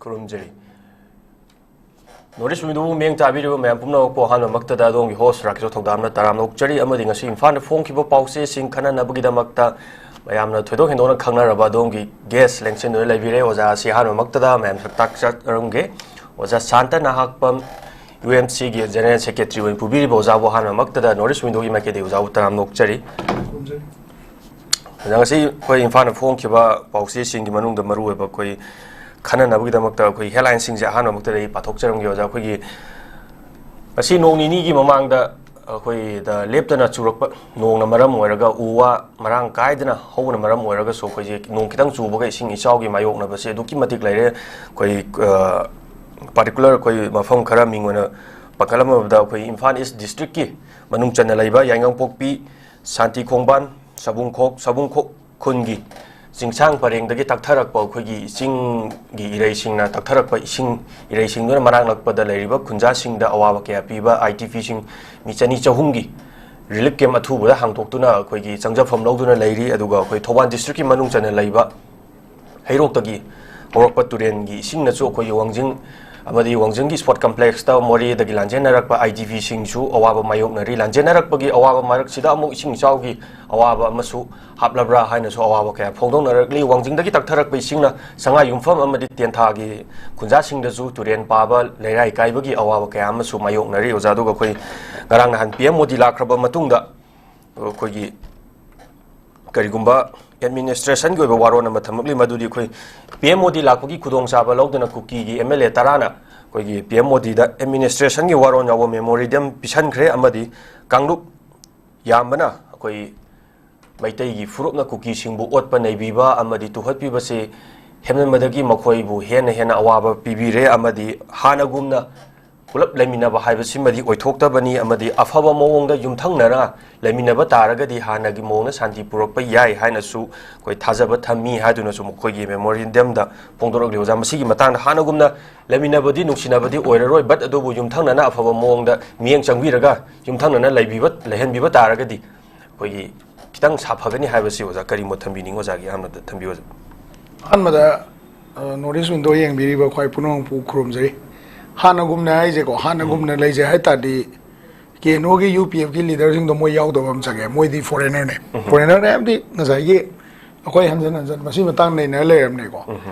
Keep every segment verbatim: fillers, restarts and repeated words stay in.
ꯈꯨꯔꯨꯝꯖꯔꯤ꯫ North East Window ꯕꯨ ꯃꯤꯠꯌꯦꯡ ꯇꯥꯕꯤꯔꯤꯕ ꯃꯌꯥꯝ ꯄꯨꯝꯅꯃꯛꯄꯨ ꯑꯍꯥꯟꯕꯃꯛꯇꯗ ꯑꯗꯣꯝꯒꯤ host ꯔꯥꯀꯦꯁꯣ ꯊꯧꯗꯥꯝꯅ ꯇꯔꯥꯝꯅ ꯑꯣꯛꯆꯔꯤ, ꯑꯃꯗꯤ ꯉꯁꯤ ꯏꯝꯐꯥꯜꯗ ꯐꯣꯡꯈꯤꯕ ꯄꯥꯎꯆꯦꯁꯤꯡ ꯈꯟꯅꯅꯕꯒꯤꯗꯃꯛꯇ ꯃꯌꯥꯝꯅ ꯊꯣꯏꯗꯣꯛ ꯍꯦꯟꯗꯣꯛꯅ ꯈꯪꯅꯔꯕ ꯑꯗꯣꯝꯒꯤ guest ꯂꯦꯡꯁꯤꯟꯗꯨꯅ ꯂꯩꯕꯤꯔꯦ꯫ ꯑꯣꯖꯥ ꯑꯁꯤ ꯑꯍꯥꯟꯕꯃꯛꯇꯗ ꯃꯌꯥꯝ ꯁꯛ ꯇꯥꯛꯆꯔꯝꯒꯦ꯫ ꯑꯣꯖꯥ Santa Nahakpam, U M C ꯒꯤ General Secretary ꯑꯣꯏꯅ ꯄꯨꯕꯤꯔꯤꯕ ꯑꯣꯖꯥꯕꯨ ꯑꯍꯥꯟꯕꯃꯛꯇꯗ North East Window ꯒꯤ ꯃꯥꯏꯀꯩꯗꯒꯤ ꯑꯣꯖꯥꯕꯨ ꯇꯔꯥꯝꯅ ꯑꯣꯛꯆꯔꯤ꯫ ꯑꯗ ꯉꯁꯤ ꯑꯩꯈꯣꯏ ꯏꯝꯐꯥꯜꯗ ꯐꯣꯡꯈꯤꯕ ꯄꯥꯎꯆꯦꯁꯤꯡꯒꯤ ꯃꯅꯨꯡꯗ ꯃꯔꯨꯑꯣꯏꯕ ꯑꯩꯈꯣꯏ ꯈꯟꯅꯅꯕꯒꯤꯗꯃꯛꯇ ꯑꯩꯈꯣꯏ headline ꯁꯤꯡꯁꯦ ꯑꯍꯥꯟꯕꯃꯛꯇꯗ ꯑꯩ ꯄꯥꯊꯣꯛꯆꯔꯝꯒꯦ ꯑꯣꯖꯥ꯫ ꯑꯩꯈꯣꯏꯒꯤ ꯉꯁꯤ ꯅꯣꯡ ꯅꯤꯅꯤꯒꯤ ꯃꯃꯥꯡꯗ ꯑꯩꯈꯣꯏꯗ ꯂꯦꯞꯇꯅ ꯆꯨꯔꯛꯄ ꯅꯣꯡꯅ ꯃꯔꯝ ꯑꯣꯏꯔꯒ ꯎ ꯋꯥ ꯃꯔꯥꯡ ꯀꯥꯏꯗꯅ ꯍꯧꯕꯅ ꯃꯔꯝ ꯑꯣꯏꯔꯒꯁꯨ ꯑꯩꯈꯣꯏꯁꯦ ꯅꯣꯡ ꯈꯤꯇꯪ ꯆꯨꯕꯒ ꯏꯁꯤꯡ ꯏꯆꯥꯎꯒꯤ ꯃꯥꯌꯣꯛꯅꯕꯁꯦ ꯑꯗꯨꯛꯀꯤ ꯃꯇꯤꯛ ꯂꯩꯔꯦ꯫ ꯑꯩꯈꯣꯏ, ꯑ, particular ꯑꯩꯈꯣꯏ ꯃꯐꯝ ꯈꯔ ꯃꯤꯡ ꯑꯣꯏꯅ ꯄꯟꯈꯠꯂꯝꯃꯕꯗ ꯑꯩꯈꯣꯏ ꯏꯝꯐꯥꯜ East district ꯀꯤ ꯃꯅꯨꯡ ꯆꯟꯅ ꯂꯩꯕ ꯌꯥꯏꯉꯪꯄꯣꯛꯄꯤ, ꯁꯥꯟꯇꯤ ꯈꯣꯡꯕꯥꯟ, ꯁꯕꯨꯡꯈꯣꯛ, ꯁꯕꯨꯡꯈꯣꯛ ꯈꯨꯟꯒꯤ ꯆꯤꯡꯁꯥꯡ ꯄꯔꯦꯡꯗꯒꯤ ꯇꯛꯊꯔꯛꯄ ꯑꯩꯈꯣꯏꯒꯤ ꯏꯁꯤꯡꯒꯤ ꯏꯔꯩꯁꯤꯡꯅ ꯇꯛꯊꯔꯛꯄ ꯏꯁꯤꯡ ꯏꯔꯩꯁꯤꯡꯗꯨꯅ ꯃꯅꯥꯛ ꯅꯛꯄꯗ ꯂꯩꯔꯤꯕ ꯈꯨꯟꯖꯥꯁꯤꯡꯗ ꯑꯋꯥꯕ ꯀꯌꯥ ꯄꯤꯕ I D P ꯁꯤꯡ ꯃꯤ ꯆꯅꯤ ꯆꯍꯨꯝꯒꯤ relief camp ꯑꯊꯨꯕꯗ ꯍꯥꯡꯗꯣꯛꯇꯨꯅ ꯑꯩꯈꯣꯏꯒꯤ ꯆꯪꯖꯐꯝ ꯂꯧꯗꯨꯅ ꯂꯩꯔꯤ꯫ ꯑꯗꯨꯒ ꯑꯩꯈꯣꯏ ꯊꯧꯕꯥꯜ district ꯀꯤ ꯃꯅꯨꯡ ꯆꯟꯅ ꯂꯩꯕ ꯍꯩꯔꯣꯛꯇꯒꯤ ꯍꯧꯔꯛꯄ ꯇꯨꯔꯦꯟꯒꯤ ꯏꯁꯤꯡꯅꯁꯨ ꯑꯩꯈꯣꯏꯒꯤ ꯋꯥꯡꯖꯤꯡ ꯑꯃꯗꯤ ꯋꯥꯡꯖꯤꯡꯒꯤ sport complex ꯇ ꯃꯣꯔꯦꯗꯒꯤ ꯂꯥꯟꯖꯦꯟꯅꯔꯛꯄ I D P ꯁꯤꯡꯁꯨ ꯑꯋꯥꯕ ꯃꯥꯌꯣꯛꯅꯔꯤ꯫ ꯂꯥꯟꯖꯦꯟꯅꯔꯛꯄꯒꯤ ꯑꯋꯥꯕ ꯃꯔꯛꯁꯤꯗ ꯑꯃꯨꯛ ꯏꯁꯤꯡ ꯏꯆꯥꯎꯒꯤ ꯑꯋꯥꯕ ꯑꯃꯁꯨ ꯍꯥꯞꯂꯕ꯭ꯔꯥ ꯍꯥꯏꯅꯁꯨ ꯑꯋꯥꯕ ꯀꯌꯥ ꯐꯣꯡꯗꯣꯛꯅꯔꯛꯂꯤ꯫ ꯋꯥꯡꯖꯤꯡꯗꯒꯤ ꯇꯛꯊꯔꯛꯄ ꯏꯁꯤꯡꯅ ꯁꯉꯥꯏ ꯌꯨꯝꯐꯝ ꯑꯃꯗꯤ ꯇꯦꯟꯊꯥꯒꯤ ꯈꯨꯟꯖꯥꯁꯤꯡꯗꯁꯨ ꯇꯨꯔꯦꯟ ꯄꯥꯕ, ꯂꯩꯔꯥꯏ ꯀꯥꯏꯕꯒꯤ ꯑꯋꯥꯕ ꯀꯌꯥ ꯑꯃꯁꯨ ꯃꯥꯌꯣꯛꯅꯔꯤ꯫ ꯑꯣꯖꯥ, ꯑꯗꯨꯒ ꯑꯩꯈꯣꯏ ꯉꯔꯥꯡ ꯅꯍꯥꯟ P M ꯃꯣꯗꯤ ꯂꯥꯛꯈ꯭ꯔꯕ ꯃꯇꯨꯡꯗ ꯑꯩꯈꯣꯏꯒꯤ ꯀꯔꯤꯒꯨꯝꯕ administration ꯒꯤ ꯑꯣꯏꯕ ꯋꯥꯔꯣꯜ ꯑꯃ ꯊꯝꯂꯛꯂꯤ, ꯃꯗꯨꯗꯤ ꯑꯩꯈꯣꯏ P M ꯃꯣꯗꯤ ꯂꯥꯛꯄꯒꯤ ꯈꯨꯗꯣꯡꯆꯥꯕ ꯂꯧꯗꯨꯅ ꯀꯨꯀꯤꯒꯤ M L A ꯇꯔꯥꯅ ꯑꯩꯈꯣꯏꯒꯤ P M ꯃꯣꯗꯤꯗ administration ꯒꯤ ꯋꯥꯔꯣꯜ ꯌꯥꯎꯕ memorandum ꯄꯤꯁꯟꯈ꯭ꯔꯦ ꯑꯃꯗꯤ ꯀꯥꯡꯂꯨꯞ ꯌꯥꯝꯕꯅ ꯑꯩꯈꯣꯏ ꯃꯩꯇꯩꯒꯤ ꯐꯨꯔꯨꯞꯅ ꯀꯨꯀꯤꯁꯤꯡꯕꯨ ꯑꯣꯠꯄ ꯅꯩꯕꯤꯕ ꯑꯃꯗꯤ ꯇꯨꯍꯠꯄꯤꯕꯁꯤ ꯍꯦꯟꯃꯟꯕꯗꯒꯤ ꯃꯈꯣꯏꯕꯨ ꯍꯦꯟꯅ ꯍꯦꯟꯅ ꯑꯋꯥꯕ ꯄꯤꯕꯤꯔꯦ ꯑꯃꯗꯤ ꯍꯥꯟꯅꯒꯨꯝꯅ ꯄꯨꯂꯞ ꯂꯩꯃꯤꯟꯅꯕ ꯍꯥꯏꯕꯁꯤꯃꯗꯤ ꯑꯣꯏꯊꯣꯛꯇꯕꯅꯤ ꯑꯃꯗꯤ ꯑꯐꯕ ꯃꯑꯣꯡꯗ ꯌꯨꯝꯊꯪꯅꯔ ꯂꯩꯃꯤꯟꯅꯕ ꯇꯥꯔꯒꯗꯤ ꯍꯥꯟꯅꯒꯤ ꯃꯑꯣꯡꯗ ꯁꯥꯟꯇꯤ ꯄꯨꯔꯛꯄ ꯌꯥꯏ ꯍꯥꯏꯅꯁꯨ ꯑꯩꯈꯣꯏ ꯊꯥꯖꯕ ꯊꯝꯃꯤ ꯍꯥꯏꯗꯨꯅꯁꯨ ꯃꯈꯣꯏꯒꯤ memorandum ꯗ ꯐꯣꯡꯗꯣꯔꯛꯂꯤ꯫ ꯑꯣꯖꯥ, ꯃꯁꯤꯒꯤ ꯃꯇꯥꯡꯗ ꯍꯥꯟꯅꯒꯨꯝꯅ ꯂꯩꯃꯤꯟꯅꯕꯗꯤ ꯅꯨꯡꯁꯤꯅꯕꯗꯤ ꯑꯣꯏꯔꯔꯣꯏ, but ꯑꯗꯨꯕꯨ ꯌꯨꯝꯊꯪꯅꯅ ꯑꯐꯕ ꯃꯑꯣꯡꯗ ꯃꯤꯠꯌꯦꯡ ꯆꯪꯕꯤꯔꯒ ꯌꯨꯝꯊꯪꯅꯅ ꯂꯩꯕꯤꯕ, ꯂꯩꯍꯟꯕꯤꯕ ꯇꯥꯔꯒꯗꯤ ꯑꯩꯈꯣꯏꯒꯤ ꯈꯤꯇꯪ ꯁꯥꯐꯒꯅꯤ ꯍꯥꯏꯕꯁꯤ ꯑꯣꯖꯥ ꯀꯔꯤ ꯃꯣꯠ ꯊꯝꯕꯤꯅꯤꯡꯉꯤ? ꯑꯣꯖꯥꯒꯤ ꯑꯍꯥꯟꯕꯗ ꯊꯝꯕꯤꯌꯨ ꯑꯣꯖꯥ꯫ ꯑꯍꯥꯟꯕꯗ North East Window ꯌꯦꯡꯕꯤꯔꯤꯕ ꯈ꯭ꯋꯥꯏ ꯄꯨꯝꯅꯃꯛꯄꯨ ꯈꯨꯔꯨꯝꯖꯔꯤ꯫ ꯍꯥꯟꯅꯒꯨꯝꯅ ꯍꯥꯏꯁꯦꯀꯣ, ꯍꯥꯟꯅꯒꯨꯝꯅ ꯂꯩꯖꯩ ꯍꯥꯏ ꯇꯥꯔꯗꯤ, ꯀꯦ ꯑꯦꯟ ꯑꯣꯒꯤ, ꯌꯨ ꯄꯤ ꯑꯦꯐꯀꯤ ꯂꯤꯗꯔꯁꯤꯡꯗꯣ ꯃꯣꯏ ꯌꯥꯎꯗꯕ ꯑꯃ ꯆꯪꯉꯦ꯫ ꯃꯣꯏꯗꯤ ꯐꯣꯔꯦꯅꯔꯅꯦ꯫ ꯐꯣꯔꯦꯅꯔꯅꯦ ꯍꯥꯏꯕꯗꯤ ꯉꯁꯥꯏꯒꯤ ꯑꯩꯈꯣꯏ ꯍꯟꯖꯟ ꯍꯟꯖꯟ ꯃꯁꯤ ꯃꯇꯥꯡ ꯅꯩꯅꯔ ꯂꯩꯔꯕꯅꯦꯀꯣ꯫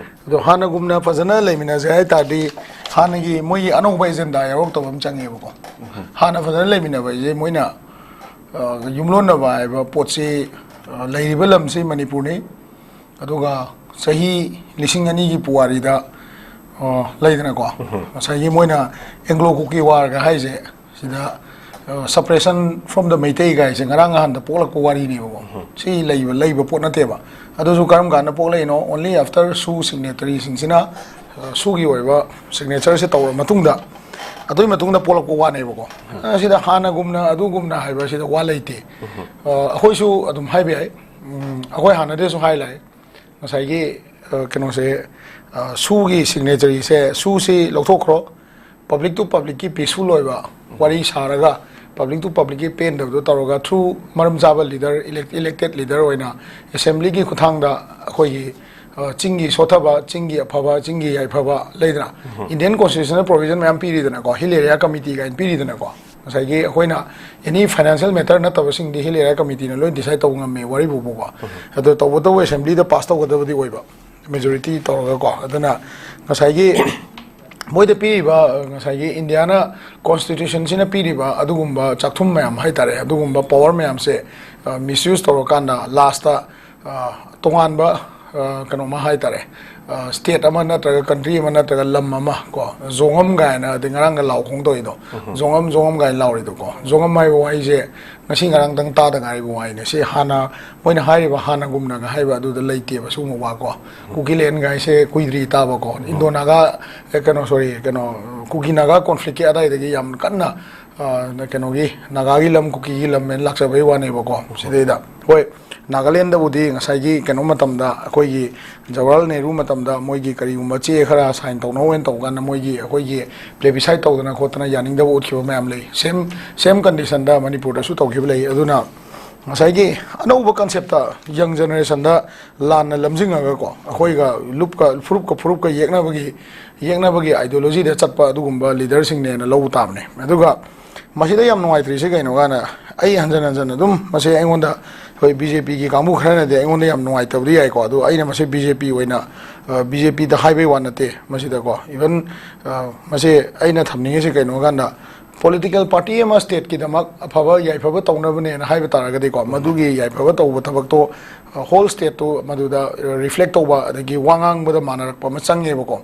ꯑꯗꯣ ꯍꯥꯟꯅꯒꯨꯝꯅ ꯐꯖꯅ ꯂꯩꯃꯤꯟꯅꯁꯦ ꯍꯥꯏ ꯇꯥꯔꯗꯤ, ꯍꯥꯟꯅꯒꯤ ꯃꯣꯏꯒꯤ ꯑꯅꯧꯕ ꯑꯦꯖꯦꯟꯗꯥ ꯌꯥꯎꯔꯛꯇꯕ ꯑꯃ ꯆꯪꯉꯦꯕꯀꯣ꯫ ꯍꯥꯟꯅ ꯐꯖꯅ ꯂꯩꯃꯤꯟꯅꯕ ꯍꯥꯏꯁꯦ ꯃꯣꯏꯅ, ꯑ, ꯌꯨꯝꯂꯣꯟꯅꯕ ꯍꯥꯏꯕ ꯄꯣꯠꯁꯤ, ꯑ, ꯂꯩꯔꯤꯕ ꯂꯝꯁꯤ ꯃꯅꯤꯄꯨꯔꯅꯤ꯫ ꯑꯗꯨꯒ ꯆꯍꯤ ꯂꯤꯁꯤꯡ ꯑꯅꯤꯒꯤ ꯄꯨꯋꯥꯔꯤꯗ, ꯑ, ꯂꯩꯗꯅꯀꯣ, ꯉꯁꯥꯏꯒꯤ ꯃꯣꯏꯅ ꯑꯦꯡꯒ꯭ꯂꯣ ꯀꯨꯀꯤ ꯋꯥꯔꯒ ꯍꯥꯏꯁꯦ, ꯁꯤꯗ, ꯑ, separation from the ꯃꯩꯇꯩ ꯒꯥꯏꯁꯦ ꯉꯔꯥꯡ ꯅꯍꯥꯟꯗ ꯄꯣꯛꯂꯛꯄ ꯋꯥꯔꯤꯅꯦꯕꯀꯣ꯫ ꯁꯤ ꯂꯩꯕ, ꯂꯩꯕ ꯄꯣꯠ ꯅꯠꯇꯦꯕ꯫ ꯑꯗꯨꯁꯨ ꯀꯔꯝ ꯀꯥꯟꯗ ꯄꯣꯛꯂꯛꯏꯅꯣ? Only after ꯁꯨ ꯁꯤꯒꯅꯦꯇꯔꯤꯁꯤꯡꯁꯤꯅ, ꯑ, ꯁꯨꯒꯤ ꯑꯣꯏꯕ ꯁꯤꯒꯅꯦꯆꯔꯁꯦ ꯇꯧꯔ ꯃꯇꯨꯡꯗ, ꯑꯗꯨꯒꯤ ꯃꯇꯨꯡꯗ ꯄꯣꯛꯂꯛꯄ ꯋꯥꯅꯦꯕꯀꯣ꯫ ꯑ, ꯁꯤꯗ ꯍꯥꯟꯅꯒꯨꯝꯅ, ꯑꯗꯨꯒꯨꯝꯅ ꯍꯥꯏꯕ ꯁꯤꯗ ꯋꯥ ꯂꯩꯇꯦ꯫ ꯑ, ꯑꯩꯈꯣꯏꯁꯨ ꯑꯗꯨꯝ ꯍꯥꯏꯕ ꯌꯥꯏ꯫ ꯎꯝ, ꯑꯩꯈꯣꯏ ꯍꯥꯟꯅꯗꯩꯁꯨ ꯍꯥꯏ ꯂꯥꯛꯑꯦ꯫ ꯉꯁꯥꯏꯒꯤ, ꯑ, ꯀꯩꯅꯣꯁꯦ, ꯑ, ꯁꯨꯒꯤ ꯁꯤꯒꯅꯦꯆꯔꯤꯁꯦ, ꯁꯨꯁꯤ ꯂꯧꯊꯣꯛꯈ꯭ꯔꯣ꯫ Public to publicꯀꯤ peaceful ꯑꯣꯏꯕ ꯋꯥꯔꯤ ꯁꯥꯔꯒ, public to publicꯀꯤ ꯄꯦꯟꯗꯕꯗꯣ ꯇꯧꯔꯒ, through ꯃꯔꯝ ꯆꯥꯕ leader, elect-, elected leader ꯑꯣꯏꯅ assemblyꯒꯤ ꯈꯨꯠꯊꯥꯡꯗ ꯑꯩꯈꯣꯏꯒꯤ, ꯑ, ꯆꯤꯡꯒꯤ ꯁꯣꯠꯊꯕ, ꯆꯤꯡꯒꯤ ꯑꯐꯕ, ꯆꯤꯡꯒꯤ ꯌꯥꯏꯐꯕ ꯂꯩꯗꯅ, Indian constitutional provision ꯃꯌꯥꯝ ꯄꯤꯔꯤꯗꯅꯀꯣ, hill area committee ꯀꯥꯏꯅ ꯄꯤꯔꯤꯗꯅꯀꯣ꯫ ꯉꯁꯥꯏꯒꯤ ꯑꯩꯈꯣꯏꯅ any financial matter ꯅꯠꯇꯕꯁꯤꯡꯗꯤ hill area committeeꯅ ꯂꯣꯏ decide ꯇꯧꯕ ꯉꯝꯃꯦ, ꯋꯥꯔꯤꯕꯨ ꯐꯥꯎꯕ꯫ ꯑꯗꯣ ꯇꯧꯕꯇꯕꯨ assemblyꯗ pass ꯇꯧꯒꯗꯕꯗꯤ ꯑꯣꯏꯕ, majority ꯇꯧꯔꯒꯀꯣ꯫ ꯑꯗꯨꯅ ꯉꯁꯥꯏꯒꯤ ꯃꯣꯏꯗ ꯄꯤꯔꯤꯕ, ꯉꯁꯥꯏꯒꯤ Indiaꯅ constitutionꯁꯤꯅ ꯄꯤꯔꯤꯕ ꯑꯗꯨꯒꯨꯝꯕ ꯆꯥꯛꯊꯨꯝ ꯃꯌꯥꯝ ꯍꯥꯏꯇꯥꯔꯦ, ꯑꯗꯨꯒꯨꯝꯕ power ꯃꯌꯥꯝꯁꯦ, ꯑ, misuse ꯇꯧꯔꯀꯥꯟꯗ lastꯇ, ꯑ, ꯇꯣꯉꯥꯟꯕ, ꯑ, ꯀꯩꯅꯣꯃ ꯍꯥꯏꯇꯥꯔꯦ, ꯑ, state ꯑꯃ ꯅꯠꯇ꯭ꯔꯒ country ꯑꯃ ꯅꯠꯇ꯭ꯔꯒ ꯂꯝ ꯑꯃ ꯀꯣ, ꯖꯣꯉꯝ ꯀꯥꯏꯅ ꯑꯗꯩ ꯉꯔꯥꯡꯒ ꯂꯥꯎ ꯈꯣꯡ ꯇꯧꯔꯤꯗꯣ, ꯖꯣꯉꯝ, ꯖꯣꯉꯝ ꯀꯥꯏꯅ ꯂꯥꯎꯔꯤꯗꯣ ꯀꯣ꯫ ꯖꯣꯉꯝ ꯍꯥꯏꯕ ꯋꯥꯍꯩꯁꯦ ꯉꯁꯤ ꯉꯔꯥꯡꯗꯪ ꯇꯥꯗ ꯉꯥꯏꯔꯤꯕ ꯋꯥꯍꯩꯅꯦ꯫ ꯁꯤ ꯍꯥꯟꯅ ꯃꯣꯏꯅ ꯍꯥꯏꯔꯤꯕ ꯍꯥꯟꯅꯒꯨꯝꯅꯒ ꯍꯥꯏꯕ ꯑꯗꯨꯗ ꯂꯩꯇꯦꯕ ꯁꯤꯒꯨꯝꯕ ꯋꯥ ꯀꯣ꯫ ꯀꯨꯀꯤꯂꯦꯟ ꯒꯥꯏꯁꯦ ꯀꯨꯏꯗ꯭ꯔꯤ ꯇꯥꯕꯀꯣ꯫ ꯏꯟꯗꯣ ꯅꯥꯒꯥ, ꯑꯦ, ꯀꯩꯅꯣ, sorry, ꯀꯩꯅꯣ, ꯀꯨꯀꯤ ꯅꯥꯒꯥ conflictꯀꯤ ꯑꯗꯥꯏꯗꯒꯤ ꯌꯥꯝ ꯀꯟꯅ, ꯑ, ꯀꯩꯅꯣꯒꯤ ꯅꯥꯒꯥꯒꯤ ꯂꯝ, ꯀꯨꯀꯤꯒꯤ ꯂꯝ ꯍꯥꯏꯅ ꯂꯥꯛꯆꯕꯒꯤ ꯋꯥꯅꯦꯕꯀꯣ꯫ ꯁꯤꯗꯩꯗ ꯍꯣꯏ, ꯅꯥꯒꯥꯂꯦꯟꯗꯕꯨꯗꯤ ꯉꯁꯥꯏꯒꯤ ꯀꯩꯅꯣ ꯃꯇꯝꯗ, ꯑꯩꯈꯣꯏꯒꯤ ꯖꯋꯥꯍꯔꯂꯥꯜ ꯅꯦꯍꯔꯨ ꯃꯇꯝꯗ ꯃꯣꯏꯒꯤ ꯀꯔꯤꯒꯨꯝꯕ ꯆꯦ ꯈꯔ sign ꯇꯧꯅꯧ ꯍꯥꯏꯅ ꯇꯧꯕ ꯀꯥꯟꯗ ꯃꯣꯏꯒꯤ, ꯑꯩꯈꯣꯏꯒꯤ plebiscite ꯇꯧꯗꯅ ꯈꯣꯠꯇꯅ ꯌꯥꯅꯤꯡꯗꯕ ꯎꯠꯈꯤꯕ ꯃꯌꯥꯝ ꯂꯩ꯫ Same, same conditionꯗ ꯃꯅꯤꯄꯨꯔꯗꯁꯨ ꯇꯧꯈꯤꯕ ꯂꯩ꯫ ꯑꯗꯨꯅ ꯉꯁꯥꯏꯒꯤ ꯑꯅꯧꯕ concept ꯇ young generation ꯗ ꯂꯥꯟꯅ ꯂꯝꯖꯤꯡꯉꯒꯀꯣ, ꯑꯩꯈꯣꯏꯒ ꯂꯨꯞꯀ ꯐꯨꯔꯨꯞꯀ ꯐꯨꯔꯨꯞꯀ ꯌꯦꯛꯅꯕꯒꯤ ꯌꯦꯛꯅꯕꯒꯤ ideology ꯗ ꯆꯠꯄ ꯑꯗꯨꯒꯨꯝꯕ leader ꯁꯤꯡꯅꯦꯅ ꯂꯧꯕ ꯇꯥꯕꯅꯦ꯫ ꯑꯗꯨꯒ ꯃꯁꯤꯗ ꯌꯥꯝ ꯅꯨꯡꯉꯥꯏꯇ꯭ꯔꯤꯁꯦ ꯀꯩꯅꯣ ꯀꯥꯟꯗ, ꯑꯩ ꯍꯟꯖꯟ ꯍꯟꯖꯟ ꯑꯗꯨꯝ ꯃꯁꯤ ꯑꯩꯉꯣꯟꯗ, ꯑꯩꯈꯣꯏ B J P ꯒꯤ ꯀꯥꯡꯕꯨ ꯈꯔꯅꯗꯤ ꯑꯩꯉꯣꯟꯗ ꯌꯥꯝ ꯅꯨꯡꯉꯥꯏꯇꯕꯗꯤ ꯌꯥꯏꯀꯣ, ꯑꯗꯨ ꯑꯩꯅ ꯃꯁꯤ B J P ꯑꯣꯏꯅ, ꯑ, B J P ꯗ ꯍꯥꯏꯕꯩ ꯋꯥ ꯅꯠꯇꯦ ꯃꯁꯤꯗꯀꯣ꯫ Even, ꯑ, ꯃꯁꯤ ꯑꯩꯅ ꯊꯝꯅꯤꯡꯉꯤꯁꯦ ꯀꯩꯅꯣ ꯀꯥꯟꯗ, political party ꯑꯃ state ꯀꯤꯗꯃꯛ ꯑꯐꯕ ꯌꯥꯏꯐꯕ ꯇꯧꯅꯕꯅꯦꯅ ꯍꯥꯏꯕ ꯇꯥꯔꯒꯗꯤꯀꯣ, ꯃꯗꯨꯒꯤ ꯌꯥꯏꯐꯕ ꯇꯧꯕ ꯊꯕꯛꯇꯣ, ꯑ, whole state ꯇꯨ ꯃꯗꯨꯗ, ꯑ, reflect ꯇꯧꯕ, ꯑꯗꯒꯤ ꯋꯥ ꯉꯥꯡꯕꯗ ꯃꯥꯟꯅꯔꯛꯄ ꯑꯃ ꯆꯪꯉꯦꯕꯀꯣ꯫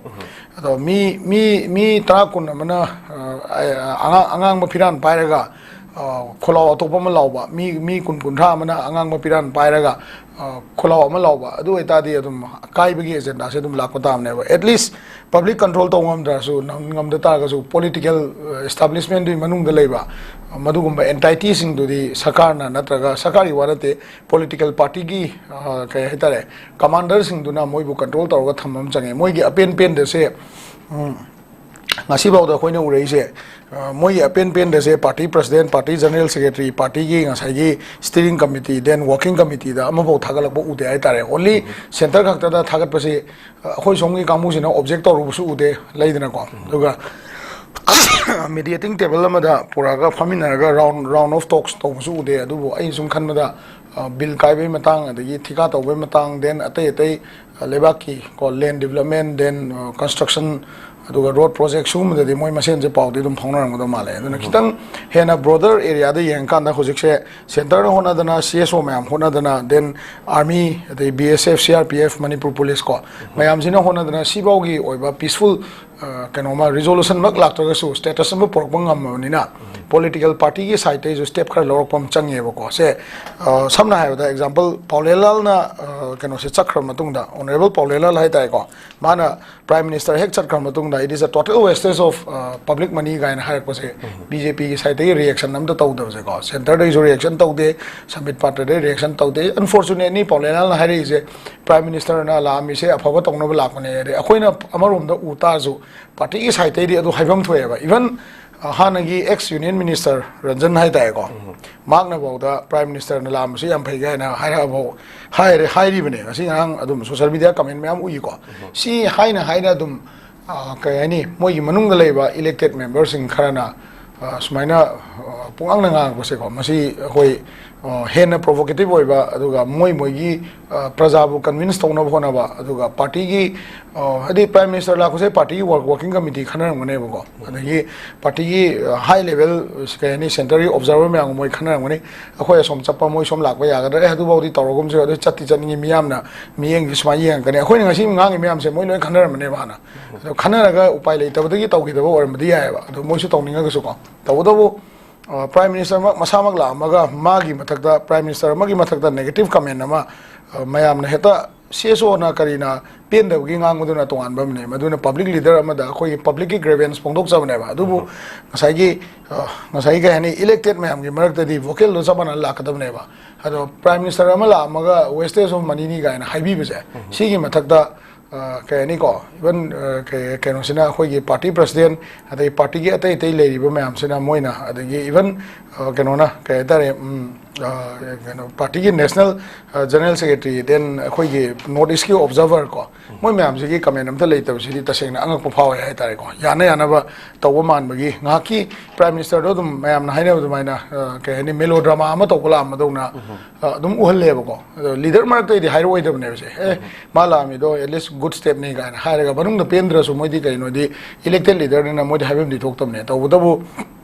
ꯑꯗꯣ ꯃꯤ, ꯃꯤ, ꯃꯤ ꯇꯔꯥ ꯀꯨꯟ ꯑꯃꯅ, ꯑ, ꯑ, ꯑꯉꯥꯡ-, ꯑꯉꯥꯡꯕ ꯐꯤꯔꯥꯟ ꯄꯥꯏꯔꯒ, ꯑ, ꯈꯣꯜꯂꯥꯎ ꯑꯇꯣꯞꯄ ꯑꯃ ꯂꯥꯎꯕ, ꯃꯤ, ꯃꯤ ꯀꯨꯟ ꯀꯨꯟꯊ꯭ꯔꯥ ꯑꯃꯅ ꯑꯉꯥꯡꯕ ꯐꯤꯔꯥꯟ ꯄꯥꯏꯔꯒ, ꯑ, ꯈꯣꯜꯂꯥꯎ ꯑꯃ ꯂꯥꯎꯕ, ꯑꯗꯨ ꯑꯣꯏꯇꯥꯔꯗꯤ ꯑꯗꯨꯝ ꯑꯀꯥꯏꯕꯒꯤ agenda ꯁꯦ ꯑꯗꯨꯝ ꯂꯥꯛꯄ ꯇꯥꯕꯅꯦꯕ꯫ At least public control ꯇꯧꯕ ꯉꯝꯗ꯭ꯔꯁꯨ, ꯅꯪ ꯉꯝꯗ ꯇꯥꯔꯒꯁꯨ political, ꯑ, establishment ꯗꯨꯒꯤ ꯃꯅꯨꯡꯗ ꯂꯩꯕ, ꯑ, ꯃꯗꯨꯒꯨꯝꯕ entity ꯁꯤꯡꯗꯨꯗꯤ ꯁꯔꯀꯥꯔꯅ ꯅꯠꯇ꯭ꯔꯒ, ꯁꯔꯀꯥꯔꯒꯤ ꯋꯥ ꯅꯠꯇꯦ, political party ꯒꯤ, ꯑ, ꯀꯩ ꯍꯥꯏꯇꯥꯔꯦ, commander ꯁꯤꯡꯗꯨꯅ ꯃꯣꯏꯕꯨ control ꯇꯧꯔꯒ ꯊꯝꯕ ꯑꯃ ꯆꯪꯉꯦ꯫ ꯃꯣꯏꯒꯤ ꯑꯄꯦꯟ ꯄꯦꯟꯗꯁꯦ, ꯎꯝ, ꯉꯁꯤꯐꯥꯎꯗ ꯑꯩꯈꯣꯏꯅ ꯎꯔꯛꯏꯁꯦ, ꯑ, ꯃꯣꯏꯒꯤ ꯑꯄꯦꯟ ꯄꯦꯟꯗꯁꯦ party president, party general secretary, party ꯒꯤ ꯉꯁꯥꯏꯒꯤ steering committee, then working committee ꯗ ꯑꯃꯐꯥꯎ ꯊꯥꯒꯠꯂꯛꯄ ꯎꯗꯦ ꯍꯥꯏꯇꯥꯔꯦ꯫ Only centre ꯈꯛꯇꯗ ꯊꯥꯒꯠꯄꯁꯤ, ꯑ, ꯑꯩꯈꯣꯏ ꯁꯣꯝꯒꯤ ꯀꯥꯡꯕꯨꯁꯤꯅ object ꯇꯧꯔꯨꯕꯁꯨ ꯎꯗꯦ, ꯂꯩꯗꯅꯀꯣ꯫ ꯑꯗꯨꯒ mediating table ꯑꯃꯗ ꯄꯨꯔꯛꯑꯒ ꯐꯝꯃꯤꯟꯅꯔꯒ round, round of talks ꯇꯧꯕꯁꯨ ꯎꯗꯦ꯫ ꯑꯗꯨꯕꯨ ꯑꯩꯅ ꯁꯨꯝ ꯈꯟꯕꯗ, ꯑ, bill ꯀꯥꯏꯕꯒꯤ ꯃꯇꯥꯡ, ꯑꯗꯒꯤ ꯊꯤꯀꯥ ꯇꯧꯕꯒꯤ ꯃꯇꯥꯡ, then ꯑꯇꯩ ꯑꯇꯩ, ꯑ, ꯂꯩꯕꯥꯛꯀꯤ ꯀꯣ, land development, then, ꯑ, construction, ꯑꯗꯨꯒ road project, ꯁꯤꯒꯨꯝꯕꯗꯗꯤ ꯃꯣꯏ ꯃꯁꯦꯟꯁꯦ ꯄꯥꯎꯗꯤ ꯑꯗꯨꯝ ꯐꯥꯎꯅꯔꯝꯒꯗꯧ ꯃꯥꯜꯂꯦ꯫ ꯑꯗꯨꯅ ꯈꯤꯇꯪ ꯍꯦꯟꯅ broader area ꯗ ꯌꯦꯡꯉꯀꯥꯟꯗ ꯍꯧꯖꯤꯛꯁꯦ centre ꯅ ꯍꯣꯠꯅꯗꯅ, C S O ꯃꯌꯥꯝ ꯍꯣꯠꯅꯗꯅ, then army, ꯑꯗꯩ B S F, C R P F, Manipur Police ꯀꯣ, ꯃꯌꯥꯝꯁꯤꯅ ꯍꯣꯠꯅꯗꯅ ꯁꯤꯐꯥꯎꯒꯤ ꯑꯣꯏꯕ peaceful, ꯑ, ꯀꯩꯅꯣꯃ resolution ꯃꯛ ꯂꯥꯛꯇ꯭ꯔꯒꯁꯨ status ꯑꯃ ꯄꯨꯔꯛꯄ ꯉꯝꯃꯕꯅꯤꯅ political party ꯒꯤ side ꯇꯩꯁꯨ step ꯈꯔ ꯂꯧꯔꯛꯄ ꯑꯃ ꯆꯪꯉꯦꯕꯀꯣ꯫ ꯁꯦ, ꯑ, ꯁꯝꯅ ꯍꯥꯏꯔꯕꯗ example, ꯄꯥꯎꯂꯦꯟꯂꯥꯜꯅ, ꯑ, ꯀꯩꯅꯣꯁꯦ ꯆꯠꯈ꯭ꯔ ꯃꯇꯨꯡꯗ, Honourable ꯄꯥꯎꯂꯦꯟꯂꯥꯜ ꯍꯥꯏꯇꯥꯔꯦꯀꯣ, ꯃꯥꯅ Prime Minister ꯍꯦꯛ ꯆꯠꯈ꯭ꯔ ꯃꯇꯨꯡꯗ, "It is a total wastage of, ꯑ, public money" ꯀꯥꯏꯅ ꯍꯥꯏꯔꯛꯄꯁꯦ, B J P ꯒꯤ side ꯇꯒꯤ reaction ꯑꯝꯇ ꯇꯧꯗꯕꯁꯦꯀꯣ, centre ꯗꯩꯁꯨ reaction ꯇꯧꯗꯦ, ꯁꯝꯕꯤꯠ ꯄꯥꯇ꯭ꯔꯗꯩ reaction ꯇꯧꯗꯦ꯫ Unfortunately, ꯄꯥꯎꯂꯦꯟꯂꯥꯜꯅ ꯍꯥꯏꯔꯛꯏꯁꯦ Prime Minister ꯅ ꯂꯥꯛꯑꯝꯃꯤꯁꯦ ꯑꯐꯕ ꯇꯧꯅꯕ ꯂꯥꯛꯄꯅꯦ꯫ ꯑꯗꯩ ꯑꯩꯈꯣꯏꯅ ꯑꯃꯔꯣꯝꯗ ꯎ ꯇꯥꯔꯁꯨ, party ꯒꯤ side ꯇꯩꯗꯤ ꯑꯗꯨ ꯍꯥꯏꯐꯝ ꯊꯣꯛꯑꯦꯕ꯫ Even ꯍꯥꯟꯅꯒꯤ ꯑꯦꯛꯁ ꯌꯨꯅꯤꯌꯟ ꯃꯤꯅꯤꯁꯇꯔ ꯔꯟꯖꯟ ꯍꯥꯏꯇꯥꯔꯦꯀꯣ, ꯃꯍꯥꯛꯅꯐꯥꯎꯗ ꯄ꯭ꯔꯥꯏꯝ ꯃꯤꯅꯤꯁꯇꯔꯅ ꯂꯥꯛꯑꯝꯕꯁꯨ ꯌꯥꯝ ꯐꯩ ꯀꯥꯏꯅ ꯍꯥꯏꯔꯛꯑꯐꯥꯎ ꯍꯥꯏꯔꯦ, ꯍꯥꯏꯔꯤꯕꯅꯦ꯫ ꯉꯁꯤ ꯉꯔꯥꯡ ꯑꯗꯨꯝ ꯁꯣꯁꯦꯜ ꯃꯤꯗꯤꯌꯥ ꯀꯃꯦꯟ ꯃꯌꯥꯝ ꯎꯏꯀꯣ꯫ ꯁꯤ ꯍꯥꯏꯅ ꯍꯥꯏꯅ ꯑꯗꯨꯝ, ꯑ, ꯀꯩ ꯍꯥꯏꯅꯤ, ꯃꯣꯏꯒꯤ ꯃꯅꯨꯡꯗ ꯂꯩꯕ ꯏꯂꯦꯛꯇꯦꯠ ꯃꯦꯝꯕꯔꯁꯤꯡ ꯈꯔꯅ, ꯑ, ꯁꯨꯃꯥꯏꯅ, ꯑ, ꯄꯨꯡꯉꯥꯡꯗ ꯉꯥꯡꯉꯛꯄꯁꯦꯀꯣ, ꯃꯁꯤ ꯑꯩꯈꯣꯏ, ꯑ, ꯍꯦꯟꯅ ꯄ꯭ꯔꯣꯚꯣꯀꯦꯇꯤꯚ ꯑꯣꯏꯕ, ꯑꯗꯨꯒ ꯃꯣꯏ ꯃꯣꯏꯒꯤ, ꯑ, ꯄ꯭ꯔꯖꯥꯕꯨ ꯀꯟꯚꯤꯟꯁ ꯇꯧꯅꯕ ꯍꯣꯠꯅꯕ, ꯑꯗꯨꯒ ꯄꯥꯔꯇꯤꯒꯤ, ꯑ, ꯍꯥꯏꯗꯤ ꯄ꯭ꯔꯥꯏꯝ ꯃꯤꯅꯤꯁꯇꯔ ꯂꯥꯛꯄꯁꯦ ꯄꯥꯔꯇꯤꯒꯤ ꯋꯥꯔꯛ, ꯋꯥꯔꯀꯤꯡ ꯀꯃꯤꯇꯤ ꯈꯟꯅꯔꯝꯒꯅꯦꯕꯀꯣ, ꯑꯗꯒꯤ ꯄꯥꯔꯇꯤꯒꯤ, ꯑ, ꯍꯥꯏ ꯂꯦꯚꯦꯜ, ꯀꯩ ꯍꯥꯏꯅꯤ, ꯁꯦꯟꯇꯔꯒꯤ ꯑꯣꯕꯖꯥꯔꯚꯔ ꯃꯌꯥꯝꯒ ꯃꯣꯏ ꯈꯟꯅꯔꯝꯒꯅꯤ꯫ ꯑꯩꯈꯣꯏ ꯑꯁꯣꯝ ꯆꯠꯄ, ꯃꯣꯏ ꯁꯣꯝ ꯂꯥꯛꯄ ꯌꯥꯒꯗ꯭ꯔꯥ? ꯑꯦ, ꯑꯗꯨꯐꯥꯎꯗꯤ ꯇꯧꯔꯒꯨꯝꯁꯦ, ꯑꯗꯨ ꯆꯠꯇꯤ ꯆꯠꯅꯤꯡꯉꯤ, ꯃꯤꯌꯥꯝꯅ ꯃꯤꯠꯌꯦꯡꯗꯤ ꯁꯨꯃꯥꯏꯅ ꯌꯦꯡꯉꯛꯀꯅꯤ꯫ ꯑꯩꯈꯣꯏꯅ ꯉꯁꯤ ꯉꯥꯡꯉꯤ ꯃꯌꯥꯝꯁꯦ ꯃꯣꯏ ꯂꯣꯏ ꯈꯟꯅꯔꯝꯃꯅꯦꯕ ꯍꯥꯟꯅ꯫ ꯑꯗꯣ ꯈꯟꯅꯔꯒ ꯎꯄꯥꯏ ꯂꯩꯇꯕꯗꯒꯤ ꯇꯧꯈꯤꯗꯕ ꯑꯣꯏꯔꯝꯕꯗꯤ ꯌꯥꯏꯑꯕ꯫ ꯑꯗꯣ ꯃꯣꯏꯁꯨ ꯇꯧꯅꯤꯡꯉꯒꯁꯨꯀꯣ꯫ ꯇꯧꯕꯇꯕꯨ, ꯑ, ꯄ꯭ꯔꯥꯏꯝ ꯃꯤꯅꯤꯁꯇꯔꯃꯛ ꯃꯁꯥꯃꯛ ꯂꯥꯛꯑꯝꯃꯒ, ꯃꯥꯒꯤ ꯃꯊꯛꯇ, ꯄ꯭ꯔꯥꯏꯝ ꯃꯤꯅꯤꯁꯇꯔ ꯑꯃꯒꯤ ꯃꯊꯛꯇ ꯅꯦꯒꯦꯇꯤꯚ ꯀꯃꯦꯟ ꯑꯃ, ꯑ, ꯃꯌꯥꯝꯅ ꯍꯦꯛꯇ ꯁꯤ ꯑꯦꯁ ꯑꯣꯅ ꯀꯔꯤꯅ ꯄꯦꯟꯗꯕꯒꯤ ꯉꯥꯡꯕꯗꯨꯅ ꯇꯣꯉꯥꯟꯕ ꯑꯃꯅꯦ꯫ ꯃꯗꯨꯅ ꯄꯕ꯭ꯂꯤꯛ ꯂꯤꯗꯔ ꯑꯃꯗ ꯑꯩꯈꯣꯏꯒꯤ ꯄꯕ꯭ꯂꯤꯛꯀꯤ ꯒ꯭ꯔꯦꯚꯦꯟꯁ ꯐꯣꯡꯗꯣꯛꯆꯕꯅꯦꯕ꯫ ꯑꯗꯨꯕꯨ ꯉꯁꯥꯏꯒꯤ, ꯑ, ꯉꯁꯥꯏꯒꯤ ꯀꯩ ꯍꯥꯏꯅꯤ, ꯏꯂꯦꯛꯇꯦꯠ ꯃꯌꯥꯝꯒꯤ ꯃꯔꯛꯇꯗꯤ ꯚꯣꯀꯦꯜꯗꯣ ꯆꯞ ꯃꯥꯟꯅꯅ ꯂꯥꯛꯀꯗꯕꯅꯦꯕ꯫ ꯑꯗꯣ ꯄ꯭ꯔꯥꯏꯝ ꯃꯤꯅꯤꯁꯇꯔ ꯑꯃ ꯂꯥꯛꯑꯝꯃꯒ wastage of moneyꯅꯤ ꯀꯥꯏꯅ ꯍꯥꯏꯕꯤꯕꯁꯦ, ꯁꯤꯒꯤ ꯃꯊꯛꯇ, ꯑ, ꯀꯩ ꯍꯥꯏꯅꯤꯀꯣ, ꯏꯚꯟ, ꯑ, ꯀꯩ, ꯀꯩꯅꯣꯁꯤꯅ, ꯑꯩꯈꯣꯏꯒꯤ ꯄꯥꯔꯇꯤ ꯄ꯭ꯔꯁꯤꯗꯦꯟ, ꯑꯗꯩ ꯄꯥꯔꯇꯤꯒꯤ ꯑꯇꯩ ꯑꯇꯩ ꯂꯩꯔꯤꯕ ꯃꯌꯥꯝꯁꯤꯅ, ꯃꯣꯏꯅ, ꯑꯗꯒꯤ ꯏꯚꯟ, ꯑ, ꯀꯩꯅꯣꯅ, ꯀꯩ ꯍꯥꯏꯇꯥꯔꯦ, ꯎꯝ, ꯑ, ꯀꯩꯅꯣ, ꯄꯥꯔꯇꯤꯒꯤ ꯅꯦꯁꯅꯦꯜ, ꯑ, ꯖꯦꯅꯔꯦꯜ ꯁꯦꯀ꯭ꯔꯦꯇꯔꯤ, then ꯑꯩꯈꯣꯏꯒꯤ ꯅꯣꯔꯠ ꯏꯁꯀꯤ ꯑꯣꯕꯖꯥꯔꯚꯔ ꯀꯣ, ꯃꯣꯏ ꯃꯌꯥꯝꯁꯤꯒꯤ ꯀꯃꯦꯟ ꯑꯝꯇ ꯂꯩꯇꯕꯁꯤꯗꯤ ꯇꯁꯦꯡꯅ ꯑꯉꯛꯄ ꯐꯥꯎꯋꯦ ꯍꯥꯏꯇꯥꯔꯦꯀꯣ꯫ ꯌꯥꯅ ꯌꯥꯅꯕ ꯇꯧꯕ ꯃꯥꯟꯕꯒꯤ, ꯉꯥꯏꯍꯥꯛꯀꯤ ꯄ꯭ꯔꯥꯏꯝ ꯃꯤꯅꯤꯁꯇꯔꯗꯣ ꯑꯗꯨꯝ ꯃꯌꯥꯝꯅ ꯍꯥꯏꯅꯕ ꯑꯗꯨꯃꯥꯏꯅ, ꯑ, ꯀꯩ ꯍꯥꯏꯅꯤ, ꯃꯦꯂꯣꯗ꯭ꯔꯃꯥ ꯑꯃ ꯇꯧꯕ ꯂꯥꯛꯑꯝꯕꯗꯧꯅ, ꯑ, ꯑꯗꯨꯝ ꯎꯍꯜꯂꯦꯕꯀꯣ꯫ ꯑꯗꯣ ꯂꯤꯗꯔ ꯃꯔꯛꯇꯩꯗꯤ ꯍꯥꯏꯔꯛꯑꯣꯏꯗꯕꯅꯦꯕꯁꯦ, "ꯑꯦ, ꯃꯥ ꯂꯥꯛꯑꯝꯃꯤꯗꯣ at least good stepꯅꯤ" ꯀꯥꯏꯅ ꯍꯥꯏꯔꯒ, ꯃꯅꯨꯡꯗ ꯄꯦꯟꯗ꯭ꯔꯁꯨ, ꯃꯣꯏꯗꯤ ꯀꯩꯅꯣꯗꯤ, ꯏꯂꯦꯛꯇꯦꯠ ꯂꯤꯗꯔꯅꯤꯅ ꯃꯣꯏꯗꯤ ꯍꯥꯏꯐꯝꯗꯤ ꯊꯣꯛꯇꯕꯅꯦ꯫ ꯇꯧꯕꯇꯕꯨ,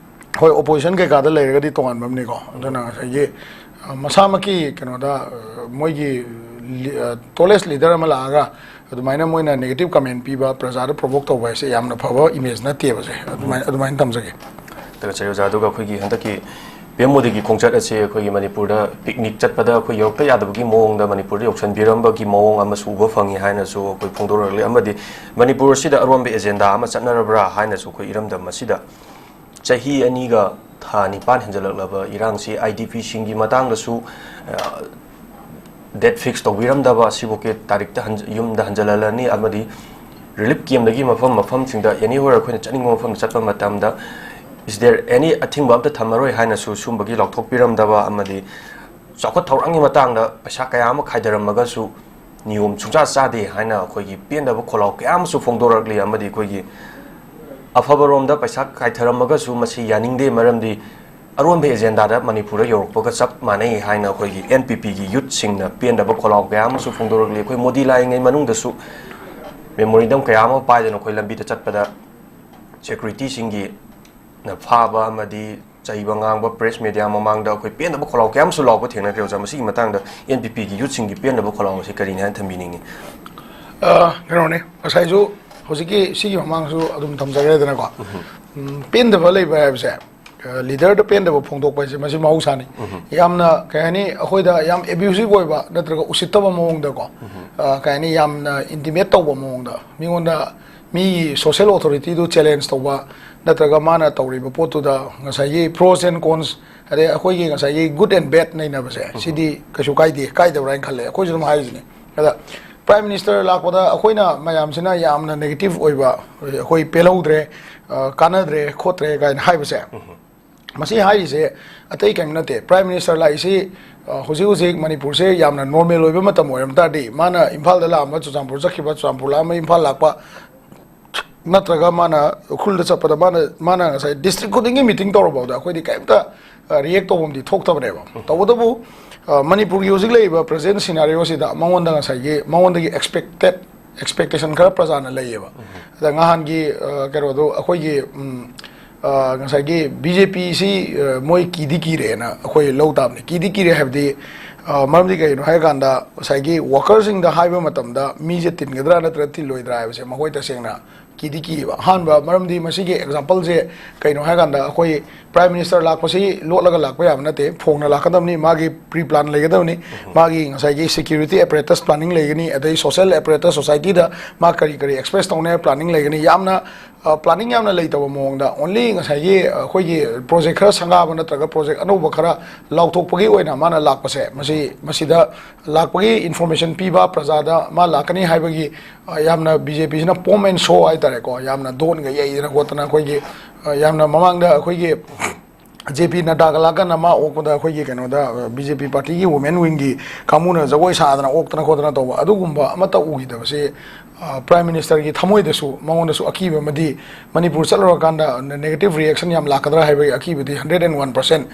ꯍꯣꯏ, ꯑꯣꯄꯣꯖꯤꯁꯟ ꯀꯩꯀꯥꯗ ꯂꯩꯔꯒꯗꯤ ꯇꯣꯉꯥꯟꯕ ꯑꯃꯅꯤꯀꯣ꯫ ꯑꯗꯨꯅ ꯉꯁꯥꯏꯒꯤ, ꯑ, ꯃꯁꯥꯃꯛꯀꯤ ꯀꯩꯅꯣꯗ, ꯑ, ꯃꯣꯏꯒꯤ ꯂꯤ-, ꯑ, ꯇꯣꯂꯦꯁ ꯂꯤꯗꯔ ꯑꯃ ꯂꯥꯛꯑꯒ ꯑꯗꯨꯃꯥꯏꯅ ꯃꯣꯏꯅ ꯅꯦꯒꯦꯇꯤꯚ ꯀꯃꯦꯟ ꯄꯤꯕ, ꯄ꯭ꯔꯖꯥꯗ ꯄ꯭ꯔꯣꯚꯣꯛ ꯇꯧꯕ ꯍꯥꯏꯁꯦ ꯌꯥꯝꯅ ꯐꯕ ꯏꯃꯦꯖ ꯅꯠꯇꯦꯕꯁꯦ꯫ ꯑꯗꯨꯃꯥꯏꯅ, ꯑꯗꯨꯃꯥꯏꯅ ꯊꯝꯖꯒꯦ꯫ ꯊꯥꯒꯠꯆꯔꯤ ꯑꯣꯖꯥ꯫ ꯑꯗꯨꯒ ꯑꯩꯈꯣꯏꯒꯤ ꯍꯟꯗꯛꯀꯤ ꯄꯤ ꯑꯦꯝ ꯃꯣꯗꯤꯒꯤ ꯈꯣꯡꯆꯠ ꯑꯁꯤ ꯑꯩꯈꯣꯏꯒꯤ ꯃꯅꯤꯄꯨꯔꯗ ꯄꯤꯛꯅꯤꯛ ꯆꯠꯄꯗ ꯑꯩꯈꯣꯏ ꯌꯧꯔꯛꯇ ꯌꯥꯗꯕꯒꯤ ꯃꯑꯣꯡꯗ ꯃꯅꯤꯄꯨꯔꯗ ꯌꯧꯁꯟꯕꯤꯔꯝꯕꯒꯤ ꯃꯑꯣꯡ ꯑꯃꯁꯨ ꯎꯕ ꯐꯪꯉꯤ ꯍꯥꯏꯅꯁꯨ ꯑꯩꯈꯣꯏ ꯐꯣꯡꯗꯣꯔꯛꯂꯤ꯫ ꯑꯃꯗꯤ ꯃꯅꯤꯄꯨꯔ ꯑꯁꯤꯗ ꯑꯔꯣꯟꯕ ꯑꯦꯖꯦꯟꯗꯥ ꯑꯃ ꯆꯠꯅꯔꯕ꯭ꯔꯥ ꯍꯥꯏꯅꯁꯨ ꯑꯩꯈꯣꯏ ꯏꯔꯝꯗꯝ ꯑꯁꯤꯗ ꯆꯍꯤ ꯑꯅꯤꯒ ꯊꯥ ꯅꯤꯄꯥꯟ ꯍꯦꯟꯖꯜꯂꯛꯂꯕ ꯏꯔꯥꯡꯁꯤ, ꯑꯥꯏ ꯗꯤ ꯄꯤꯁꯤꯡꯒꯤ ꯃꯇꯥꯡꯗꯁꯨ, ꯑ, ꯗꯦꯠ ꯐꯤꯛꯁ ꯇꯧꯕꯤꯔꯝꯗꯕ ꯑꯁꯤꯐꯥꯎꯒꯤ ꯇꯥꯔꯤꯛꯇ ꯍꯟꯖ-, ꯌꯨꯝꯗ ꯍꯟꯖꯜꯍꯜꯂꯅꯤ꯫ ꯑꯃꯗꯤ ꯔꯤꯂꯤꯐ ꯀꯦꯝꯗꯒꯤ ꯃꯐꯝ ꯃꯐꯝꯁꯤꯡꯗ, anywhere ꯑꯩꯈꯣꯏꯅ ꯆꯠꯅꯤꯡꯕ ꯃꯐꯝꯗ ꯆꯠꯄ ꯃꯇꯝꯗ, Is there any ꯑꯊꯤꯡꯕ ꯑꯝꯇ ꯊꯝꯃꯔꯣꯏ ꯍꯥꯏꯅꯁꯨ ꯁꯨꯝꯕꯒꯤ ꯂꯥꯎꯊꯣꯛꯄꯤꯔꯝꯗꯕ ꯑꯃꯗꯤ ꯆꯥꯎꯈꯠ ꯊꯧꯔꯥꯡꯒꯤ ꯃꯇꯥꯡꯗ ꯄꯩꯁꯥ ꯀꯌꯥ ꯑꯃ ꯈꯥꯏꯊꯔꯝꯃꯒꯁꯨ ꯅꯤꯌꯣꯝ ꯁꯨꯡꯆꯥ ꯆꯥꯗꯦ ꯍꯥꯏꯅ ꯑꯩꯈꯣꯏꯒꯤ ꯄꯦꯟꯗꯕ ꯈꯣꯜꯂꯥꯎ ꯀꯌꯥ ꯑꯃꯁꯨ ꯐꯣꯡꯗꯣꯔꯛꯂꯤ꯫ ꯑꯃꯗꯤ ꯑꯩꯈꯣꯏꯒꯤ ꯑꯐꯕꯔꯣꯝꯗ ꯄꯩꯁꯥ ꯀꯥꯏꯊꯔꯝꯃꯒꯁꯨ ꯃꯁꯤ ꯌꯥꯅꯤꯡꯗꯦ, ꯃꯔꯝꯗꯤ ꯑꯔꯣꯟꯕ ꯑꯦꯖꯦꯟꯗꯥꯗ ꯃꯅꯤꯄꯨꯔꯗ ꯌꯧꯔꯛꯄꯒ ꯆꯞ ꯃꯥꯟꯅꯩ ꯍꯥꯏꯅ ꯑꯩꯈꯣꯏꯒꯤ ꯑꯦꯟ ꯄꯤ ꯄꯤꯒꯤ ꯌꯨꯠꯁꯤꯡꯅ ꯄꯦꯟꯗꯕ ꯈꯣꯜꯂꯥꯎ ꯀꯌꯥ ꯑꯃꯁꯨ ꯐꯣꯡꯗꯣꯔꯛꯂꯤ꯫ ꯑꯩꯈꯣꯏ ꯃꯣꯗꯤ ꯂꯥꯛꯏꯉꯩ ꯃꯅꯨꯡꯗꯁꯨ ꯃꯦꯃꯣꯔꯦꯟꯗꯝ ꯀꯌꯥ ꯑꯃ ꯄꯥꯏꯗꯅ ꯑꯩꯈꯣꯏ ꯂꯝꯕꯤꯗ ꯆꯠꯄꯗ ꯁꯦꯀ꯭ꯌꯨꯔꯤꯇꯤꯁꯤꯡꯒꯤ ꯅ ꯐꯥꯕ ꯑꯃꯗꯤ ꯆꯩꯕ ꯉꯥꯡꯕ, ꯄ꯭ꯔꯦꯁ ꯃꯦꯗꯤꯌꯥ ꯃꯃꯥꯡꯗ ꯑꯩꯈꯣꯏ ꯄꯦꯟꯗꯕ ꯈꯣꯜꯂꯥꯎ ꯀꯌꯥ ꯑꯃꯁꯨ ꯂꯥꯎꯕ ꯊꯦꯡꯅꯈ꯭ꯔꯦ꯫ ꯑꯣꯖꯥ, ꯃꯁꯤꯒꯤ ꯃꯇꯥꯡꯗ ꯑꯦꯟ ꯄꯤ ꯄꯤꯒꯤ ꯌꯨꯠꯁꯤꯡꯒꯤ ꯄꯦꯟꯗꯕ ꯈꯣꯜꯂꯥꯎ ꯑꯁꯤ ꯀꯔꯤꯅꯤ ꯍꯥꯏꯅ ꯊꯝꯕꯤꯅꯤꯡꯉꯤ? ꯑ, ꯀꯩꯅꯣꯅꯤ, ꯉꯁꯥꯏꯁꯨ ꯍꯧꯖꯤꯛꯀꯤ ꯁꯤꯒꯤ ꯃꯃꯥꯡꯁꯨ ꯑꯗꯨꯝ ꯊꯝꯖꯈ꯭ꯔꯦꯗꯅꯀꯣ꯫ ꯎꯝ, ꯄꯦꯟꯗꯕ ꯂꯩꯕ ꯍꯥꯏꯕꯁꯦ, ꯑ, ꯂꯤꯗꯔꯗ ꯄꯦꯟꯗꯕ ꯐꯣꯡꯗꯣꯛꯄ ꯍꯥꯏꯁꯦ ꯃꯁꯤ ꯃꯍꯧꯁꯥꯅꯤ꯫ ꯌꯥꯝꯅ, ꯀꯩ ꯍꯥꯏꯅꯤ, ꯑꯩꯈꯣꯏꯗ ꯌꯥꯝ ꯑꯦꯕ꯭ꯌꯨꯁꯤꯚ ꯑꯣꯏꯕ ꯅꯠꯇ꯭ꯔꯒ ꯎꯁꯤꯠꯇꯕ ꯃꯑꯣꯡꯗꯀꯣ, ꯑ, ꯀꯩ ꯍꯥꯏꯅꯤ, ꯌꯥꯝꯅ ꯏꯟꯇꯤꯃꯦꯠ ꯇꯧꯕ ꯃꯑꯣꯡꯗ, ꯃꯤꯉꯣꯟꯗ, ꯃꯤꯒꯤ ꯁꯣꯁꯦꯜ ꯑꯣꯊꯣꯔꯤꯇꯤꯗꯨ ꯆꯦꯂꯦꯟꯖ ꯇꯧꯕ ꯅꯠꯇ꯭ꯔꯒ ꯃꯥꯅ ꯇꯧꯔꯤꯕ ꯄꯣꯠꯇꯨꯗ ꯉꯁꯥꯏꯒꯤ pros and cons, ꯑꯗꯩ ꯑꯩꯈꯣꯏꯒꯤ ꯉꯁꯥꯏꯒꯤ good and bad ꯅꯩꯅꯕꯁꯦ, ꯁꯤꯗꯤ ꯀꯩꯁꯨ ꯀꯥꯏꯗꯦ, ꯀꯥꯏꯗꯕ꯭ꯔꯥ ꯍꯥꯏꯅ ꯈꯜꯂꯦ꯫ ꯑꯩꯈꯣꯏꯁꯨ ꯑꯗꯨꯝ ꯍꯥꯏꯔꯤꯁꯤꯅꯦ꯫ ꯑꯗ ꯄ꯭ꯔꯥꯏꯝ ꯃꯤꯅꯤꯁꯇꯔ ꯂꯥꯛꯄꯗ ꯑꯩꯈꯣꯏꯅ ꯃꯌꯥꯝꯁꯤꯅ ꯌꯥꯝꯅ ꯅꯦꯒꯦꯇꯤꯚ ꯑꯣꯏꯕ, ꯑꯩꯈꯣꯏ ꯄꯦꯜꯍꯧꯗ꯭ꯔꯦ, ꯑ, ꯀꯥꯟꯅꯗ꯭ꯔꯦ, ꯈꯣꯠꯇ꯭ꯔꯦ ꯀꯥꯏꯅ ꯍꯥꯏꯕꯁꯦ, ꯃꯁꯤ ꯍꯥꯏꯔꯤꯁꯦ ꯑꯇꯩ ꯀꯔꯤꯝ ꯅꯠꯇꯦ꯫ ꯄ꯭ꯔꯥꯏꯝ ꯃꯤꯅꯤꯁꯇꯔ ꯂꯥꯛꯏꯁꯤ, ꯑ, ꯍꯧꯖꯤꯛ ꯍꯧꯖꯤꯛ ꯃꯅꯤꯄꯨꯔꯁꯦ ꯌꯥꯝꯅ ꯅꯣꯔꯃꯦꯜ ꯑꯣꯏꯕ ꯃꯇꯝ ꯑꯣꯏꯔꯝ ꯇꯥꯔꯗꯤ, ꯃꯥꯅ ꯏꯝꯐꯥꯜꯗ ꯂꯥꯛꯑꯝꯕ, ꯆꯨꯔꯆꯥꯟꯄꯨꯔ ꯆꯠꯈꯤꯕ, ꯆꯨꯔꯆꯥꯟꯄꯨꯔ ꯂꯥꯛꯑꯝꯕ, ꯏꯝꯐꯥꯜ ꯂꯥꯛꯄ, ꯅꯠꯇ꯭ꯔꯒ ꯃꯥꯅ ꯎꯈ꯭ꯔꯨꯜꯗ ꯆꯠꯄꯗ ꯃꯥꯅ, ꯃꯥꯅ ꯉꯁꯥꯏ ꯗꯤꯁꯇ꯭ꯔꯤꯛ ꯈꯨꯗꯤꯡꯒꯤ ꯃꯤꯇꯤꯡ ꯇꯧꯔꯐꯥꯎꯗ ꯑꯩꯈꯣꯏꯗꯤ ꯀꯩꯝꯇ, ꯑ, ꯔꯤꯌꯦꯛ ꯇꯧꯐꯝꯗꯤ ꯊꯣꯛꯇꯕꯅꯦꯕ꯫ ꯇꯧꯕꯇꯕꯨ, ꯑ, ꯃꯅꯤꯄꯨꯔꯒꯤ ꯍꯧꯖꯤꯛ ꯂꯩꯔꯤꯕ ꯄ꯭ꯔꯖꯦꯟ ꯁꯤꯅꯥꯔꯤꯑꯣꯁꯤꯗ ꯃꯉꯣꯟꯗ ꯉꯁꯥꯏꯒꯤ, ꯃꯉꯣꯟꯗꯒꯤ ꯑꯦꯛꯁꯄꯦꯛꯇꯦꯠ, ꯑꯦꯛꯁꯄꯦꯛꯇꯦꯁꯟ ꯈꯔ ꯄ꯭ꯔꯖꯥꯅ ꯂꯩꯌꯦꯕ꯫ ꯑꯗ ꯉꯍꯥꯟꯒꯤ, ꯑ, ꯀꯩꯅꯣꯗꯣ ꯑꯩꯈꯣꯏꯒꯤ, ꯎꯝ, ꯑ, ꯉꯁꯥꯏꯒꯤ ꯕꯤ ꯖꯦ ꯄꯤꯁꯤ, ꯑ, ꯃꯣꯏ ꯀꯤꯗꯤ ꯀꯤꯔꯦꯅ ꯑꯩꯈꯣꯏ ꯂꯧ ꯇꯥꯕꯅꯤ꯫ ꯀꯤꯗꯤ ꯀꯤꯔꯦ ꯍꯥꯏꯕꯗꯤ, ꯑ, ꯃꯔꯝꯗꯤ ꯀꯩꯒꯤꯅꯣ ꯍꯥꯏꯔꯀꯥꯟꯗ, ꯉꯁꯥꯏꯒꯤ ꯋꯥꯀꯔꯁꯤꯡꯗ ꯍꯥꯏꯕ ꯃꯇꯝꯗ ꯃꯤꯁꯦ ꯇꯤꯟꯒꯗ꯭ꯔꯥ ꯅꯠꯇ꯭ꯔꯒ ꯇꯤꯜꯂꯣꯏꯗ꯭ꯔꯥ ꯍꯥꯏꯕꯁꯦ ꯃꯈꯣꯏ ꯇꯁꯦꯡꯅ ꯀꯤꯗꯤ ꯀꯤꯕ꯫ ꯑꯍꯥꯟꯕ ꯃꯔꯝꯗꯤ ꯃꯁꯤꯒꯤ ꯑꯦꯛꯖꯥꯝꯄꯜꯁꯦ ꯀꯩꯅꯣ ꯍꯥꯏꯔꯀꯥꯟꯗ, ꯑꯩꯈꯣꯏ ꯄ꯭ꯔꯥꯏꯝ ꯃꯤꯅꯤꯁꯇꯔ ꯂꯥꯛꯄꯁꯤ ꯂꯣꯠꯂꯒ ꯂꯥꯛꯄ ꯌꯥꯕ ꯅꯠꯇꯦ, ꯐꯣꯡꯅ ꯂꯥꯛꯀꯗꯕꯅꯤ꯫ ꯃꯥꯒꯤ ꯄ꯭ꯔꯤ ꯄ꯭ꯂꯥꯟ ꯂꯩꯒꯗꯕꯅꯤ, ꯃꯥꯒꯤ ꯉꯁꯥꯏꯒꯤ ꯁꯦꯀ꯭ꯌꯨꯔꯤꯇꯤ ꯑꯦꯄꯔꯦꯇꯁ ꯄ꯭ꯂꯥꯅꯤꯡ ꯂꯩꯒꯅꯤ, ꯑꯗꯩ ꯁꯣꯁꯦꯜ ꯑꯦꯄꯔꯦꯇꯁ, ꯁꯣꯁꯥꯏꯇꯤꯗ ꯃꯥ ꯀꯔꯤ ꯀꯔꯤ ꯑꯦꯛꯁꯄ꯭ꯔꯦꯁ ꯇꯧꯅꯤ ꯍꯥꯏꯕ ꯄ꯭ꯂꯥꯅꯤꯡ ꯂꯩꯒꯅꯤ꯫ ꯌꯥꯝꯅ ꯄ꯭ꯂꯥꯅꯤꯡ ꯌꯥꯝꯅ ꯂꯩꯇꯕ ꯃꯑꯣꯡꯗ, ꯑꯣꯟꯂꯤ ꯉꯁꯥꯏꯒꯤ ꯑꯩꯈꯣꯏꯒꯤ ꯄ꯭ꯔꯣꯖꯦꯛ ꯈꯔ ꯁꯪꯒꯥꯕ ꯅꯠꯇ꯭ꯔꯒ ꯄ꯭ꯔꯣꯖꯦꯛ ꯑꯅꯧꯕ ꯈꯔ ꯂꯥꯎꯊꯣꯛꯄꯒꯤ ꯑꯣꯏꯅ ꯃꯥꯅ ꯂꯥꯛꯄꯁꯦ, ꯃꯁꯤ, ꯃꯁꯤꯗ ꯂꯥꯛꯄꯒꯤ ꯏꯟꯐꯣꯔꯃꯦꯁꯟ ꯄꯤꯕ, ꯄ꯭ꯔꯖꯥꯗ ꯃꯥ ꯂꯥꯛꯀꯅꯤ ꯍꯥꯏꯕꯒꯤ, ꯑ, ꯌꯥꯝꯅ ꯕꯤ ꯖꯦ ꯄꯤꯁꯤꯅ ꯄꯣꯝ ꯑꯦꯟ ꯁꯣ ꯍꯥꯏꯇꯥꯔꯦꯀꯣ, ꯌꯥꯝꯅ ꯗꯣꯟꯒ ꯌꯩꯗꯅ ꯈꯣꯠꯇꯅ ꯑꯩꯈꯣꯏꯒꯤ, ꯑ, ꯌꯥꯝꯅ ꯃꯃꯥꯡꯗ ꯑꯩꯈꯣꯏꯒꯤ ꯖꯦ ꯄꯤ ꯅꯗ꯭ꯗꯥꯒ ꯂꯥꯛꯀꯥꯟꯗ ꯃꯥ ꯑꯣꯛꯄꯗ ꯑꯩꯈꯣꯏꯒꯤ ꯀꯩꯅꯣꯗ, ꯕꯤ ꯖꯦ ꯄꯤ ꯄꯥꯔꯇꯤꯒꯤ ꯋꯨꯃꯦꯟ ꯋꯤꯡꯒꯤ ꯀꯥꯡꯕꯨꯅ ꯖꯒꯣꯏ ꯁꯥꯗꯅ ꯑꯣꯛꯇꯅ ꯈꯣꯠꯇꯅ ꯇꯧꯕ, ꯑꯗꯨꯒꯨꯝꯕ ꯑꯃꯠꯇ ꯎꯈꯤꯗꯕꯁꯤ, ꯑ, ꯄ꯭ꯔꯥꯏꯝ ꯃꯤꯅꯤꯁꯇꯔꯒꯤ ꯊꯃꯣꯏꯗꯁꯨ, ꯃꯉꯣꯟꯗꯁꯨ ꯑꯀꯤꯕ ꯑꯃꯗꯤ ꯃꯅꯤꯄꯨꯔ ꯆꯠꯂꯨꯔꯀꯥꯟꯗ ꯅꯦꯒꯦꯇꯤꯚ ꯔꯤꯌꯦꯛꯁꯟ ꯌꯥꯝ ꯂꯥꯛꯀꯗ꯭ꯔꯥ ꯍꯥꯏꯕꯒꯤ ꯑꯀꯤꯕꯗꯤ ꯍꯟꯗ꯭ꯔꯦꯠ ꯑꯦꯟ ꯋꯥꯟ ꯄꯥꯔꯁꯦꯟ,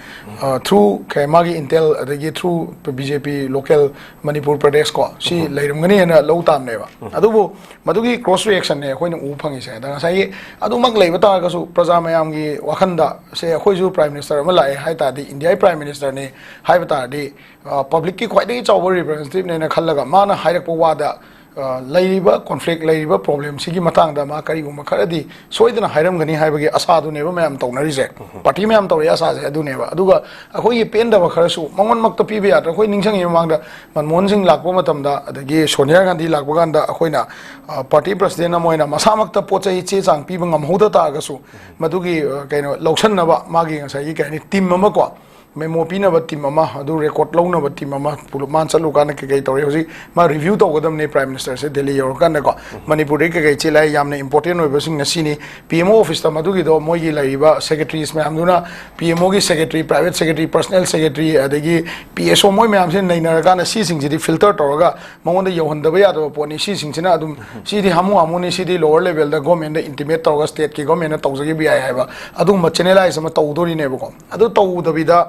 ꯑ, ꯊ꯭ꯔꯨ ꯀꯩ, ꯃꯥꯒꯤ ꯏꯟꯇꯦꯜ ꯑꯗꯒꯤ ꯊ꯭ꯔꯨ ꯕꯤ ꯖꯦ ꯄꯤ ꯂꯣꯀꯦꯜ ꯃꯅꯤꯄꯨꯔ ꯄ꯭ꯔꯗꯦꯁ ꯀꯣ, ꯁꯤ ꯂꯩꯔꯝꯒꯅꯤ ꯍꯥꯏꯅ ꯂꯧ ꯇꯥꯕꯅꯦꯕ꯫ ꯑꯗꯨꯕꯨ ꯃꯗꯨꯒꯤ ꯀ꯭ꯔꯣꯁ ꯔꯤꯌꯦꯛꯁꯟꯅꯦ ꯑꯩꯈꯣꯏꯅ ꯎꯕ ꯐꯪꯉꯤꯁꯦ꯫ ꯑꯗ ꯉꯁꯥꯏꯒꯤ ꯑꯗꯨꯃꯛ ꯂꯩꯕ ꯇꯥꯔꯒꯁꯨ ꯄ꯭ꯔꯖꯥ ꯃꯌꯥꯝꯒꯤ ꯋꯥꯈꯟꯗ ꯁꯦ ꯑꯩꯈꯣꯏꯁꯨ ꯄ꯭ꯔꯥꯏꯝ ꯃꯤꯅꯤꯁꯇꯔ ꯑꯃ ꯂꯥꯛꯑꯦ ꯍꯥꯏ ꯇꯥꯔꯗꯤ, ꯏꯟꯗꯤꯌꯥꯒꯤ ꯄ꯭ꯔꯥꯏꯝ ꯃꯤꯅꯤꯁꯇꯔꯅꯤ ꯍꯥꯏꯕ ꯇꯥꯔꯗꯤ, ꯑ, ꯄꯕ꯭ꯂꯤꯛꯀꯤ ꯈ꯭ꯋꯥꯏꯗꯒꯤ ꯆꯥꯎꯕ ꯔꯤꯄ꯭ꯔꯖꯦꯟꯇꯦꯇꯤꯚꯅꯦꯅ ꯈꯜꯂꯒ ꯃꯥꯅ ꯍꯥꯏꯔꯛꯄ ꯋꯥꯗ, ꯑ, ꯂꯩꯔꯤꯕ ꯀꯣꯟꯐ꯭ꯂꯤꯛ, ꯂꯩꯔꯤꯕ ꯄ꯭ꯔꯣꯕ꯭ꯂꯦꯝꯁꯤꯒꯤ ꯃꯇꯥꯡꯗ ꯃꯥ ꯀꯔꯤꯒꯨꯝꯕ ꯈꯔꯗꯤ ꯁꯣꯏꯗꯅ ꯍꯥꯏꯔꯝꯒꯅꯤ ꯍꯥꯏꯕꯒꯤ ꯑꯁꯥꯗꯨꯅꯦꯕ ꯃꯌꯥꯝ ꯇꯧꯅꯔꯤꯁꯦ꯫ ꯄꯥꯔꯇꯤ ꯃꯌꯥꯝ ꯇꯧꯔꯤ ꯑꯁꯥꯁꯦ ꯑꯗꯨꯅꯦꯕ꯫ ꯑꯗꯨꯒ ꯑꯩꯈꯣꯏꯒꯤ ꯄꯦꯟꯗꯕ ꯈꯔꯁꯨ ꯃꯉꯣꯟꯃꯛꯇ ꯄꯤꯕ ꯌꯥꯗ꯭ꯔꯦ꯫ ꯑꯩꯈꯣꯏ ꯅꯤꯡꯁꯤꯡꯉꯤꯉꯩ ꯃꯃꯥꯡꯗ ꯃꯟꯃꯣꯍꯟ ꯁꯤꯡ ꯂꯥꯛꯄ ꯃꯇꯝꯗ, ꯑꯗꯒꯤ ꯁꯣꯅꯤꯌꯥ ꯒꯥꯟꯙꯤ ꯂꯥꯛꯄ ꯀꯥꯟꯗ, ꯑꯩꯈꯣꯏꯅ, ꯑ, ꯄꯥꯔꯇꯤ ꯄ꯭ꯔꯁꯤꯗꯦꯟ ꯑꯃ ꯑꯣꯏꯅ ꯃꯁꯥꯃꯛꯇ ꯄꯣꯠ ꯆꯩ ꯆꯦ ꯆꯥꯡ ꯄꯤꯕ ꯉꯝꯍꯧꯗ ꯇꯥꯔꯒꯁꯨ, ꯃꯗꯨꯒꯤ, ꯑ, ꯀꯩꯅꯣ ꯂꯧꯁꯟꯅꯕ ꯃꯥꯒꯤ ꯉꯁꯥꯏꯒꯤ ꯀꯩ ꯍꯥꯏꯅꯤ, ꯇꯤꯝ ꯑꯃ ꯀꯣ, ꯃꯦꯃꯣ ꯄꯤꯅꯕ ꯇꯤꯝ ꯑꯃ, ꯑꯗꯨ ꯔꯦꯀꯣꯔꯠ ꯂꯧꯅꯕ ꯇꯤꯝ ꯑꯃ, ꯄꯨꯂꯞ ꯃꯥꯅ ꯆꯠꯂꯨꯀꯥꯟꯗ ꯀꯩꯀꯩ ꯇꯧꯔꯤ, ꯍꯧꯖꯤꯛ ꯃꯥ ꯔꯤꯚ꯭ꯌꯨ ꯇꯧꯒꯗꯕꯅꯤ ꯄ꯭ꯔꯥꯏꯝ ꯃꯤꯅꯤꯁꯇꯔꯁꯦ ꯗꯦꯜꯂꯤ ꯌꯧꯔꯀꯥꯟꯗꯀꯣ꯫ ꯃꯅꯤꯄꯨꯔꯗꯒꯤ ꯀꯩꯀꯩ ꯆꯦꯜꯂꯦ, ꯌꯥꯝꯅ ꯏꯝꯄꯣꯔꯇꯦꯟ ꯑꯣꯏꯕꯁꯤꯡꯅ ꯁꯤꯅꯤ꯫ ꯄꯤ ꯑꯦꯝ ꯑꯣ ꯑꯣꯐꯤꯁꯇ ꯃꯗꯨꯒꯤꯗꯣ ꯃꯣꯏꯒꯤ ꯂꯩꯔꯤꯕ ꯁꯦꯀ꯭ꯔꯦꯇꯔꯤꯁ ꯃꯌꯥꯝꯗꯨꯅ, ꯄꯤ ꯑꯦꯝ ꯑꯣꯒꯤ secretary, private secretary, personal secretary, ꯑꯗꯒꯤ ꯄꯤ ꯑꯦꯁ ꯑꯣ, ꯃꯣꯏ ꯃꯌꯥꯝꯁꯤ ꯅꯩꯅꯔꯀꯥꯟꯗ ꯁꯤꯁꯤꯡꯁꯤꯗꯤ ꯐꯤꯜꯇꯔ ꯇꯧꯔꯒ ꯃꯉꯣꯟꯗ ꯌꯧꯍꯟꯗꯕ ꯌꯥꯗꯕ ꯄꯣꯠꯅꯤ꯫ ꯁꯤꯁꯤꯡꯁꯤꯅ ꯑꯗꯨꯝ, ꯁꯤꯗꯤ ꯍꯥꯃꯨ ꯍꯥꯃꯨꯅꯤ, ꯁꯤꯗꯤ ꯂꯣꯋꯔ ꯂꯦꯚꯦꯜꯗ ꯒꯣꯔꯃꯦꯟꯗ ꯏꯟꯇꯤꯃꯦꯠ ꯇꯧꯔꯒ ꯁ꯭ꯇꯦꯠꯀꯤ ꯒꯣꯔꯃꯦꯟꯅ ꯇꯧꯖꯈꯤꯕ ꯌꯥꯏ ꯍꯥꯏꯕ ꯑꯗꯨꯒꯨꯝꯕ ꯆꯦꯅꯦꯂꯥꯏꯁ ꯑꯃ ꯇꯧꯗꯣꯔꯤꯅꯦꯕꯀꯣ꯫ ꯑꯗꯨ ꯇꯧꯗꯕꯤꯗ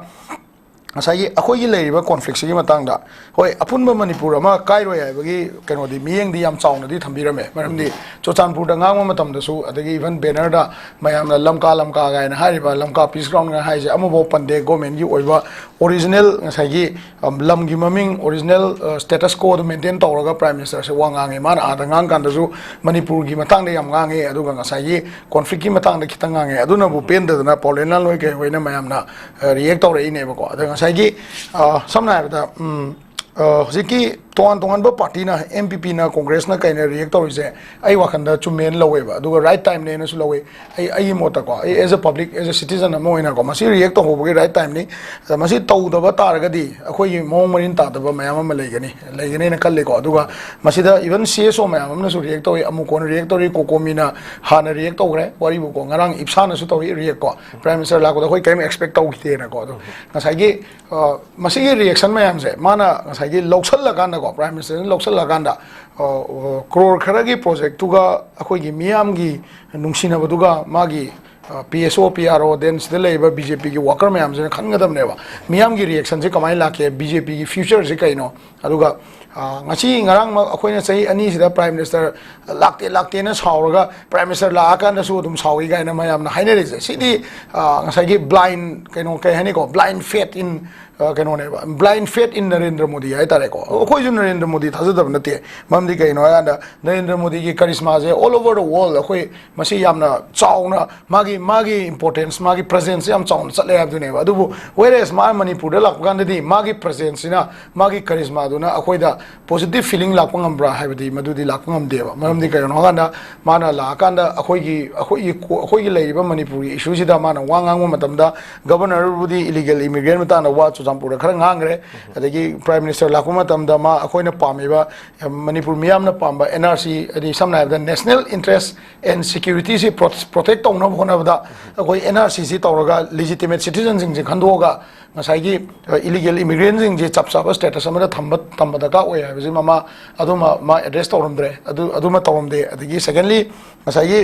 ꯉꯁꯥꯏꯒꯤ ꯑꯩꯈꯣꯏꯒꯤ ꯂꯩꯔꯤꯕ ꯀꯣꯟꯐ꯭ꯂꯤꯛꯁꯤꯒꯤ ꯃꯇꯥꯡꯗ, ꯍꯣꯏ, ꯑꯄꯨꯟꯕ ꯃꯅꯤꯄꯨꯔ ꯑꯃ ꯀꯥꯏꯔꯣꯏ ꯍꯥꯏꯕꯒꯤ ꯀꯩꯅꯣꯗꯤ, ꯃꯤꯠꯌꯦꯡꯗꯤ ꯌꯥꯝ ꯆꯥꯎꯅꯗꯤ ꯊꯝꯕꯤꯔꯝꯃꯦ꯫ ꯃꯔꯝꯗꯤ ꯆꯨꯔꯆꯥꯟꯄꯨꯔꯗ ꯉꯥꯡꯕ ꯃꯇꯝꯗꯁꯨ, ꯑꯗꯒꯤ ꯏꯚꯟ ꯕꯦꯅꯔꯗ ꯃꯌꯥꯝꯅ ꯂꯝꯀꯥ, ꯂꯝꯀꯥ ꯀꯥꯏꯅ ꯍꯥꯏꯔꯤꯕ, ꯂꯝꯀꯥ ꯄꯤꯁ ꯒ꯭ꯔꯥꯎꯟ ꯍꯥꯏꯁꯦ ꯑꯃꯐꯥꯎ ꯄꯟꯗꯦ꯫ ꯒꯣꯔꯃꯦꯟꯒꯤ ꯑꯣꯏꯕ ꯑꯣꯔꯤꯖꯤꯅꯦꯜ, ꯉꯁꯥꯏꯒꯤ, ꯑꯝ, ꯂꯝꯒꯤ ꯃꯃꯤꯡ, ꯑꯣꯔꯤꯖꯤꯅꯦꯜ, ꯑ, ꯁ꯭ꯇꯦꯇꯁ ꯀꯣꯗꯣ ꯃꯦꯟꯇꯦꯟ ꯇꯧꯔꯒ ꯄ꯭ꯔꯥꯏꯝ ꯃꯤꯅꯤꯁꯇꯔꯁꯦ ꯋꯥ ꯉꯥꯡꯉꯦ꯫ ꯃꯥꯅ ꯑꯥꯗ ꯉꯥꯡꯀꯥꯟꯗꯁꯨ ꯃꯅꯤꯄꯨꯔꯒꯤ ꯃꯇꯥꯡꯗ ꯌꯥꯝ ꯉꯥꯡꯉꯦ, ꯑꯗꯨꯒ ꯉꯁꯥꯏꯒꯤ ꯀꯣꯟꯐ꯭ꯂꯤꯛꯀꯤ ꯃꯇꯥꯡꯗ ꯈꯤꯇꯪ ꯉꯥꯡꯉꯦ꯫ ꯑꯗꯨꯅꯕꯨ ꯄꯦꯟꯗꯗꯅ ꯄꯥꯎꯂꯦꯟ ꯂꯥꯟꯂꯣꯏ ꯀꯩ ꯍꯣꯏꯅ ꯃꯌꯥꯝꯅ, ꯑ, ꯔꯤꯌꯦꯛ ꯇꯧꯔꯛꯏꯅꯦꯕꯀꯣ꯫ ꯑꯗ ꯉꯁꯥꯏꯒꯤ, ꯑ, ꯁꯝꯅ ꯍꯥꯏꯔꯕꯗ, ꯎꯝ, ꯑ, ꯍꯧꯖꯤꯛꯀꯤ ꯇꯣꯉꯥꯟ ꯇꯣꯉꯥꯟꯕ ꯄꯥꯔꯇꯤꯅ, ꯑꯦꯝ ꯄꯤ ꯄꯤꯅ, ꯀꯣꯡꯒ꯭ꯔꯦꯁꯅ ꯀꯩꯅ ꯔꯤꯌꯦꯛ ꯇꯧꯔꯤꯁꯦ ꯑꯩ ꯋꯥꯈꯜꯗ ꯆꯨꯝꯃꯦꯅ ꯂꯧꯋꯦꯕ, ꯑꯗꯨꯒ ꯔꯥꯏꯠ ꯇꯥꯏꯝꯅꯦꯅꯁꯨ ꯂꯧꯋꯦ꯫ ꯑꯩ, ꯑꯩꯒꯤ ꯃꯣꯠꯇꯀꯣ, ꯑꯩ ꯑꯦꯖ ꯑ ꯄꯕ꯭ꯂꯤꯛ, ꯑꯦꯖ ꯑ ꯁꯤꯇꯤꯖꯟ ꯑꯃ ꯑꯣꯏꯅꯀꯣ, ꯃꯁꯤ ꯔꯤꯌꯦꯛ ꯇꯧꯍꯧꯕꯒꯤ ꯔꯥꯏꯠ ꯇꯥꯏꯝꯅꯤ꯫ ꯑꯗ ꯃꯁꯤ ꯇꯧꯗꯕ ꯇꯥꯔꯒꯗꯤ ꯑꯩꯈꯣꯏꯒꯤ ꯃꯑꯣꯡ ꯃꯔꯤꯟ ꯇꯥꯗꯕ ꯃꯌꯥꯝ ꯑꯃ ꯂꯩꯒꯅꯤ, ꯂꯩꯒꯅꯤꯅ ꯈꯜꯂꯤꯀꯣ꯫ ꯑꯗꯨꯒ ꯃꯁꯤꯗ ꯏꯚꯟ ꯁꯤ ꯑꯦꯁ ꯑꯣ ꯃꯌꯥꯝ ꯑꯃꯅꯁꯨ ꯔꯤꯌꯦꯛ ꯇꯧꯏ, ꯑꯃꯨꯀꯣꯟ ꯔꯤꯌꯦꯛ ꯇꯧꯔꯤ, ꯀꯣꯀꯣꯃꯤꯅ ꯍꯥꯟꯅ ꯔꯤꯌꯦꯛ ꯇꯧꯈ꯭ꯔꯦ ꯋꯥꯔꯤꯕꯨꯀꯣ, ꯉꯔꯥꯡ ꯏꯞꯁꯥꯅꯁꯨ ꯇꯧꯏ ꯔꯤꯌꯦꯛꯀꯣ, ꯄ꯭ꯔꯥꯏꯝ ꯃꯤꯅꯤꯁꯇꯔ ꯂꯥꯛꯄꯗ ꯑꯩꯈꯣꯏ ꯀꯔꯤꯝ ꯑꯦꯛꯁꯄꯦꯛ ꯇꯧꯈꯤꯗꯦꯅꯀꯣ꯫ ꯑꯗꯣ ꯉꯁꯥꯏꯒꯤ, ꯑ, ꯃꯁꯤꯒꯤ ꯔꯤꯌꯦꯛꯁꯟ ꯃꯌꯥꯝꯁꯦ ꯃꯥꯅ ꯉꯁꯥꯏꯒꯤ ꯂꯧꯁꯜꯂꯀꯥꯟꯗꯀꯣ, ꯄ꯭ꯔꯥꯏꯝ ꯃꯤꯅꯤꯁꯇꯔꯅ ꯂꯧꯁꯜꯂꯀꯥꯟꯗ, ꯑ, ꯑ, ꯀ꯭ꯔꯣꯔ ꯈꯔꯒꯤ ꯄ꯭ꯔꯣꯖꯦꯛꯇꯨꯒ ꯑꯩꯈꯣꯏꯒꯤ ꯃꯤꯌꯥꯝꯒꯤ ꯅꯨꯡꯁꯤꯅꯕꯗꯨꯒ ꯃꯥꯒꯤ, ꯑ, ꯄꯤ ꯑꯦꯁ ꯑꯣ, ꯄꯤ ꯑꯥꯔ ꯑꯣ, then ꯁꯤꯗ ꯂꯩꯔꯤꯕ ꯕꯤ ꯖꯦ ꯄꯤꯒꯤ ꯋꯥꯀꯔ ꯃꯌꯥꯝꯁꯤꯅ ꯈꯟꯒꯗꯕꯅꯦꯕ, ꯃꯤꯌꯥꯝꯒꯤ ꯔꯤꯌꯦꯛꯁꯟꯁꯦ ꯀꯃꯥꯏꯅ ꯂꯥꯛꯀꯦ, ꯕꯤ ꯖꯦ ꯄꯤꯒꯤ ꯐ꯭ꯌꯨꯆꯔꯁꯦ ꯀꯩꯅꯣ꯫ ꯑꯗꯨꯒ, ꯑ, ꯉꯁꯤ ꯉꯔꯥꯡꯃꯛ ꯑꯩꯈꯣꯏꯅ ꯆꯍꯤ ꯑꯅꯤꯁꯤꯗ ꯄ꯭ꯔꯥꯏꯝ ꯃꯤꯅꯤꯁꯇꯔ ꯂꯥꯛꯇꯦ, ꯂꯥꯛꯇꯦꯅ ꯁꯥꯎꯔꯒ ꯄ꯭ꯔꯥꯏꯝ ꯃꯤꯅꯤꯁꯇꯔ ꯂꯥꯛꯑꯀꯥꯟꯗꯁꯨ ꯑꯗꯨꯝ ꯁꯥꯎꯏ ꯀꯥꯏꯅ ꯃꯌꯥꯝꯅ ꯍꯥꯏꯅꯔꯤꯁꯦ, ꯁꯤꯗꯤ, ꯑ, ꯉꯁꯥꯏꯒꯤ ꯕ꯭ꯂꯥꯏꯟ, ꯀꯩꯅꯣ, ꯀꯩ ꯍꯥꯏꯅꯤꯀꯣ, ꯕ꯭ꯂꯥꯏꯟ ꯐꯦꯠ ꯏꯟ, ꯑ, ꯀꯩꯅꯣꯅꯦꯕ, ꯕ꯭ꯂꯥꯏꯟ ꯐꯦꯠ ꯏꯟ ꯅꯔꯦꯟꯗ꯭ꯔ ꯃꯣꯗꯤ ꯍꯥꯏꯇꯥꯔꯦꯀꯣ꯫ ꯑꯩꯈꯣꯏꯁꯨ ꯅꯔꯦꯟꯗ꯭ꯔ ꯃꯣꯗꯤ ꯊꯥꯖꯗꯕ ꯅꯠꯇꯦ꯫ ꯃꯔꯝꯗꯤ ꯀꯩꯅꯣ ꯍꯥꯏꯀꯥꯟꯗ ꯅꯔꯦꯟꯗ꯭ꯔ ꯃꯣꯗꯤꯒꯤ ꯀꯔꯤꯁꯃꯥꯁꯦ all over the world ꯑꯩꯈꯣꯏ ꯃꯁꯤ ꯌꯥꯝꯅ ꯆꯥꯎꯅ, ꯃꯥꯒꯤ, ꯃꯥꯒꯤ ꯏꯝꯄꯣꯔꯇꯦꯟꯁ, ꯃꯥꯒꯤ ꯄ꯭ꯔꯖꯦꯟꯁꯁꯦ ꯌꯥꯝ ꯆꯥꯎꯅ ꯆꯠꯂꯦ ꯍꯥꯏꯕꯗꯨꯅꯦꯕ꯫ ꯑꯗꯨꯕꯨ whereas ꯃꯥ ꯃꯅꯤꯄꯨꯔꯗ ꯂꯥꯛꯄ ꯀꯥꯟꯗꯗꯤ ꯃꯥꯒꯤ ꯄ꯭ꯔꯖꯦꯟꯁꯁꯤꯅ, ꯃꯥꯒꯤ ꯀꯔꯤꯁꯃꯥꯗꯨꯅ ꯑꯩꯈꯣꯏꯗ ꯄꯣꯖꯤꯇꯤꯚ ꯐꯤꯂꯤꯡ ꯂꯥꯛꯄ ꯉꯝꯕ꯭ꯔꯥ ꯍꯥꯏꯕꯗꯤ ꯃꯗꯨꯗꯤ ꯂꯥꯛꯄ ꯉꯝꯗꯦꯕ꯫ ꯃꯔꯝꯗꯤ ꯀꯩꯒꯤꯅꯣ ꯍꯥꯏꯀꯥꯟꯗ ꯃꯥꯅ ꯂꯥꯛꯑꯀꯥꯟꯗ ꯑꯩꯈꯣꯏꯒꯤ, ꯑꯩꯈꯣꯏꯒꯤ ꯀꯣ-, ꯑꯩꯈꯣꯏꯒꯤ ꯂꯩꯔꯤꯕ ꯃꯅꯤꯄꯨꯔꯒꯤ ꯏꯁꯨꯁꯤꯗ ꯃꯥꯅ ꯋꯥ ꯉꯥꯡꯕ ꯃꯇꯝꯗ, ꯒꯕꯔꯅꯔꯕꯨꯗꯤ ꯏꯂꯤꯒꯦꯜ ꯏꯃꯤꯒ꯭ꯔꯦꯟ ꯃꯇꯥꯡꯗ ꯋꯥ ꯆꯨꯔꯆꯥꯟꯄꯨꯔꯗ ꯈꯔ ꯉꯥꯡꯈ꯭ꯔꯦ, ꯑꯗꯒꯤ ꯄ꯭ꯔꯥꯏꯝ ꯃꯤꯅꯤꯁꯇꯔ ꯂꯥꯛꯄ ꯃꯇꯝꯗ ꯃꯥ ꯑꯩꯈꯣꯏꯅ ꯄꯥꯝꯃꯤꯕ, ꯃꯅꯤꯄꯨꯔ ꯃꯤꯌꯥꯝꯅ ꯄꯥꯝꯕ ꯑꯦꯟ ꯑꯥꯔ ꯁꯤ, ꯍꯥꯏꯗꯤ ꯁꯝꯅ ꯍꯥꯏꯔꯕꯗ ꯅꯦꯁꯅꯦꯜ ꯏꯟꯇꯔꯦꯁ ꯑꯦꯟ ꯁꯦꯀ꯭ꯌꯨꯔꯤꯇꯤꯁꯤ ꯄ꯭ꯔꯣ-, ꯄ꯭ꯔꯣꯇꯦꯛ ꯇꯧꯅꯕ ꯍꯣꯠꯅꯕꯗ ꯑꯩꯈꯣꯏ ꯑꯦꯟ ꯑꯥꯔ ꯁꯤꯁꯤ ꯇꯧꯔꯒ ꯂꯤꯖꯤꯇꯤꯃꯦꯠ ꯁꯤꯇꯤꯖꯟꯁꯤꯡꯁꯤ ꯈꯟꯗꯣꯛꯑꯒ ꯉꯁꯥꯏꯒꯤ, ꯑ, ꯏꯂꯤꯒꯦꯜ ꯏꯃꯤꯒ꯭ꯔꯦꯟꯁꯤꯡꯁꯤ ꯆꯞ ꯆꯥꯕ ꯁ꯭ꯇꯦꯇꯁ ꯑꯃꯗ ꯊꯝꯕ, ꯊꯝꯕ ꯗꯔꯀꯥꯔ ꯑꯣꯏ ꯍꯥꯏꯕꯁꯤ ꯃꯃꯥ ꯑꯗꯨꯃ ꯃꯥ ꯑꯦꯗ꯭ꯔꯦꯁ ꯇꯧꯔꯝꯗ꯭ꯔꯦ꯫ ꯑꯗꯨ, ꯑꯗꯨꯃ ꯇꯧꯔꯝꯗꯦ꯫ ꯑꯗꯒꯤ ꯁꯦꯀꯦꯟꯂꯤ, ꯉꯁꯥꯏꯒꯤ,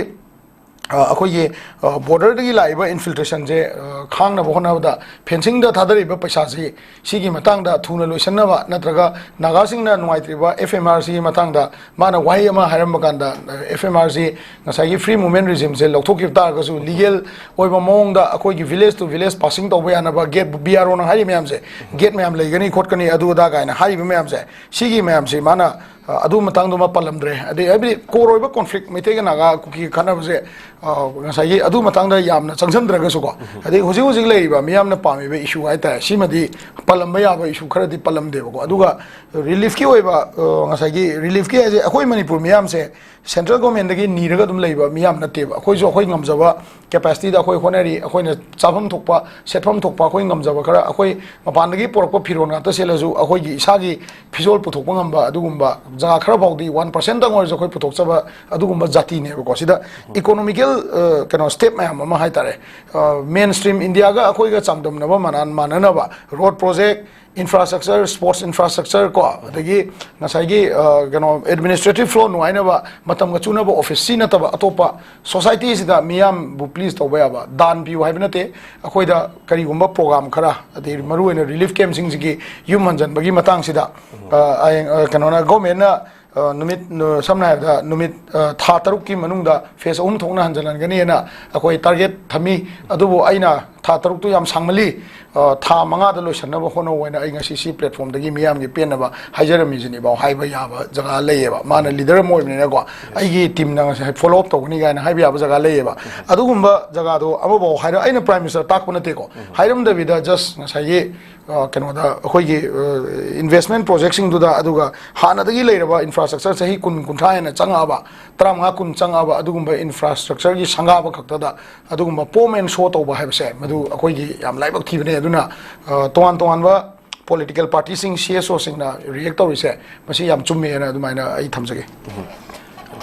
ꯑ, ꯑꯩꯈꯣꯏꯒꯤ, ꯑ, ꯕꯣꯔꯗꯔꯗꯒꯤ ꯂꯥꯛꯏꯕ ꯏꯟꯐꯤꯜꯇ꯭ꯔꯦꯁꯟꯁꯦ, ꯑ, ꯈꯥꯡꯅꯕ ꯍꯣꯠꯅꯕꯗ ꯐꯦꯟꯁꯤꯡꯗ ꯊꯥꯗꯔꯤꯕ ꯄꯩꯁꯥꯁꯤ ꯁꯤꯒꯤ ꯃꯇꯥꯡꯗ ꯊꯨꯅ ꯂꯣꯏꯁꯤꯟꯅꯕ, ꯅꯠꯇ꯭ꯔꯒ ꯅꯥꯒꯥꯁꯤꯡꯅ ꯅꯨꯡꯉꯥꯏꯇ꯭ꯔꯤꯕ ꯑꯦꯐ ꯑꯦꯝ ꯑꯥꯔ ꯁꯤꯒꯤ ꯃꯇꯥꯡꯗ ꯃꯥꯅ ꯋꯥꯍꯩ ꯑꯃ ꯍꯥꯏꯔꯝꯕ ꯀꯥꯟꯗ, ꯑꯦꯐ ꯑꯦꯝ ꯑꯥꯔ ꯁꯤ, ꯉꯁꯥꯏꯒꯤ ꯐ꯭ꯔꯤ ꯃꯨꯚꯃꯦꯟ ꯔꯤꯖꯤꯝꯁꯦ ꯂꯧꯊꯣꯛꯈꯤꯕ ꯇꯥꯔꯒꯁꯨ, ꯂꯤꯒꯦꯜ ꯑꯣꯏꯕ ꯃꯑꯣꯡꯗ ꯑꯩꯈꯣꯏꯒꯤ ꯚꯤꯂꯦꯖ ꯇꯨ ꯚꯤꯂꯦꯖ ꯄꯥꯁꯤꯡ ꯇꯧꯕ ꯌꯥꯅꯕ ꯒꯦꯠ, ꯕꯤ ꯑꯥꯔ ꯑꯣꯅ ꯍꯥꯏꯔꯤ ꯃꯌꯥꯝꯁꯦ, ꯒꯦꯠ ꯃꯌꯥꯝ ꯂꯩꯒꯅꯤ ꯈꯣꯠꯀꯅꯤ ꯑꯗꯨ ꯑꯗꯥ ꯀꯥꯏꯅ ꯍꯥꯏꯔꯤꯕ ꯃꯌꯥꯝꯁꯦ, ꯁꯤꯒꯤ ꯃꯌꯥꯝꯁꯦ ꯃꯥꯅ ꯑ, ꯑꯗꯨ ꯃꯇꯥꯡꯗꯨꯃ ꯄꯜꯂꯝꯗ꯭ꯔꯦ꯫ ꯑꯗꯩ ꯍꯥꯏꯕꯗꯤ core ꯑꯣꯏꯕ conflict, ꯃꯩꯇꯩꯒ ꯅꯥꯒꯥ ꯀꯨꯀꯤꯒ ꯈꯠꯅꯕꯁꯦ, ꯑ, ꯉꯁꯥꯏꯒꯤ ꯑꯗꯨ ꯃꯇꯥꯡꯗ ꯌꯥꯝꯅ ꯆꯪꯁꯤꯟꯗ꯭ꯔꯒꯁꯨꯀꯣ, ꯑꯗꯩ ꯍꯧꯖꯤꯛ ꯍꯧꯖꯤꯛ ꯂꯩꯔꯤꯕ ꯃꯤꯌꯥꯝꯅ ꯄꯥꯝꯃꯤꯕ issue ꯍꯥꯏꯇꯥꯔꯦ, ꯁꯤꯃꯗꯤ ꯄꯜꯂꯝꯕ ꯌꯥꯕ issue ꯈꯔꯗꯤ ꯄꯜꯂꯝꯗꯦꯕꯀꯣ꯫ ꯑꯗꯨꯒ reliefꯀꯤ ꯑꯣꯏꯕ, ꯑ, ꯉꯁꯥꯏꯒꯤ reliefꯀꯤ ꯍꯥꯏꯁꯦ ꯑꯩꯈꯣꯏ ꯃꯅꯤꯄꯨꯔ ꯃꯤꯌꯥꯝꯁꯦ central governmentꯗꯒꯤ ꯅꯤꯔꯒ ꯑꯗꯨꯝ ꯂꯩꯕ ꯃꯤꯌꯥꯝ ꯅꯠꯇꯦꯕ꯫ ꯑꯩꯈꯣꯏꯁꯨ ꯑꯩꯈꯣꯏ ꯉꯝꯖꯕ capacityꯗ ꯑꯩꯈꯣꯏ ꯍꯣꯠꯅꯔꯤ꯫ ꯑꯩꯈꯣꯏꯅ ꯆꯥꯐꯝ ꯊꯣꯛꯄ, ꯁꯦꯠꯐꯝ ꯊꯣꯛꯄ, ꯑꯩꯈꯣꯏ ꯉꯝꯖꯕ ꯈꯔ, ꯑꯩꯈꯣꯏ ꯃꯄꯥꯟꯗꯒꯤ ꯄꯨꯔꯛꯄ ꯐꯤꯔꯣꯜ ꯉꯥꯛꯇ ꯁꯦꯠꯂꯁꯨ ꯑꯩꯈꯣꯏꯒꯤ ꯏꯁꯥꯒꯤ ꯐꯤꯖꯣꯜ ꯄꯨꯊꯣꯛꯄ ꯉꯝꯕ ꯑꯗꯨꯒꯨꯝꯕ ꯖꯒꯥ ꯈꯔ ꯐꯥꯎꯗꯤ, one percentꯇꯪ ꯑꯣꯏꯔꯁꯨ ꯑꯩꯈꯣꯏ ꯄꯨꯊꯣꯛꯆꯕ ꯑꯗꯨꯒꯨꯝꯕ ꯖꯥꯇꯤꯅꯦꯕꯀꯣ꯫ ꯁꯤꯗ economical, ꯑ, ꯀꯩꯅꯣ, step ꯃꯌꯥꯝ ꯑꯃ ꯍꯥꯏꯇꯥꯔꯦ, ꯑ, mainstream Indiaꯒ ꯑꯩꯈꯣꯏꯒ ꯆꯥꯡꯗꯝꯅꯕ ꯃꯥꯟꯅ-, ꯃꯥꯟꯅꯅꯕ road project, infrastructure, sports infrastructure ꯀꯣ, ꯑꯗꯒꯤ ꯉꯁꯥꯏꯒꯤ, ꯑ, ꯀꯩꯅꯣ, administrative flow ꯅꯨꯡꯉꯥꯏꯅꯕ, ꯃꯇꯝꯒ ꯆꯨꯅꯕ office, ꯁꯤ ꯅꯠꯇꯕ ꯑꯇꯣꯞꯄ societyꯁꯤꯗ ꯃꯤꯌꯥꯝꯕꯨ please ꯇꯧꯕ ꯌꯥꯕ, ꯗꯥꯟ ꯄꯤꯌꯨ ꯍꯥꯏꯕ ꯅꯠꯇꯦ, ꯑꯩꯈꯣꯏꯗ ꯀꯔꯤꯒꯨꯝꯕ program ꯈꯔ, ꯑꯗꯩ ꯃꯔꯨꯑꯣꯏꯅ relief campꯁꯤꯡꯁꯤꯒꯤ ꯌꯨꯝ ꯍꯟꯖꯟꯕꯒꯤ ꯃꯇꯥꯡꯁꯤꯗ, ꯑ, ꯍꯌꯦꯡ, ꯑ, ꯀꯩꯅꯣꯅ, governmentꯅ, ꯑ, ꯅꯨꯃꯤꯠ, ꯑ, ꯁꯝꯅ ꯍꯥꯏꯔꯕꯗ ꯅꯨꯃꯤꯠ, ꯑ, ꯊꯥ ꯇꯔꯨꯛꯀꯤ ꯃꯅꯨꯡꯗ phase ꯑꯍꯨꯝ ꯊꯣꯛꯅ ꯍꯟꯖꯜꯍꯟꯒꯅꯤꯅ ꯑꯩꯈꯣꯏ target ꯊꯝꯃꯤ꯫ ꯑꯗꯨꯕꯨ ꯑꯩꯅ ꯊꯥ ꯇꯔꯨꯛꯇꯨ ꯌꯥꯝ ꯁꯥꯡꯃꯜꯂꯤ, ꯑ, ꯊꯥ ꯃꯉꯥꯗ ꯂꯣꯏꯁꯟꯅꯕ ꯍꯣꯠꯅꯧ ꯍꯥꯏꯅ ꯑꯩ ꯉꯁꯤ ꯁꯤ platformꯗꯒꯤ ꯃꯤꯌꯥꯝꯒꯤ ꯄꯦꯟꯅꯕ ꯍꯥꯏꯖꯔꯝꯃꯤꯁꯤꯅꯤꯐꯥꯎ ꯍꯥꯏꯕ ꯌꯥꯕ ꯖꯒꯥ ꯂꯩꯌꯦꯕ꯫ ꯃꯥꯅ leader ꯑꯃ ꯑꯣꯏꯕꯅꯤꯅꯀꯣ, ꯑꯩꯒꯤ teamꯅ ꯉꯁꯥꯏ follow up ꯇꯧꯒꯅꯤ ꯀꯥꯏꯅ ꯍꯥꯏꯕ ꯌꯥꯕ ꯖꯒꯥ ꯂꯩꯌꯦꯕ꯫ ꯑꯗꯨꯒꯨꯝꯕ ꯖꯒꯥꯗꯣ ꯑꯃꯐꯥꯎ ꯍꯥꯏꯔ-, ꯑꯩꯅ Prime Minister ꯇꯥꯛꯄ ꯅꯠꯇꯦꯀꯣ, ꯍꯥꯏꯔꯝꯗꯕꯤꯗ just ꯉꯁꯥꯏꯒꯤ, ꯑ, ꯀꯩꯅꯣꯗ ꯑꯩꯈꯣꯏꯒꯤ, ꯑ, investment projectꯁꯤꯡꯗꯨꯗ, ꯑꯗꯨꯒ ꯍꯥꯟꯅꯗꯒꯤ ꯂꯩꯔꯕ infrastructure ꯆꯍꯤ ꯀꯨꯟ, ꯀꯨꯟꯊ꯭ꯔꯥ ꯍꯦꯟꯅ ꯆꯪꯉꯛꯑꯕ, ꯇꯔꯥꯃꯉꯥ, ꯀꯨꯟ ꯆꯪꯉꯛꯑꯕ ꯑꯗꯨꯒꯨꯝꯕ infrastructureꯒꯤ ꯁꯪꯒꯥꯕ ꯈꯛꯇꯗ ꯑꯗꯨꯒꯨꯝꯕ pomp and show ꯇꯧꯕ ꯍꯥꯏꯕꯁꯦ, ꯃꯗꯨ ꯑꯩꯈꯣꯏꯒꯤ ꯌꯥꯝ ꯂꯥꯏꯕꯛ ꯊꯤꯕꯅꯦ꯫ ꯑꯗꯨꯅ, ꯑ, ꯇꯣꯉꯥꯟ ꯇꯣꯉꯥꯟꯕ political partyꯁꯤꯡ, CSOꯁꯤꯡꯅ react ꯇꯧꯔꯤꯁꯦ, ꯃꯁꯤ ꯌꯥꯝ ꯆꯨꯝꯃꯦꯅ ꯑꯗꯨꯃꯥꯏꯅ ꯑꯩ ꯊꯝꯖꯒꯦ꯫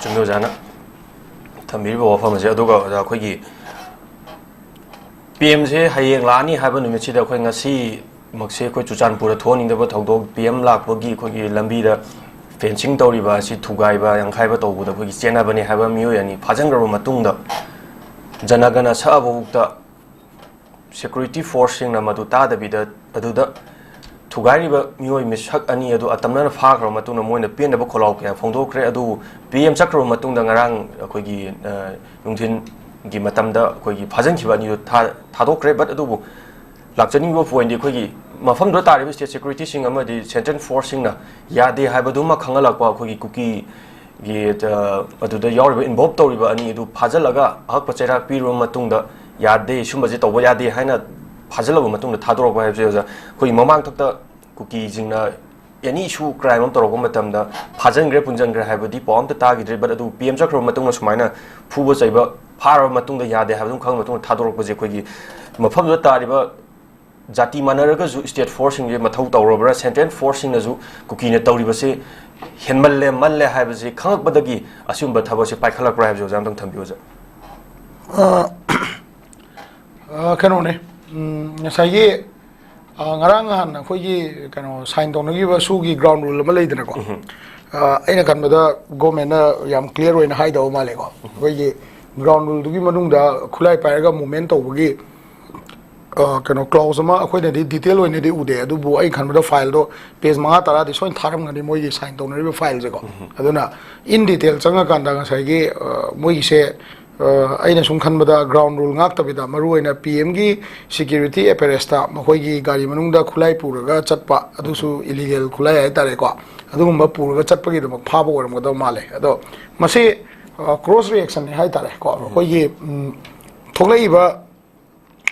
ꯆꯨꯝꯃꯤ ꯑꯣꯖꯥꯅ ꯊꯝꯕꯤꯔꯤꯕ ꯋꯥꯐꯝ ꯑꯁꯦ꯫ ꯑꯗꯨꯒ ꯑꯣꯖꯥ, ꯑꯩꯈꯣꯏꯒꯤ ꯄꯤ ꯑꯦꯝꯁꯦ ꯍꯌꯦꯡ ꯂꯥꯛꯑꯅꯤ ꯍꯥꯏꯕ ꯅꯨꯃꯤꯠꯁꯤꯗ ꯑꯩꯈꯣꯏ ꯉꯁꯤꯃꯛꯁꯦ ꯑꯩꯈꯣꯏ ꯆꯨꯔꯆꯥꯟꯄꯨꯔꯗ ꯊꯣꯛꯍꯟꯅꯤꯡꯗꯕ ꯊꯧꯗꯣꯛ, ꯄꯤ ꯑꯦꯝ ꯂꯥꯛꯄꯒꯤ ꯑꯩꯈꯣꯏꯒꯤ ꯂꯝꯕꯤꯗ fencing ꯇꯧꯔꯤꯕ ꯑꯁꯤ ꯊꯨꯒꯥꯏꯕ, ꯌꯥꯡꯈꯥꯏꯕ ꯇꯧꯕꯗ ꯑꯩꯈꯣꯏꯒꯤ ꯆꯦꯟꯅꯕꯅꯦ ꯍꯥꯏꯕ ꯃꯤꯑꯣꯏ ꯑꯅꯤ ꯐꯥꯖꯤꯟꯈ꯭ꯔꯕ ꯃꯇꯨꯡꯗ, ꯖꯅꯒꯅ ꯁꯛꯑꯕꯐꯥꯎꯗ security forceꯁꯤꯡꯅ ꯃꯗꯨ ꯇꯥꯗꯕꯤꯗ ꯑꯗꯨꯗ ꯊꯨꯒꯥꯏꯔꯤꯕ ꯃꯤꯑꯣꯏ ꯃꯤꯁꯛ ꯑꯅꯤ ꯑꯗꯨ ꯑꯇꯝꯅꯅ ꯐꯥꯈ꯭ꯔꯕ ꯃꯇꯨꯡꯗ ꯃꯣꯏꯅ ꯄꯦꯟꯗꯕ ꯈꯣꯜꯂꯥꯎ ꯀꯌꯥ ꯐꯣꯡꯗꯣꯛꯈ꯭ꯔꯦ꯫ ꯑꯗꯨꯕꯨ ꯄꯤ ꯑꯦꯝ ꯆꯠꯈ꯭ꯔꯕ ꯃꯇꯨꯡꯗ ꯉꯔꯥꯡ ꯑꯩꯈꯣꯏꯒꯤ, ꯑ, ꯅꯨꯡꯊꯤꯟꯒꯤ ꯃꯇꯝꯗ ꯑꯩꯈꯣꯏꯒꯤ ꯐꯥꯖꯤꯟꯈꯤꯕ ꯑꯅꯤꯗꯨ ꯊꯥ-, ꯊꯥꯗꯣꯛꯈ꯭ꯔꯦ꯫ But ꯑꯗꯨꯕꯨ ꯂꯥꯛꯆꯅꯤꯡꯕ pointꯗꯤ ꯑꯩꯈꯣꯏꯒꯤ ꯃꯐꯝꯗꯨꯗ ꯇꯥꯔꯤꯕ state securityꯁꯤꯡ ꯑꯃꯗꯤ central forceꯁꯤꯡꯅ ꯌꯥꯗꯦ ꯍꯥꯏꯕꯗꯨꯃ ꯈꯪꯍꯜꯂꯛꯄ ꯑꯩꯈꯣꯏꯒꯤ ꯀꯨꯀꯤꯒꯤ, ꯑ, ꯑꯗꯨꯗ ꯌꯥꯎꯔꯤꯕ, involve ꯇꯧꯔꯤꯕ ꯑꯅꯤ ꯑꯗꯨ ꯐꯥꯖꯤꯜꯂꯒ ꯑꯍꯛꯄ ꯆꯩꯔꯥꯛ ꯄꯤꯔꯕ ꯃꯇꯨꯡꯗ, ꯌꯥꯗꯦ, ꯁꯨꯝꯕꯁꯦ ꯇꯧꯕ ꯌꯥꯗꯦ ꯍꯥꯏꯅ ꯐꯥꯖꯤꯜꯂꯕ ꯃꯇꯨꯡꯗ ꯊꯥꯗꯣꯔꯛꯄ ꯍꯥꯏꯕꯁꯦ, ꯑꯣꯖꯥ, ꯑꯩꯈꯣꯏꯒꯤ ꯃꯃꯥꯡꯊꯛꯇ ꯀꯨꯀꯤꯁꯤꯡꯅ any issue, crime ꯑꯃ ꯇꯧꯔꯛꯄ ꯃꯇꯝꯗ ꯐꯥꯖꯤꯟꯈ꯭ꯔꯦ, ꯄꯨꯟꯁꯤꯟꯈ꯭ꯔꯦ ꯍꯥꯏꯕꯗꯤ ꯄꯥꯎ ꯑꯝꯇ ꯇꯥꯈꯤꯗ꯭ꯔꯦ꯫ But ꯑꯗꯨ P M ꯆꯠꯈ꯭ꯔꯕ ꯃꯇꯨꯡꯗ ꯁꯨꯃꯥꯏꯅ ꯐꯨꯕ ꯆꯩꯕ, ꯐꯥꯔꯕ ꯃꯇꯨꯡꯗ ꯌꯥꯗꯦ ꯍꯥꯏꯕꯗꯨ ꯈꯪꯉ ꯃꯇꯨꯡꯗ ꯊꯥꯗꯣꯔꯛꯄꯁꯦ, ꯑꯩꯈꯣꯏꯒꯤ ꯃꯐꯝꯗꯨꯗ ꯇꯥꯔꯤꯕ ꯖꯥꯇꯤ ꯃꯥꯟꯅꯔꯒꯁꯨ state forceꯁꯤꯡꯁꯦ ꯃꯊꯧ ꯇꯧꯔꯕ꯭ꯔꯥ, central forceꯁꯤꯡꯅꯁꯨ ꯀꯨꯀꯤꯅ ꯇꯧꯔꯤꯕꯁꯦ ꯍꯦꯟꯃꯜꯂꯦ, ꯃꯜꯂꯦ ꯍꯥꯏꯕꯁꯦ ꯈꯪꯉꯛꯄꯗꯒꯤ ꯑꯁꯤꯒꯨꯝꯕ ꯊꯕꯛꯁꯦ ꯄꯥꯏꯈꯠꯂꯛꯄ꯭ꯔꯥ ꯍꯥꯏꯕꯁꯦ ꯑꯣꯖꯥ ꯑꯝꯇꯪ ꯊꯝꯕꯤꯌꯨ, ꯑꯣꯖꯥ꯫ ꯑ, ꯑ, ꯀꯩꯅꯣꯅꯦ, ꯎꯝ, ꯉꯁꯥꯏꯒꯤ, ꯑ, ꯉꯔꯥꯡ ꯅꯍꯥꯟ ꯑꯩꯈꯣꯏꯒꯤ ꯀꯩꯅꯣ sign ꯇꯧꯅꯈꯤꯕ ꯁꯨꯒꯤ ground rule ꯑꯃ ꯂꯩꯗꯅꯀꯣ꯫ ꯑ, ꯑꯩꯅ ꯈꯟꯕꯗ governmentꯅ ꯌꯥꯝ clear ꯑꯣꯏꯅ ꯍꯥꯏꯗꯕ ꯃꯥꯜꯂꯦꯀꯣ꯫ ꯑꯩꯈꯣꯏꯒꯤ ground ruleꯗꯨꯒꯤ ꯃꯅꯨꯡꯗ ꯈꯨꯠꯂꯥꯏ ꯄꯥꯏꯔꯒ movement ꯇꯧꯕꯒꯤ, ꯑ, ꯀꯩꯅꯣ clause ꯑꯃ ꯑꯩꯈꯣꯏꯅꯗꯤ detail ꯑꯣꯏꯅꯗꯤ ꯎꯗꯦ, ꯑꯗꯨꯕꯨ ꯑꯩ ꯈꯟꯕꯗ fileꯗꯣ page ꯃꯉꯥ ꯇꯔꯥꯗꯤ ꯁꯣꯏꯅ ꯊꯥꯔꯝꯒꯅꯤ, ꯃꯣꯏꯒꯤ sign ꯇꯧꯅꯔꯤꯕ fileꯁꯦꯀꯣ꯫ ꯑꯗꯨꯅ in detail ꯆꯪꯉꯀꯥꯟꯗ ꯉꯁꯥꯏꯒꯤ, ꯑ, ꯃꯣꯏꯒꯤꯁꯦ, ꯑ, ꯑꯩꯅ ꯁꯨꯝ ꯈꯟꯕꯗ ground rule ꯉꯥꯛꯇꯕꯤꯗ ꯃꯔꯨꯑꯣꯏꯅ P Mꯒꯤ security apparatusꯇ ꯃꯈꯣꯏꯒꯤ ꯒꯥꯔꯤ ꯃꯅꯨꯡꯗ ꯈꯨꯠꯂꯥꯏ ꯄꯨꯔꯒ ꯆꯠꯄ, ꯑꯗꯨꯁꯨ illegal ꯈꯨꯠꯂꯥꯏ ꯍꯥꯏꯇꯥꯔꯦꯀꯣ, ꯑꯗꯨꯒꯨꯝꯕ ꯄꯨꯔꯒ ꯆꯠꯄꯒꯤꯗꯃꯛ ꯐꯥꯕ ꯑꯣꯏꯔꯝꯒꯗꯕ ꯃꯥꯜꯂꯦ꯫ ꯑꯗꯣ ꯃꯁꯤ, ꯑ, cross reactionꯅꯤ ꯍꯥꯏꯇꯥꯔꯦꯀꯣ꯫ ꯑꯩꯈꯣꯏꯒꯤ, ꯎꯝ, ꯊꯣꯛꯂꯛꯏꯕ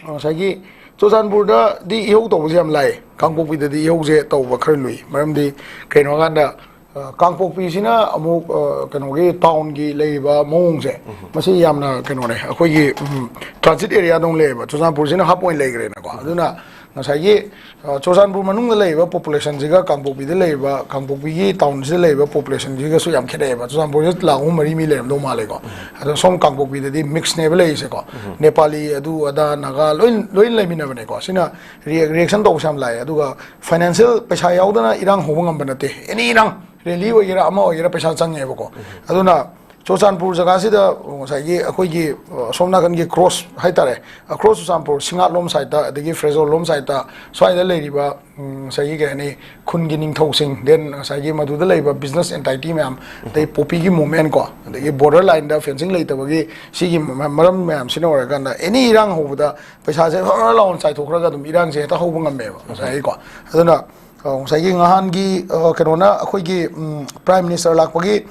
ꯉꯁꯥꯏꯒꯤ ꯆꯨꯔꯆꯥꯟꯄꯨꯔꯗꯗꯤ ꯏꯍꯧ ꯇꯧꯕꯁꯦ ꯌꯥꯝ ꯂꯥꯏ, ꯀꯥꯡꯄꯣꯛꯄꯤꯗꯗꯤ ꯏꯍꯧꯁꯦ ꯇꯧꯕ ꯈꯔ ꯂꯨꯏ꯫ ꯃꯔꯝꯗꯤ ꯀꯩꯅꯣ ꯍꯥꯏꯀꯥꯟꯗ, ꯑ, ꯀꯥꯡꯄꯣꯛꯄꯤꯁꯤꯅ ꯑꯃꯨꯛ, ꯑ, ꯀꯩꯅꯣꯒꯤ townꯒꯤ ꯂꯩꯔꯤꯕ ꯃꯑꯣꯡꯁꯦ, ꯃꯁꯤ ꯌꯥꯝꯅ ꯀꯩꯅꯣꯅꯦ, ꯑꯩꯈꯣꯏꯒꯤ, ꯎꯝ, transit areaꯗꯧꯅ ꯂꯩꯌꯦꯕ꯫ ꯆꯨꯔꯆꯥꯟꯄꯨꯔꯁꯤꯅ hub ꯑꯣꯏꯅ ꯂꯩꯈ꯭ꯔꯦꯅꯀꯣ꯫ ꯑꯗꯨꯅ ꯉꯁꯥꯏꯒꯤ, ꯑ, ꯆꯨꯔꯆꯥꯟꯄꯨꯔ ꯃꯅꯨꯡꯗ ꯂꯩꯔꯤꯕ populationꯁꯤꯒ ꯀꯥꯡꯄꯣꯛꯄꯤꯗ ꯂꯩꯔꯤꯕ, ꯀꯥꯡꯄꯣꯛꯄꯤꯒꯤ townꯁꯤꯗ ꯂꯩꯔꯤꯕ populationꯁꯤꯒꯁꯨ ꯌꯥꯝ ꯈꯦꯠꯅꯩꯑꯕ꯫ ꯆꯨꯔꯆꯥꯟꯄꯨꯔꯁꯤꯗ ꯂꯥꯈ ꯑꯍꯨꯝ ꯃꯔꯤ ꯃꯤ ꯂꯩꯔꯝꯗꯧ ꯃꯥꯜꯂꯦꯀꯣ꯫ ꯑꯗꯣ ꯁꯣꯝ ꯀꯥꯡꯄꯣꯛꯄꯤꯗꯗꯤ mixꯅꯦꯕ ꯂꯩꯔꯤꯁꯦꯀꯣ꯫ ꯅꯦꯄꯥꯂꯤ, ꯑꯗꯨ ꯑꯗꯥ, ꯅꯥꯒꯥ ꯂꯣꯏ, ꯂꯣꯏ ꯂꯩꯃꯤꯟꯅꯕꯅꯦꯀꯣ꯫ ꯁꯤꯅ ꯔꯤ-, reaction ꯇꯧꯕꯁꯦ ꯌꯥꯝ ꯂꯥꯛꯑꯦ꯫ ꯑꯗꯨꯒ financial ꯄꯩꯁꯥ ꯌꯥꯎꯗꯅ ꯏꯔꯥꯡ ꯍꯧꯕ ꯉꯝꯕ ꯅꯠꯇꯦ꯫ Any ꯏꯔꯥꯡ, rally ꯑꯣꯏꯒꯦꯔꯥ ꯑꯃ ꯑꯣꯏꯒꯦꯔꯥ ꯄꯩꯁꯥ ꯆꯪꯉꯦꯕꯀꯣ꯫ ꯑꯗꯨꯅ ꯆꯨꯔꯆꯥꯟꯄꯨꯔ ꯖꯒꯥꯁꯤꯗ ꯉꯁꯥꯏꯒꯤ ꯑꯩꯈꯣꯏꯒꯤ, ꯑ, ꯑꯁꯣꯝ ꯅꯥꯀꯟꯒꯤ ꯀ꯭ꯔꯣꯁ ꯍꯥꯏꯇꯥꯔꯦ, ꯑꯀ꯭ꯔꯣꯁ ꯆꯨꯔꯆꯥꯟꯄꯨꯔ, ꯁꯤꯡꯉꯥꯠꯂꯣꯝ ꯁꯥꯏꯠꯇ, ꯑꯗꯒꯤ ꯐ꯭ꯔꯦꯖꯣꯜꯂꯣꯝ ꯁꯥꯏꯠꯇ, ꯁ꯭ꯋꯥꯏꯗ ꯂꯩꯔꯤꯕ, ꯎꯝ, ꯉꯁꯥꯏꯒꯤ ꯀꯩ ꯍꯥꯏꯅꯤ, ꯈꯨꯟꯒꯤ ꯅꯤꯡꯊꯧꯁꯤꯡ, then ꯉꯁꯥꯏꯒꯤ ꯃꯗꯨꯗ ꯂꯩꯕ business entity ꯃꯌꯥꯝ, ꯑꯗꯩ ꯄꯣꯄꯤꯒꯤ movement ꯀꯣ, ꯑꯗꯒꯤ border line ꯗ fencing ꯂꯩꯇꯕꯒꯤ ꯁꯤꯒꯤ ꯃ-, ꯃꯔꯝ ꯃꯌꯥꯝꯁꯤꯅ ꯑꯣꯏꯔꯀꯥꯟꯗ any ꯏꯔꯥꯡ ꯍꯧꯕꯗ ꯄꯩꯁꯥꯁꯦ ꯐꯔ ꯂꯥꯎꯅ ꯆꯥꯏꯊꯣꯛꯈ꯭ꯔꯒ ꯑꯗꯨꯝ ꯏꯔꯥꯡꯁꯦ ꯍꯦꯛꯇ ꯍꯧꯕ ꯉꯝꯃꯦꯕ ꯉꯁꯥꯏꯒꯤꯀꯣ꯫ ꯑꯗꯨꯅ, ꯑ, ꯉꯁꯥꯏꯒꯤ ꯉꯍꯥꯟꯒꯤ, ꯑ, ꯀꯩꯅꯣꯅ ꯑꯩꯈꯣꯏꯒꯤ, ꯎꯝ, Prime Minister ꯂꯥꯛꯄꯒꯤ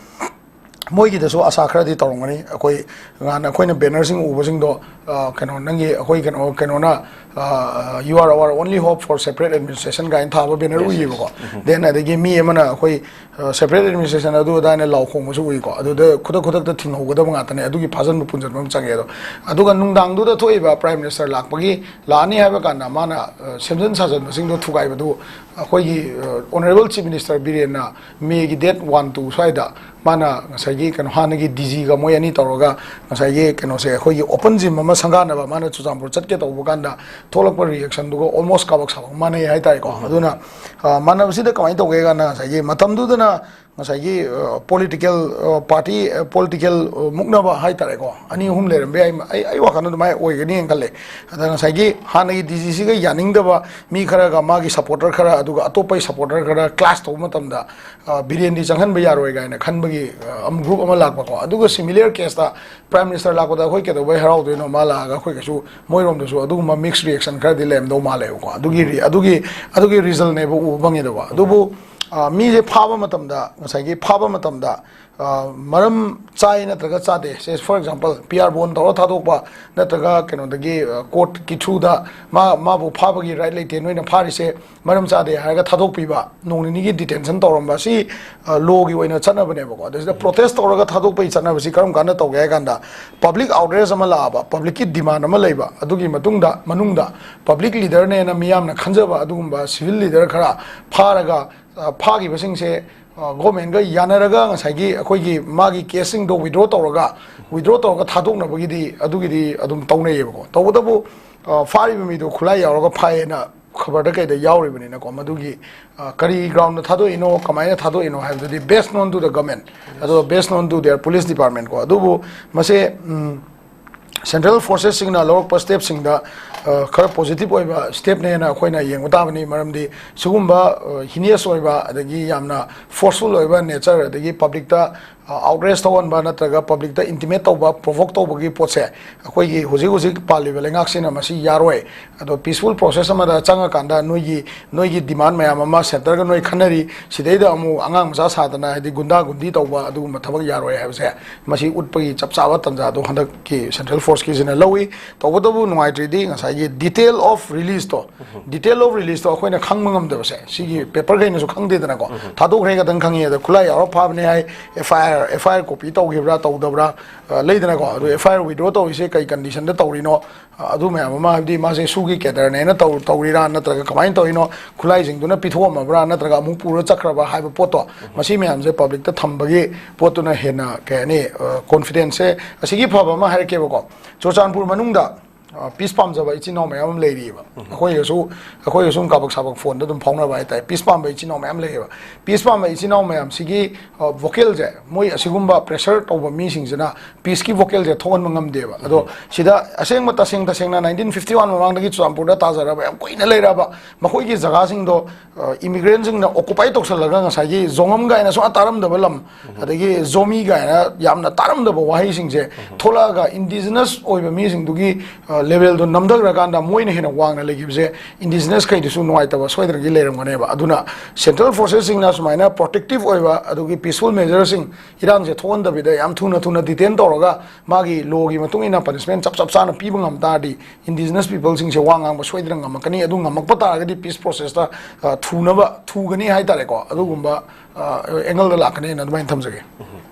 ꯃꯣꯏꯒꯤꯗꯁꯨ ꯑꯁꯥ ꯈꯔꯗꯤ ꯇꯧꯔꯝꯒꯅꯤ꯫ ꯑꯩꯈꯣꯏ ꯉꯍꯥꯟ ꯑꯩꯈꯣꯏꯅ banner ꯁꯤꯡ ꯎꯕꯁꯤꯡꯗꯣ, ꯑ, ꯀꯩꯅꯣ, ꯅꯪꯒꯤ ꯑꯩꯈꯣꯏ ꯀꯩꯅꯣ, ꯀꯩꯅꯣꯅ, ꯑ, "You are our only hope for separate administration" ꯀꯥꯏꯅ ꯊꯥꯕ banner ꯎꯏꯌꯦꯕꯀꯣ꯫ Then ꯑꯗꯒꯤ ꯃꯤ ꯑꯃꯅ ꯑꯩꯈꯣꯏ, ꯑ, "Separate administration ꯑꯗꯨ ꯑꯗꯥꯅ" ꯂꯥꯎ ꯈꯣꯡꯕꯁꯨ ꯎꯏꯀꯣ꯫ ꯑꯗꯨꯗ ꯈꯨꯗꯛ ꯈꯨꯗꯛꯇ ꯊꯤꯡꯍꯧꯒꯗꯕ ꯉꯥꯛꯇꯅꯦ꯫ ꯑꯗꯨꯒꯤ ꯐꯥꯖꯟꯕ ꯄꯨꯟꯁꯤꯟꯕ ꯑꯃ ꯆꯪꯉꯦ꯫ ꯑꯗꯣ ꯑꯗꯨꯒ ꯅꯨꯡꯗꯥꯡꯗꯨꯗ ꯊꯣꯛꯏꯕ Prime Minister ꯂꯥꯛꯄꯒꯤ, ꯂꯥꯛꯑꯅꯤ ꯍꯥꯏꯕ ꯀꯥꯟꯗ ꯃꯥꯅ, ꯑ, ꯁꯦꯝꯖꯤꯟ ꯁꯥꯖꯟꯕꯁꯤꯡꯗꯣ ꯊꯨꯒꯥꯏꯕꯗꯨ ꯑꯩꯈꯣꯏꯒꯤ, ꯑ, Honourable Chief Minister ꯕꯤꯔꯦꯟꯅ May ꯒꯤ date one two ꯁ꯭ꯋꯥꯏꯗ ꯃꯥꯅ ꯉꯁꯥꯏꯒꯤ ꯀꯩꯅꯣ ꯍꯥꯟꯅꯒꯤ D G ꯒ ꯃꯣꯏ ꯑꯅꯤ ꯇꯧꯔꯒ ꯉꯁꯥꯏꯒꯤ ꯀꯩꯅꯣꯁꯦ ꯑꯩꯈꯣꯏꯒꯤ open gym ꯑꯃ ꯁꯪꯒꯥꯅꯕ ꯃꯥꯅ ꯆꯨꯔꯆꯥꯟꯄꯨꯔ ꯆꯠꯀꯦ ꯇꯧꯕ ꯀꯥꯟꯗ ꯊꯣꯛꯂꯛꯄ reaction ꯗꯨꯒ almost ꯀꯥꯕꯛ ꯁꯥꯕꯛ ꯃꯥꯟꯅꯩ ꯍꯥꯏꯇꯥꯔꯦꯀꯣ꯫ ꯑꯗꯨꯅ, ꯑ, ꯃꯥꯟꯅꯕꯁꯤꯗ ꯀꯃꯥꯏꯅ ꯇꯧꯒꯦ ꯀꯥꯟꯗ ꯉꯁꯥꯏꯒꯤ ꯃꯇꯝꯗꯨꯗꯅ ꯉꯁꯥꯏꯒꯤ, ꯑ, political, ꯑ, party, ꯑ, political, ꯑ, ꯃꯨꯛꯅꯕ ꯍꯥꯏꯇꯥꯔꯦꯀꯣ, ꯑꯅꯤ ꯑꯍꯨꯝ ꯂꯩꯔꯝꯕ ꯌꯥꯏ꯫ ꯑꯩ, ꯑꯩ ꯋꯥꯈꯜꯗ ꯑꯗꯨꯃꯥꯏꯅ ꯑꯣꯏꯒꯅꯤꯅ ꯈꯜꯂꯦ꯫ ꯑꯗ ꯉꯁꯥꯏꯒꯤ ꯍꯥꯟꯅꯒꯤ D G ꯁꯤꯒ ꯌꯥꯅꯤꯡꯗꯕ ꯃꯤ ꯈꯔꯒ ꯃꯥꯒꯤ supporter ꯈꯔ, ꯑꯗꯨꯒ ꯑꯇꯣꯞꯄꯒꯤ supporter ꯈꯔ clash ꯇꯧꯕ ꯃꯇꯝꯗ, ꯑ, ꯕꯤꯔꯦꯟꯗꯤ ꯆꯪꯍꯟꯕ ꯌꯥꯔꯣꯏ ꯀꯥꯏꯅ ꯈꯟꯕꯒꯤ, ꯑ, ꯑꯃ group ꯑꯃ ꯂꯥꯛꯄꯀꯣ꯫ ꯑꯗꯨꯒ similar case ꯇ Prime Minister ꯂꯥꯛꯄꯗ ꯑꯩꯈꯣꯏ ꯀꯩꯗꯧꯕꯩ ꯍꯔꯥꯎꯗꯣꯏꯅꯣ? ꯃꯥ ꯂꯥꯛꯑꯒ ꯑꯩꯈꯣꯏ ꯀꯩꯁꯨ, ꯃꯣꯏꯔꯣꯝꯗꯁꯨ ꯑꯗꯨꯒꯨꯝꯕ mixed reaction ꯈꯔꯗꯤ ꯂꯩꯔꯝꯗꯧ ꯃꯥꯜꯂꯦꯕꯀꯣ꯫ ꯑꯗꯨꯒꯤ ꯔꯤ-, ꯑꯗꯨꯒꯤ, ꯑꯗꯨꯒꯤ result ꯅꯦꯕ ꯎꯕ ꯐꯪꯉꯤꯗꯀꯣ꯫ ꯑꯗꯨꯕꯨ, ꯑ, ꯃꯤꯁꯦ ꯐꯥꯕ ꯃꯇꯝꯗ, ꯉꯁꯥꯏꯒꯤ ꯐꯥꯕ ꯃꯇꯝꯗ, ꯑ, ꯃꯔꯝ ꯆꯥꯏ ꯅꯠꯇ꯭ꯔꯒ ꯆꯥꯗꯦ, ꯁꯦ, for example, P R bond ꯇꯧꯔ ꯊꯥꯗꯣꯛꯄ ꯅꯠꯇ꯭ꯔꯒ ꯀꯩꯅꯣꯗꯒꯤ, ꯑ, court ꯀꯤ through ꯗ ꯃꯥ, ꯃꯥꯕꯨ ꯐꯥꯕꯒꯤ right ꯂꯩꯇꯦ, ꯅꯣꯏꯅ ꯐꯥꯔꯤꯁꯦ ꯃꯔꯝ ꯆꯥꯗꯦ ꯍꯥꯏꯔꯒ ꯊꯥꯗꯣꯛꯄꯤꯕ, ꯅꯣꯡ ꯅꯤꯅꯤꯒꯤ detention ꯇꯧꯔꯝꯕ, ꯁꯤ, ꯑ, law ꯒꯤ ꯑꯣꯏꯅ ꯆꯠꯅꯕꯅꯦꯕꯀꯣ꯫ ꯑꯗꯨꯁꯤꯗ protest ꯇꯧꯔꯒ ꯊꯥꯗꯣꯛꯄꯒꯤ ꯆꯠꯅꯕꯁꯤ ꯀꯔꯝ ꯀꯥꯟꯗ ꯇꯧꯒꯦ ꯍꯥꯏ ꯀꯥꯟꯗ, public outrage ꯑꯃ ꯂꯥꯛꯑꯕ, public ꯀꯤ demand ꯑꯃ ꯂꯩꯕ, ꯑꯗꯨꯒꯤ ꯃꯇꯨꯡꯗ, ꯃꯅꯨꯡꯗ public leader ꯅꯦꯅ ꯃꯤꯌꯥꯝꯅ ꯈꯟꯖꯕ ꯑꯗꯨꯒꯨꯝꯕ civil leader ꯈꯔ ꯐꯥꯔꯒ, ꯑ, ꯐꯥꯈꯤꯕꯁꯤꯡꯁꯦ, ꯑ, government ꯀ ꯌꯥꯅꯔꯒ ꯉꯁꯥꯏꯒꯤ ꯑꯩꯈꯣꯏꯒꯤ ꯃꯥꯒꯤ case ꯁꯤꯡꯗꯣ withdraw ꯇꯧꯔꯒ, withdraw ꯇꯧꯔꯒ ꯊꯥꯗꯣꯛꯅꯕꯒꯤꯗꯤ ꯑꯗꯨꯒꯤꯗꯤ ꯑꯗꯨꯝ ꯇꯧꯅꯩꯌꯦꯕꯀꯣ꯫ ꯇꯧꯕꯇꯕꯨ, ꯑ, ꯐꯥꯔꯤꯕ ꯃꯤꯗꯣ ꯈꯨꯠꯂꯥꯏ ꯌꯥꯎꯔꯒ ꯐꯥꯏꯌꯦꯅ ꯈꯕꯔꯗ ꯀꯩꯗ ꯌꯥꯎꯔꯤꯕꯅꯤꯅꯀꯣ, ꯃꯗꯨꯒꯤ ꯑ, ꯀꯔꯤ ꯒ꯭ꯔꯥꯎꯟꯗ ꯊꯥꯗꯣꯛꯏꯅꯣ, ꯀꯃꯥꯏꯅ ꯊꯥꯗꯣꯛꯏꯅꯣ ꯍꯥꯏꯕꯗꯨꯗꯤ based on to the government, ꯑꯗꯨꯒ based on to their police department ꯀꯣ꯫ ꯑꯗꯨꯕꯨ ꯃꯁꯦ ꯁꯦꯟꯇ꯭ꯔꯦꯜ ꯐꯣꯔꯁꯦꯁꯁꯤꯡꯅ ꯂꯧꯔꯛꯄ ꯁ꯭ꯇꯦꯞꯁꯤꯡꯗ ꯈꯔ ꯄꯣꯖꯤꯇꯤꯕ ꯑꯣꯏꯕ ꯁ꯭ꯇꯦꯞꯅꯦꯅ ꯑꯩꯈꯣꯏꯅ ꯌꯦꯡꯕ ꯇꯥꯕꯅꯤ꯫ ꯃꯔꯝꯗꯤ ꯁꯤꯒꯨꯝꯕ ꯍꯤꯅꯤꯌꯁ ꯑꯣꯏꯕ, ꯑꯗꯒꯤ ꯌꯥꯝꯅ ꯐꯣꯔꯁꯐꯨꯜ ꯑꯣꯏꯕ ꯅꯦꯆꯔ, ꯑꯗꯒꯤ ꯄꯕ꯭ꯂꯤꯛꯇ ꯑꯥꯎꯠꯔꯦꯖ ꯇꯧꯍꯟꯕ ꯅꯠꯇ꯭ꯔꯒ ꯄꯕ꯭ꯂꯤꯛꯇ ꯏꯟꯇꯤꯃꯦꯠ ꯇꯧꯕ, ꯄ꯭ꯔꯣꯚꯣꯛ ꯇꯧꯕꯒꯤ ꯄꯣꯠꯁꯦ ꯑꯩꯈꯣꯏꯒꯤ ꯍꯧꯖꯤꯛ ꯍꯧꯖꯤꯛ ꯄꯥꯜꯂꯤꯕ ꯂꯩꯉꯥꯛꯁꯤꯅ ꯃꯁꯤ ꯌꯥꯔꯣꯏ꯫ ꯑꯗꯣ ꯄꯤꯁꯐꯨꯜ ꯄ꯭ꯔꯣꯁꯦꯁ ꯑꯃꯗ ꯆꯪꯉꯀꯥꯟꯗ ꯅꯣꯏꯒꯤ ꯅꯣꯏꯒꯤ ꯗꯤꯃꯥꯟ ꯃꯌꯥꯝ ꯑꯃ ꯁꯦꯟꯇꯔꯒ ꯅꯣꯏ ꯈꯟꯅꯔꯤ, ꯁꯤꯗꯩꯗ ꯑꯃꯨꯛ ꯑꯉꯥꯡ ꯃꯆꯥ ꯁꯥꯗꯅ, ꯍꯥꯏꯗꯤ ꯒꯨꯟꯗꯥ ꯒꯨꯟꯗꯤ ꯇꯧꯕ ꯑꯗꯨꯒꯨꯝꯕ ꯊꯕꯛ ꯌꯥꯔꯣꯏ ꯍꯥꯏꯕꯁꯦ ꯃꯁꯤ ꯎꯠꯄꯒꯤ ꯆꯞ ꯆꯥꯕ ꯇꯥꯟꯖꯥꯗꯣ ꯍꯟꯗꯛꯀꯤ ꯁꯦꯟꯇ꯭ꯔꯦꯜ ꯐꯣꯔꯁꯀꯤꯁꯤꯅ ꯂꯧꯏ꯫ ꯇꯧꯕꯇꯕꯨ ꯅꯨꯡꯉꯥꯏꯇ꯭ꯔꯤꯗꯤ ꯉꯁꯥꯏꯒꯤ detail of release to, detail of release ꯇꯣ ꯑꯩꯈꯣꯏꯅ ꯈꯪꯕ ꯉꯝꯗꯕꯁꯦ, ꯁꯤꯒꯤ ꯄꯦꯄꯔꯈꯩꯅꯁꯨ ꯈꯪꯗꯦꯗꯅꯀꯣ, ꯊꯥꯗꯣꯛꯈ꯭ꯔꯦ ꯈꯛꯇꯪ ꯈꯪꯉꯤ꯫ ꯑꯗ ꯈꯨꯠꯂꯥꯏ ꯌꯥꯎꯔ ꯐꯥꯕꯅꯦ ꯍꯥꯏ, FIR, FIR copy ꯇꯧꯈꯤꯕ꯭ꯔꯥ ꯇꯧꯗꯕ꯭ꯔꯥ, ꯑ, ꯂꯩꯗꯅꯀꯣ꯫ ꯑꯗꯨ FIR withdraw ꯇꯧꯔꯤꯁꯦ ꯀꯩ condition ꯗ ꯇꯧꯔꯤꯅꯣ? ꯑ, ꯑꯗꯨ ꯃꯌꯥꯝ ꯑꯃ, ꯍꯥꯏꯕꯗꯤ ꯃꯥꯁꯦ ꯁꯨꯒꯤ ꯀꯦꯗꯔꯅꯦꯅ ꯇꯧ-, ꯇꯧꯔꯤꯔꯥ, ꯅꯠꯇ꯭ꯔꯒ ꯀꯃꯥꯏꯅ ꯇꯧꯔꯤꯅꯣ? ꯈꯨꯠꯂꯥꯏꯁꯤꯡꯗꯨꯅ ꯄꯤꯊꯣꯛꯑꯝꯃꯕ꯭ꯔꯥ, ꯅꯠꯇ꯭ꯔꯒ ꯑꯃꯨꯛ ꯄꯨꯔ ꯆꯠꯈ꯭ꯔꯕ ꯍꯥꯏꯕ ꯄꯣꯠꯇꯣ, ꯃꯁꯤ ꯃꯌꯥꯝꯁꯦ ꯄꯕ꯭ꯂꯤꯛꯇ ꯊꯝꯕꯒꯤ ꯄꯣꯠꯇꯨꯅ ꯍꯦꯟꯅ, ꯀꯩ ꯍꯥꯏꯅꯤ, ꯑ, ꯀꯣꯟꯐꯤꯗꯦꯟꯁꯁꯦ꯫ ꯑꯁꯤꯒꯤ ꯐꯕ ꯑꯃ ꯍꯥꯏꯔꯛꯀꯦꯕꯀꯣ, ꯆꯨꯔꯆꯥꯟꯄꯨꯔ ꯃꯅꯨꯡꯗ, ꯑ, ꯄꯤꯁ ꯄꯥꯝꯖꯕ ꯏꯆꯤꯟ ꯏꯅꯥꯎ ꯃꯌꯥꯝ ꯑꯃ ꯂꯩꯔꯤꯑꯕ꯫ ꯑꯩꯈꯣꯏꯒꯁꯨ, ꯑꯩꯈꯣꯏꯒꯁꯨ ꯀꯥꯕꯛ ꯁꯥꯕꯛ ꯐꯣꯟꯗ ꯑꯗꯨꯝ ꯐꯥꯎꯅꯕ ꯍꯥꯏꯇꯥꯔꯦ꯫ ꯄꯤꯁ ꯄꯥꯝꯕ ꯏꯆꯤꯟ ꯏꯅꯥꯎ ꯃꯌꯥꯝ ꯂꯩꯌꯦꯕ꯫ ꯄꯤꯁ ꯄꯥꯝꯕ ꯏꯆꯤꯟ ꯏꯅꯥꯎ ꯃꯌꯥꯝꯁꯤꯒꯤ, ꯑ, ꯚꯣꯀꯦꯜꯁꯦ, ꯃꯣꯏ ꯑꯁꯤꯒꯨꯝꯕ ꯄ꯭ꯔꯦꯁꯔ ꯇꯧꯕ ꯃꯤꯁꯤꯡꯁꯤꯅ ꯄꯤꯁꯀꯤ ꯚꯣꯀꯦꯜꯁꯦ ꯊꯣꯛꯍꯟꯕ ꯉꯝꯗꯦꯕ꯫ ꯑꯗꯣ ꯁꯤꯗ ꯑꯁꯦꯡꯕ, ꯇꯁꯦꯡ ꯇꯁꯦꯡꯅ nineteen fifty one ꯃꯃꯥꯡꯗꯒꯤ ꯆꯨꯔꯆꯥꯟꯄꯨꯔꯗ ꯇꯥꯖꯔꯕ, ꯌꯥꯝ ꯀꯨꯏꯅ ꯂꯩꯔꯕ ꯃꯈꯣꯏꯒꯤ ꯖꯒꯥꯁꯤꯡꯗꯣ, ꯑ, ꯏꯃꯤꯒ꯭ꯔꯦꯟꯁꯤꯡꯅ ꯑꯣꯀꯨꯄꯥꯏ ꯇꯧꯁꯜꯂꯒ ꯉꯁꯥꯏꯒꯤ ꯖꯣꯉꯝ ꯀꯥꯏꯅ ꯁꯨꯡꯇꯥ ꯇꯥꯔꯝꯗꯕ ꯂꯝ, ꯑꯗꯒꯤ ꯖꯣꯃꯤ ꯀꯥꯏꯅ ꯌꯥꯝꯅ ꯇꯥꯔꯝꯗꯕ ꯋꯥꯍꯩꯁꯤꯡꯁꯦ ꯊꯣꯛꯂꯛꯑꯒ ꯏꯟꯗꯤꯖꯤꯅꯁ ꯑꯣꯏꯕ ꯃꯤꯁꯤꯡꯗꯨꯒꯤ, ꯑ, ꯂꯦꯚꯦꯜꯗꯣ ꯅꯝꯊꯈ꯭ꯔꯀꯥꯟꯗ ꯃꯣꯏꯅ ꯍꯦꯟꯅ ꯋꯥꯡꯅ ꯂꯩꯈꯤꯕꯁꯦ ꯏꯟꯗꯤꯖꯤꯅꯁ ꯈꯩꯗꯨꯁꯨ ꯅꯨꯡꯉꯥꯏꯇꯕ ꯁꯣꯏꯗꯅꯒꯤ ꯂꯩꯔꯝꯒꯅꯦꯕ꯫ ꯑꯗꯨꯅ ꯁꯦꯟꯇ꯭ꯔꯦꯜ ꯐꯣꯔꯁꯦꯁꯁꯤꯡꯅ ꯁꯨꯃꯥꯏꯅ ꯄ꯭ꯔꯣꯇꯦꯛꯇꯤꯞ ꯑꯣꯏꯕ, ꯑꯗꯨꯒꯤ ꯄꯤꯁꯐꯨꯜ ꯃꯦꯖꯔꯁꯤꯡ, ꯏꯔꯥꯡꯁꯦ ꯊꯣꯛꯍꯟꯗꯕꯤꯗ ꯌꯥꯝ ꯊꯨꯅ ꯊꯨꯅ ꯗꯤꯇꯦꯟ ꯇꯧꯔꯒ ꯃꯥꯒꯤ ꯂꯣꯒꯤ ꯃꯇꯨꯡ ꯏꯟꯅ ꯄꯅꯤꯁꯃꯦꯟ ꯆꯞ ꯆꯞ ꯆꯥꯅ ꯄꯤꯕ ꯉꯝ ꯇꯥꯔꯗꯤ ꯏꯟꯗꯤꯖꯤꯅꯁ ꯄꯤꯄꯜꯁꯤꯡꯁꯦ ꯋꯥ ꯉꯥꯡꯕ ꯁꯣꯏꯗꯅ ꯉꯝꯃꯛꯀꯅꯤ꯫ ꯑꯗꯨ ꯉꯝꯃꯛꯄ ꯇꯥꯔꯒꯗꯤ ꯄꯤꯁ ꯄ꯭ꯔꯣꯁꯦꯁꯇ, ꯑ, ꯊꯨꯅꯕ, ꯊꯨꯒꯅꯤ ꯍꯥꯏꯇꯥꯔꯦꯀꯣ꯫ ꯑꯗꯨꯒꯨꯝꯕ, ꯑ, ꯑꯦꯡꯒꯜꯗ ꯂꯥꯛꯀꯅꯤꯅ ꯑꯗꯨꯃꯥꯏꯅ ꯊꯝꯖꯒꯦ꯫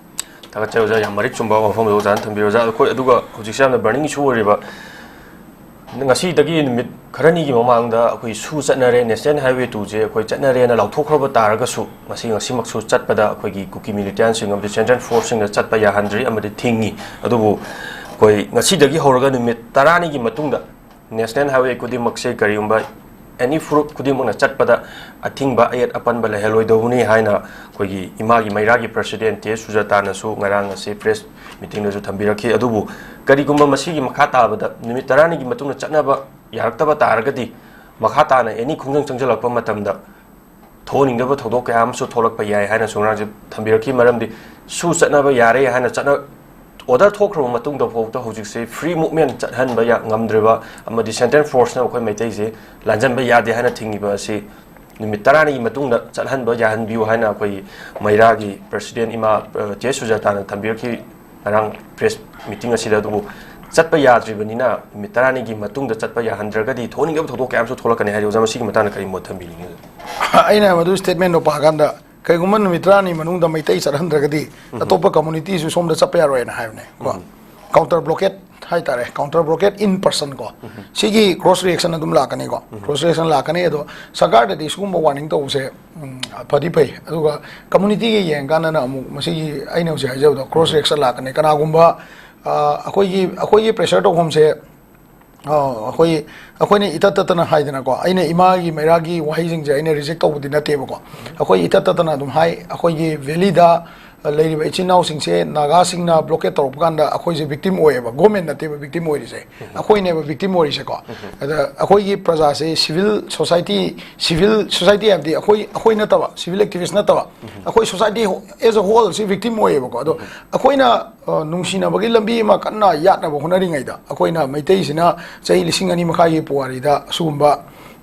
ꯊꯥꯒꯠꯆꯔꯤ ꯑꯣꯖꯥ, ꯌꯥꯝ ꯃꯔꯤꯛ ꯆꯨꯝꯕ ꯋꯥꯐꯝꯗꯣ ꯑꯣꯖꯥꯅ ꯊꯝꯕꯤꯔꯣ꯫ ꯑꯣꯖꯥ, ꯑꯩꯈꯣꯏ ꯑꯗꯨꯒ ꯍꯧꯖꯤꯛꯁꯦ ꯌꯥꯝꯅ ꯕꯔꯅꯤꯡ ꯏꯁꯨ ꯑꯣꯏꯔꯤꯕ, ꯉꯁꯤꯗꯒꯤ ꯅꯨꯃꯤꯠ ꯈꯔꯅꯤꯒꯤ ꯃꯃꯥꯡꯗ ꯑꯩꯈꯣꯏ ꯁꯨ ꯆꯠꯅꯔꯦ, ꯅꯦꯁꯅꯦꯜ ꯍꯥꯏꯋꯦ ꯇꯨꯁꯦ ꯑꯩꯈꯣꯏ ꯆꯠꯅꯔꯦꯅ ꯂꯥꯎꯊꯣꯛꯈ꯭ꯔꯕ ꯇꯥꯔꯒꯁꯨ, ꯉꯁꯤ, ꯉꯁꯤꯃꯛꯁꯨ ꯆꯠꯄꯗ ꯑꯩꯈꯣꯏꯒꯤ ꯀꯨꯀꯤ ꯃꯤꯂꯤꯇꯦꯟꯁꯤꯡ ꯑꯃꯗꯤ ꯁꯦꯟꯇ꯭ꯔꯦꯜ ꯐꯣꯔꯁꯁꯤꯡꯅ ꯆꯠꯄ ꯌꯥꯍꯟꯗ꯭ꯔꯤ ꯑꯃꯗꯤ ꯊꯤꯡꯉꯤ꯫ ꯑꯗꯨꯕꯨ ꯑꯩꯈꯣꯏ ꯉꯁꯤꯗꯒꯤ ꯍꯧꯔꯒ ꯅꯨꯃꯤꯠ ꯇꯔꯥꯅꯤꯒꯤ ꯃꯇꯨꯡꯗ ꯅꯦꯁꯅꯦꯜ ꯍꯥꯏꯋꯦ ꯈꯨꯗꯤꯡꯃꯛꯁꯦ ꯀꯔꯤꯒꯨꯝꯕ ꯑꯦꯅꯤ ꯐꯨꯔꯨꯞ ꯈꯨꯗꯤꯡꯃꯛꯅ ꯆꯠꯄꯗ ꯑꯊꯤꯡꯕ, ꯑꯌꯦꯠ ꯑꯄꯟꯕ ꯂꯩꯍꯜꯂꯣꯏꯗꯧꯕꯅꯤ ꯍꯥꯏꯅ ꯑꯩꯈꯣꯏꯒꯤ ꯏꯃꯥꯒꯤ ꯃꯩꯔꯥꯒꯤ ꯄ꯭ꯔꯁꯤꯗꯦꯟ ꯇꯦ ꯁꯨꯖꯥꯇꯥꯅꯁꯨ ꯉꯔꯥꯡ ꯑꯁꯤ ꯄ꯭ꯔꯦꯁ ꯃꯤꯇꯤꯡꯗꯁꯨ ꯊꯝꯕꯤꯔꯛꯈꯤ꯫ ꯑꯗꯨꯕꯨ ꯀꯔꯤꯒꯨꯝꯕ ꯃꯁꯤꯒꯤ ꯃꯈꯥ ꯇꯥꯕꯗ ꯅꯨꯃꯤꯠ ꯇꯔꯥꯅꯤꯒꯤ ꯃꯇꯨꯡꯗ ꯆꯠꯅꯕ ꯌꯥꯔꯛꯇꯕ ꯇꯥꯔꯒꯗꯤ, ꯃꯈꯥ ꯇꯥꯅ ꯑꯦꯅꯤ ꯈꯣꯡꯖꯪ ꯆꯪꯁꯤꯜꯂꯛꯄ ꯃꯇꯝꯗ ꯊꯣꯛꯍꯟꯅꯤꯡꯗꯕ ꯊꯧꯗꯣꯛ ꯀꯌꯥ ꯑꯃꯁꯨ ꯊꯣꯛꯂꯛꯄ ꯌꯥꯏ ꯍꯥꯏꯅꯁꯨ ꯉꯔꯥꯡꯁꯦ ꯊꯝꯕꯤꯔꯛꯈꯤ꯫ ꯃꯔꯝꯗꯤ ꯁꯨ ꯆꯠꯅꯕ ꯌꯥꯔꯦ ꯍꯥꯏꯅ ꯆꯠꯅ ꯑꯣꯔꯗꯔ ꯊꯣꯛꯈ꯭ꯔꯕ ꯃꯇꯨꯡꯗ ꯐꯥꯎꯗ ꯍꯧꯖꯤꯛꯁꯦ ꯐ꯭ꯔꯤ ꯃꯨꯚꯃꯦꯟ ꯆꯠꯍꯟꯕ ꯌꯥ-, ꯉꯝꯗ꯭ꯔꯤꯕ ꯑꯃꯗꯤ ꯁꯦꯟꯇ꯭ꯔꯦꯜ ꯐꯣꯔꯁꯅ ꯑꯩꯈꯣꯏ ꯃꯩꯇꯩꯁꯦ ꯂꯥꯟꯖꯟꯕ ꯌꯥꯗꯦ ꯍꯥꯏꯅ ꯊꯤꯡꯉꯤꯕ ꯑꯁꯤ ꯅꯨꯃꯤꯠ ꯇꯔꯥꯅꯤꯒꯤ ꯃꯇꯨꯡꯗ ꯆꯠꯍꯟꯕ ꯌꯥꯍꯟꯕꯤꯌꯨ ꯍꯥꯏꯅ ꯑꯩꯈꯣꯏꯒꯤ ꯃꯩꯔꯥꯒꯤ ꯄ꯭ꯔꯁꯤꯗꯦꯟ ꯏꯃꯥ, ꯑ, ꯆꯦ ꯁꯨꯖꯥꯇꯥꯅ ꯊꯝꯕꯤꯔꯛꯈꯤ ꯉꯔꯥꯡ ꯄ꯭ꯔꯦꯁ ꯃꯤꯇꯤꯡ ꯑꯁꯤꯗ꯫ ꯑꯗꯨꯕꯨ ꯆꯠꯄ ꯌꯥꯗ꯭ꯔꯤꯕꯅꯤꯅ ꯅꯨꯃꯤꯠ ꯇꯔꯥꯅꯤꯒꯤ ꯃꯇꯨꯡꯗ ꯆꯠꯄ ꯌꯥꯍꯟꯗ꯭ꯔꯒꯗꯤ ꯊꯣꯛꯍꯟꯅꯤꯡꯗꯕ ꯊꯧꯗꯣꯛ ꯀꯌꯥ ꯑꯃꯁꯨ ꯊꯣꯛꯂꯛꯀꯅꯤ ꯍꯥꯏꯔꯤ꯫ ꯑꯣꯖꯥ, ꯃꯁꯤꯒꯤ ꯃꯇꯥꯡꯗ ꯀꯔꯤ ꯃꯣꯠ ꯊꯝꯕꯤꯅꯤꯡꯉꯤ? ꯑꯩꯅ ꯃꯗꯨ ꯁ꯭ꯇꯦꯠꯃꯦꯟꯗꯣ ꯄꯥꯀꯥꯟꯗ, ꯀꯩꯒꯨꯝꯕ ꯅꯨꯃꯤꯠ ꯇꯔꯥꯅꯤ ꯃꯅꯨꯡꯗ ꯃꯩꯇꯩ ꯆꯠꯍꯟꯗ꯭ꯔꯒꯗꯤ ꯑꯇꯣꯞꯄ ꯀꯝꯃꯨꯅꯤꯇꯤꯁꯨ ꯁꯣꯝꯗ ꯆꯠꯄ ꯌꯥꯔꯣꯏꯅ ꯍꯥꯏꯕꯅꯦ ꯀꯣ꯫ ꯀꯥꯎꯟꯇꯔ ꯕ꯭ꯂꯣꯀꯦꯠ ꯍꯥꯏꯇꯥꯔꯦ, ꯀꯥꯎꯟꯇꯔ ꯕ꯭ꯂꯣꯀꯦꯠ ꯏꯟ ꯄꯔꯁꯟ ꯀꯣ꯫ ꯁꯤꯒꯤ ꯀ꯭ꯔꯣꯁ ꯔꯤꯌꯦꯛꯁꯟ ꯑꯗꯨꯝ ꯂꯥꯛꯀꯅꯤꯀꯣ꯫ ꯀ꯭ꯔꯣꯁ ꯔꯤꯌꯦꯛꯁꯟ ꯂꯥꯛꯀꯅꯤ꯫ ꯑꯗꯣ ꯁꯔꯀꯥꯔꯗꯗꯤ ꯁꯤꯒꯨꯝꯕ ꯋꯥꯔꯅꯤꯡ ꯇꯧꯕꯁꯦ, ꯎꯝ, ꯐꯗꯤ ꯐꯩ꯫ ꯑꯗꯨꯒ ꯀꯝꯃꯨꯅꯤꯇꯤꯒꯤ ꯌꯦꯡꯀꯥꯟꯗꯅ ꯑꯃꯨꯛ ꯃꯁꯤꯒꯤ ꯑꯩꯅ ꯍꯧꯖꯤꯛ ꯍꯥꯏꯖꯕꯗꯣ ꯀ꯭ꯔꯣꯁ ꯔꯤꯌꯦꯛꯁꯟ ꯂꯥꯛꯀꯅꯤ꯫ ꯀꯅꯥꯒꯨꯝꯕ, ꯑ, ꯑꯩꯈꯣꯏꯒꯤ, ꯑꯩꯈꯣꯏꯒꯤ ꯄ꯭ꯔꯦꯁꯔ ꯇꯧꯐꯝꯁꯦ, ꯑ, ꯑꯩꯈꯣꯏ, ꯑꯩꯈꯣꯏꯅ ꯏꯇꯠ ꯇꯠꯇꯅ ꯍꯥꯏꯗꯅꯀꯣ, ꯑꯩꯅ ꯏꯃꯥꯒꯤ ꯃꯩꯔꯥꯒꯤ ꯋꯥꯍꯩꯁꯤꯡꯁꯦ ꯑꯩꯅ ꯔꯤꯖꯦꯛ ꯇꯧꯕꯗꯤ ꯅꯠꯇꯦꯕꯀꯣ꯫ ꯑꯩꯈꯣꯏ ꯏꯇꯠ ꯇꯠꯇꯅ ꯑꯗꯨꯝ ꯍꯥꯏ, ꯑꯩꯈꯣꯏꯒꯤ ꯚꯦꯂꯤꯗ ꯂꯩꯔꯤꯕ ꯏꯆꯤꯟ ꯏꯅꯥꯎꯁꯤꯡꯁꯦ ꯅꯥꯒꯥꯁꯤꯡꯅ ꯕ꯭ꯂꯣꯀꯦꯠ ꯇꯧꯔꯛꯄ ꯀꯥꯟꯗ ꯑꯩꯈꯣꯏꯁꯦ ꯚꯤꯛꯇꯤꯝ ꯑꯣꯏꯌꯦꯕ, ꯒꯣꯔꯃꯦꯟ ꯅꯠꯇꯦꯕ ꯚꯤꯛꯇꯤꯝ ꯑꯣꯏꯔꯤꯁꯦ, ꯑꯩꯈꯣꯏꯅꯦꯕ ꯚꯤꯛꯇꯤꯝ ꯑꯣꯏꯔꯤꯁꯦꯀꯣ꯫ ꯑꯗ ꯑꯩꯈꯣꯏꯒꯤ ꯄ꯭ꯔꯖꯥꯁꯦ ꯁꯤꯚꯤꯜ ꯁꯣꯁꯥꯏꯇꯤ, ꯁꯤꯚꯤꯜ ꯁꯣꯁꯥꯏꯇꯤ ꯍꯥꯏꯕꯗꯤ ꯑꯩꯈꯣꯏ, ꯑꯩꯈꯣꯏ ꯅꯠꯇꯕ, ꯁꯤꯚꯤꯜ ꯑꯦꯛꯇꯤꯚꯤꯁ ꯅꯠꯇꯕ, ꯑꯩꯈꯣꯏ ꯁꯣꯁꯥꯏꯇꯤ ꯑꯦꯖ ꯑ ꯍꯣꯜ ꯁꯤ ꯚꯤꯛꯇꯤꯝ ꯑꯣꯏꯌꯦꯕꯀꯣ꯫ ꯑꯗꯣ ꯑꯩꯈꯣꯏꯅ, ꯑ, ꯅꯨꯡꯁꯤꯅꯕꯒꯤ ꯂꯝꯕꯤ ꯑꯃ ꯀꯟꯅ ꯌꯥꯠꯅꯕ ꯍꯣꯠꯅꯔꯤꯉꯩꯗ, ꯑꯩꯈꯣꯏꯅ ꯃꯩꯇꯩꯁꯤꯅ ꯆꯍꯤ ꯂꯤꯁꯤꯡ ꯑꯅꯤ ꯃꯈꯥꯏꯒꯤ ꯄꯨꯋꯥꯔꯤꯗ ꯑꯁꯤꯒꯨꯝꯕ,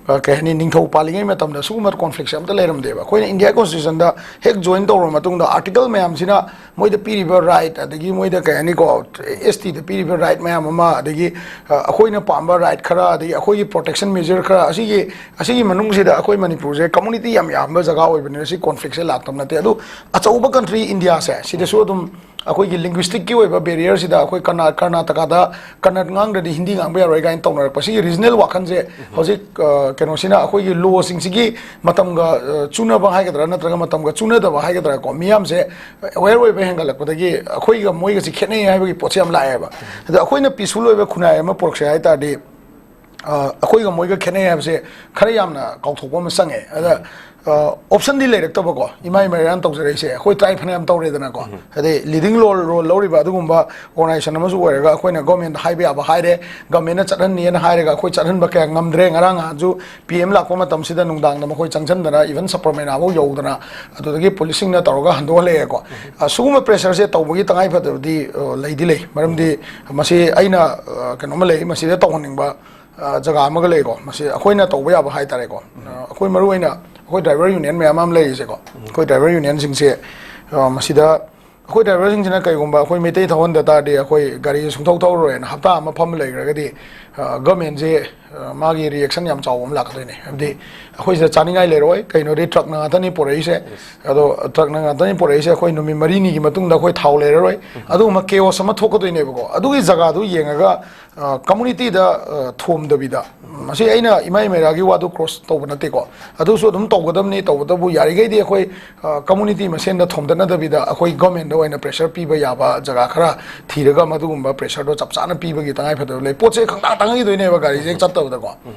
ꯑ, ꯀꯩ ꯍꯥꯏꯅꯤ, ꯅꯤꯡꯊꯧ ꯄꯥꯜꯂꯤꯉꯩ ꯃꯇꯝꯗ ꯁꯤꯒꯨꯝꯕ ꯀꯣꯟꯐ꯭ꯂꯤꯛꯁꯦ ꯑꯝꯇ ꯂꯩꯔꯝꯗꯦꯕ꯫ ꯑꯩꯈꯣꯏꯅ ꯏꯟꯗꯤꯌꯥ ꯀꯣꯟꯁꯇꯤꯇ꯭ꯌꯨꯁꯟꯗ ꯍꯦꯛ ꯖꯣꯏꯟ ꯇꯧꯔꯕ ꯃꯇꯨꯡꯗ ꯑꯥꯔꯇꯤꯀꯜ ꯃꯌꯥꯝꯁꯤꯅ ꯃꯣꯏꯗ ꯄꯤꯔꯤꯕ ꯔꯥꯏꯠ, ꯑꯗꯒꯤ ꯃꯣꯏꯗ ꯀꯩ ꯍꯥꯏꯅꯤꯀꯣ, ꯑꯦꯁ ꯇꯤꯗ ꯄꯤꯔꯤꯕ ꯔꯥꯏꯠ ꯃꯌꯥꯝ ꯑꯃ, ꯑꯗꯒꯤ, ꯑ, ꯑꯩꯈꯣꯏꯅ ꯄꯥꯝꯕ ꯔꯥꯏꯠ ꯈꯔ, ꯑꯗꯒꯤ ꯑꯩꯈꯣꯏꯒꯤ ꯄ꯭ꯔꯣꯇꯦꯛꯁꯟ ꯃꯦꯖꯔ ꯈꯔ, ꯑꯁꯤꯒꯤ, ꯑꯁꯤꯒꯤ ꯃꯅꯨꯡꯁꯤꯗ ꯑꯩꯈꯣꯏ ꯃꯅꯤꯄꯨꯔꯁꯦ ꯀꯝꯃꯨꯅꯤꯇꯤ ꯌꯥꯝ ꯌꯥꯝꯕ ꯖꯒꯥ ꯑꯣꯏꯕꯅꯤꯅ ꯁꯤ ꯀꯣꯟꯐ꯭ꯂꯤꯛꯁꯦ ꯂꯥꯛꯇꯕ ꯅꯠꯇꯦ꯫ ꯑꯗꯨ ꯑꯆꯧꯕ ꯀꯟꯇ꯭ꯔꯤ ꯏꯟꯗꯤꯌꯥꯁꯦ ꯁꯤꯗꯁꯨ ꯑꯗꯨꯝ ꯑꯩꯈꯣꯏꯒꯤ ꯂꯤꯡꯒ꯭ꯋꯤꯁꯇꯤꯛꯀꯤ ꯑꯣꯏꯕ ꯕꯦꯔꯤꯌꯔꯁꯤꯗ ꯑꯩꯈꯣꯏ ꯀꯔꯅꯥ-, ꯀꯔꯅꯥꯇꯀꯥꯗ ꯀꯟꯅꯠ ꯉꯥꯡꯗ꯭ꯔꯗꯤ ꯍꯤꯟꯗꯤ ꯉꯥꯡꯕ ꯌꯥꯔꯣꯏ ꯀꯥꯏꯅ ꯇꯧꯅꯔꯛꯄ, ꯁꯤꯒꯤ ꯔꯤꯖꯅꯦꯜ ꯋꯥꯈꯜꯁꯦ ꯍꯧꯖꯤꯛ, ꯑ, ꯀꯩꯅꯣꯁꯤꯅ, ꯑꯩꯈꯣꯏꯒꯤ ꯂꯣꯁꯤꯡꯁꯤꯒꯤ ꯃꯇꯝꯒ, ꯑ, ꯆꯨꯅꯕ ꯍꯥꯏꯒꯗ꯭ꯔꯥ, ꯅꯠꯇ꯭ꯔꯒ ꯃꯇꯝꯒ ꯆꯨꯅꯗꯕ ꯍꯥꯏꯒꯗ꯭ꯔꯥꯀꯣ, ꯃꯤꯌꯥꯝꯁꯦ ꯑꯦꯋꯦꯔ ꯑꯣꯏꯕ ꯍꯦꯟꯒꯠꯂꯛꯄꯗꯒꯤ ꯑꯩꯈꯣꯏꯒ ꯃꯣꯏꯒꯁꯤ ꯈꯦꯠꯅꯩ ꯍꯥꯏꯕꯒꯤ ꯄꯣꯠꯁꯦ ꯌꯥꯝ ꯂꯥꯛꯑꯦꯕ꯫ ꯑꯗ ꯑꯩꯈꯣꯏꯅ ꯄꯤꯁꯐꯨꯜ ꯑꯣꯏꯕ ꯈꯨꯟꯅꯥꯏ ꯑꯃ ꯄꯨꯔꯛꯁꯦ ꯍꯥꯏ ꯇꯥꯔꯗꯤ, ꯑ, ꯑꯩꯈꯣꯏꯒ ꯃꯣꯏꯒ ꯈꯦꯠꯅꯩ ꯍꯥꯏꯕꯁꯦ ꯈꯔ ꯌꯥꯝꯅ ꯀꯥꯎꯊꯣꯛꯄ ꯑꯃ ꯆꯪꯉꯦ꯫ ꯑꯗ ꯑꯣꯞꯁꯟꯗꯤ ꯂꯩꯔꯛꯇꯕꯀꯣ, ꯏꯃꯥ ꯏꯃꯥ ꯏꯔꯥꯟ ꯇꯧꯖꯔꯛꯏꯁꯦ꯫ ꯑꯩꯈꯣꯏ ꯇ꯭ꯔꯥꯏ ꯐꯅꯌꯥꯝ ꯇꯧꯔꯦꯗꯅꯀꯣ꯫ ꯍꯥꯏꯗꯤ ꯂꯤꯗꯤꯡ ꯔꯣꯜ ꯔꯣꯜ ꯂꯧꯔꯤꯕ ꯑꯗꯨꯒꯨꯝꯕ ꯑꯣꯔꯒꯅꯥꯏꯖꯦꯁꯟ ꯑꯃꯁꯨ ꯑꯣꯏꯔꯒ, ꯑꯩꯈꯣꯏꯅ ꯒꯣꯔꯃꯦꯟꯗ ꯍꯥꯏꯕ ꯌꯥꯕ ꯍꯥꯏꯔꯦ, ꯒꯣꯔꯃꯦꯟꯅ ꯆꯠꯍꯟꯅꯤꯅ ꯍꯥꯏꯔꯒ ꯑꯩꯈꯣꯏ ꯆꯠꯍꯟꯕ ꯀꯌꯥ ꯉꯝꯗ꯭ꯔꯦ꯫ ꯉꯔꯥꯡ ꯅꯍꯥꯟꯁꯨ ꯄꯤ ꯑꯦꯝ ꯂꯥꯛꯄ ꯃꯇꯝꯁꯤꯗ ꯅꯨꯡꯗꯥꯡꯗ ꯃꯈꯣꯏ ꯆꯪꯁꯤꯟꯗꯅ, ꯏꯚꯟ ꯁꯄꯔꯃꯦꯅꯥꯐꯧ ꯌꯧꯗꯅ ꯑꯗꯨꯗꯒꯤ ꯄꯨꯂꯤꯁꯁꯤꯡꯅ ꯇꯧꯔꯒ ꯍꯟꯗꯣꯛꯍꯜꯂꯛꯑꯦꯀꯣ꯫ ꯑ, ꯁꯤꯒꯨꯝꯕ ꯄ꯭ꯔꯦꯁꯔꯁꯦ ꯇꯧꯕꯒꯤ ꯇꯉꯥꯏꯐꯗꯕꯗꯤ, ꯑ, ꯂꯩꯗꯤ ꯂꯩ꯫ ꯃꯔꯝꯗꯤ ꯃꯁꯤ ꯑꯩꯅ, ꯑ, ꯀꯩꯅꯣꯝꯃ ꯂꯩ, ꯃꯁꯤꯗ ꯇꯧꯍꯟꯅꯤꯡꯕ, ꯑ, ꯖꯒꯥ ꯑꯃꯒ ꯂꯩꯀꯣ꯫ ꯃꯁꯤ ꯑꯩꯈꯣꯏꯅ ꯇꯧꯕ ꯌꯥꯕ ꯍꯥꯏꯇꯥꯔꯦꯀꯣ꯫ ꯑ, ꯑꯩꯈꯣꯏ ꯃꯔꯨ ꯑꯣꯏꯅ ꯑꯩꯈꯣꯏ ꯗ꯭ꯔꯥꯏꯚꯔ ꯌꯨꯅꯤꯌꯟ ꯃꯌꯥꯝ ꯑꯃ ꯂꯩꯔꯤꯁꯦꯀꯣ꯫ ꯑꯩꯈꯣꯏ ꯗ꯭ꯔꯥꯏꯚꯔ ꯌꯨꯅꯤꯌꯟꯁꯤꯡꯁꯦ, ꯑ, ꯃꯁꯤꯗ ꯑꯩꯈꯣꯏ ꯗ꯭ꯔꯥꯏꯚꯔꯁꯤꯡꯁꯤꯅ ꯀꯩꯒꯨꯝꯕ ꯑꯩꯈꯣꯏ ꯃꯩꯇꯩ ꯊꯧꯍꯟꯗ ꯇꯥꯔꯗꯤ, ꯑꯩꯈꯣꯏ ꯒꯥꯔꯤꯁꯦ ꯁꯨꯡꯊꯧ ꯊꯧꯔꯔꯣꯏꯅ ꯍꯞꯇꯥ ꯑꯃ ꯐꯝꯃ ꯂꯩꯈ꯭ꯔꯒꯗꯤ, ꯑ, ꯒꯃꯦꯟꯁꯦ, ꯑ, ꯃꯥꯒꯤ ꯔꯤꯌꯦꯛꯁꯟ ꯌꯥꯝ ꯆꯥꯎꯕ ꯑꯃ ꯂꯥꯛꯀꯗꯣꯏꯅꯦ꯫ ꯍꯥꯏꯕꯗꯤ ꯑꯩꯈꯣꯏ ꯁꯤꯗ ꯆꯥꯅꯤꯡꯉꯥꯏ ꯂꯩꯔꯣꯏ, ꯀꯩꯅꯣꯗꯤ ꯇ꯭ꯔꯛꯅ ꯉꯥꯛꯇꯅꯤ ꯄꯨꯔꯛꯏꯁꯦ꯫ ꯑꯗꯣ ꯇ꯭ꯔꯛꯅ ꯉꯥꯛꯇꯅꯤ ꯄꯨꯔꯛꯏꯁꯦ, ꯑꯩꯈꯣꯏ ꯅꯨꯃꯤꯠ ꯃꯔꯤꯅꯤꯒꯤ ꯃꯇꯨꯡꯗ ꯑꯩꯈꯣꯏ ꯊꯥꯎ ꯂꯩꯔꯔꯣꯏ꯫ ꯑꯗꯨꯒꯨꯝꯕ ꯀꯦꯑꯣꯁ ꯑꯃ ꯊꯣꯛꯀꯗꯣꯏꯅꯦꯕꯀꯣ꯫ ꯑꯗꯨꯒꯤ ꯖꯒꯥꯗꯨ ꯌꯦꯡꯉꯒ, ꯑ, ꯀꯝꯃꯨꯅꯤꯇꯤꯗ, ꯑ, ꯊꯣꯝꯗꯕꯤꯗ, ꯃꯁꯤ ꯑꯩꯅ ꯏꯃꯥ ꯏꯃꯩꯔꯥꯒꯤ ꯋꯥꯗꯨ ꯀ꯭ꯔꯣꯁ ꯇꯧꯕ ꯅꯠꯇꯦꯀꯣ꯫ ꯑꯗꯨꯁꯨ ꯑꯗꯨꯝ ꯇꯧꯒꯗꯕꯅꯤ, ꯇꯧꯕꯇꯕꯨ ꯌꯥꯔꯤꯈꯩꯗꯤ ꯑꯩꯈꯣꯏ, ꯑ, ꯀꯝꯃꯨꯅꯤꯇꯤ ꯃꯁꯦꯟꯗ ꯊꯣꯝꯗꯠꯅꯗꯕꯤꯗ, ꯑꯩꯈꯣꯏ ꯒꯣꯔꯃꯦꯟꯗ ꯑꯣꯏꯅ ꯄ꯭ꯔꯦꯁꯔ ꯄꯤꯕ ꯌꯥꯕ ꯖꯒꯥ ꯈꯔ ꯊꯤꯔꯒ, ꯃꯗꯨꯒꯨꯝꯕ ꯄ꯭ꯔꯦꯁꯔꯗꯣ ꯆꯞ ꯆꯥꯅ ꯄꯤꯕꯒꯤ ꯇꯉꯥꯏꯐꯗꯕ ꯂꯩ꯫ ꯄꯣꯠꯁꯦ ꯈꯪꯇꯥ ꯇꯥꯡꯉꯛꯏꯗꯣꯏꯅꯦꯕ, ꯒꯥꯔꯤꯁꯦ ꯍꯦꯛ ꯆꯠꯇꯕꯗꯀꯣ꯫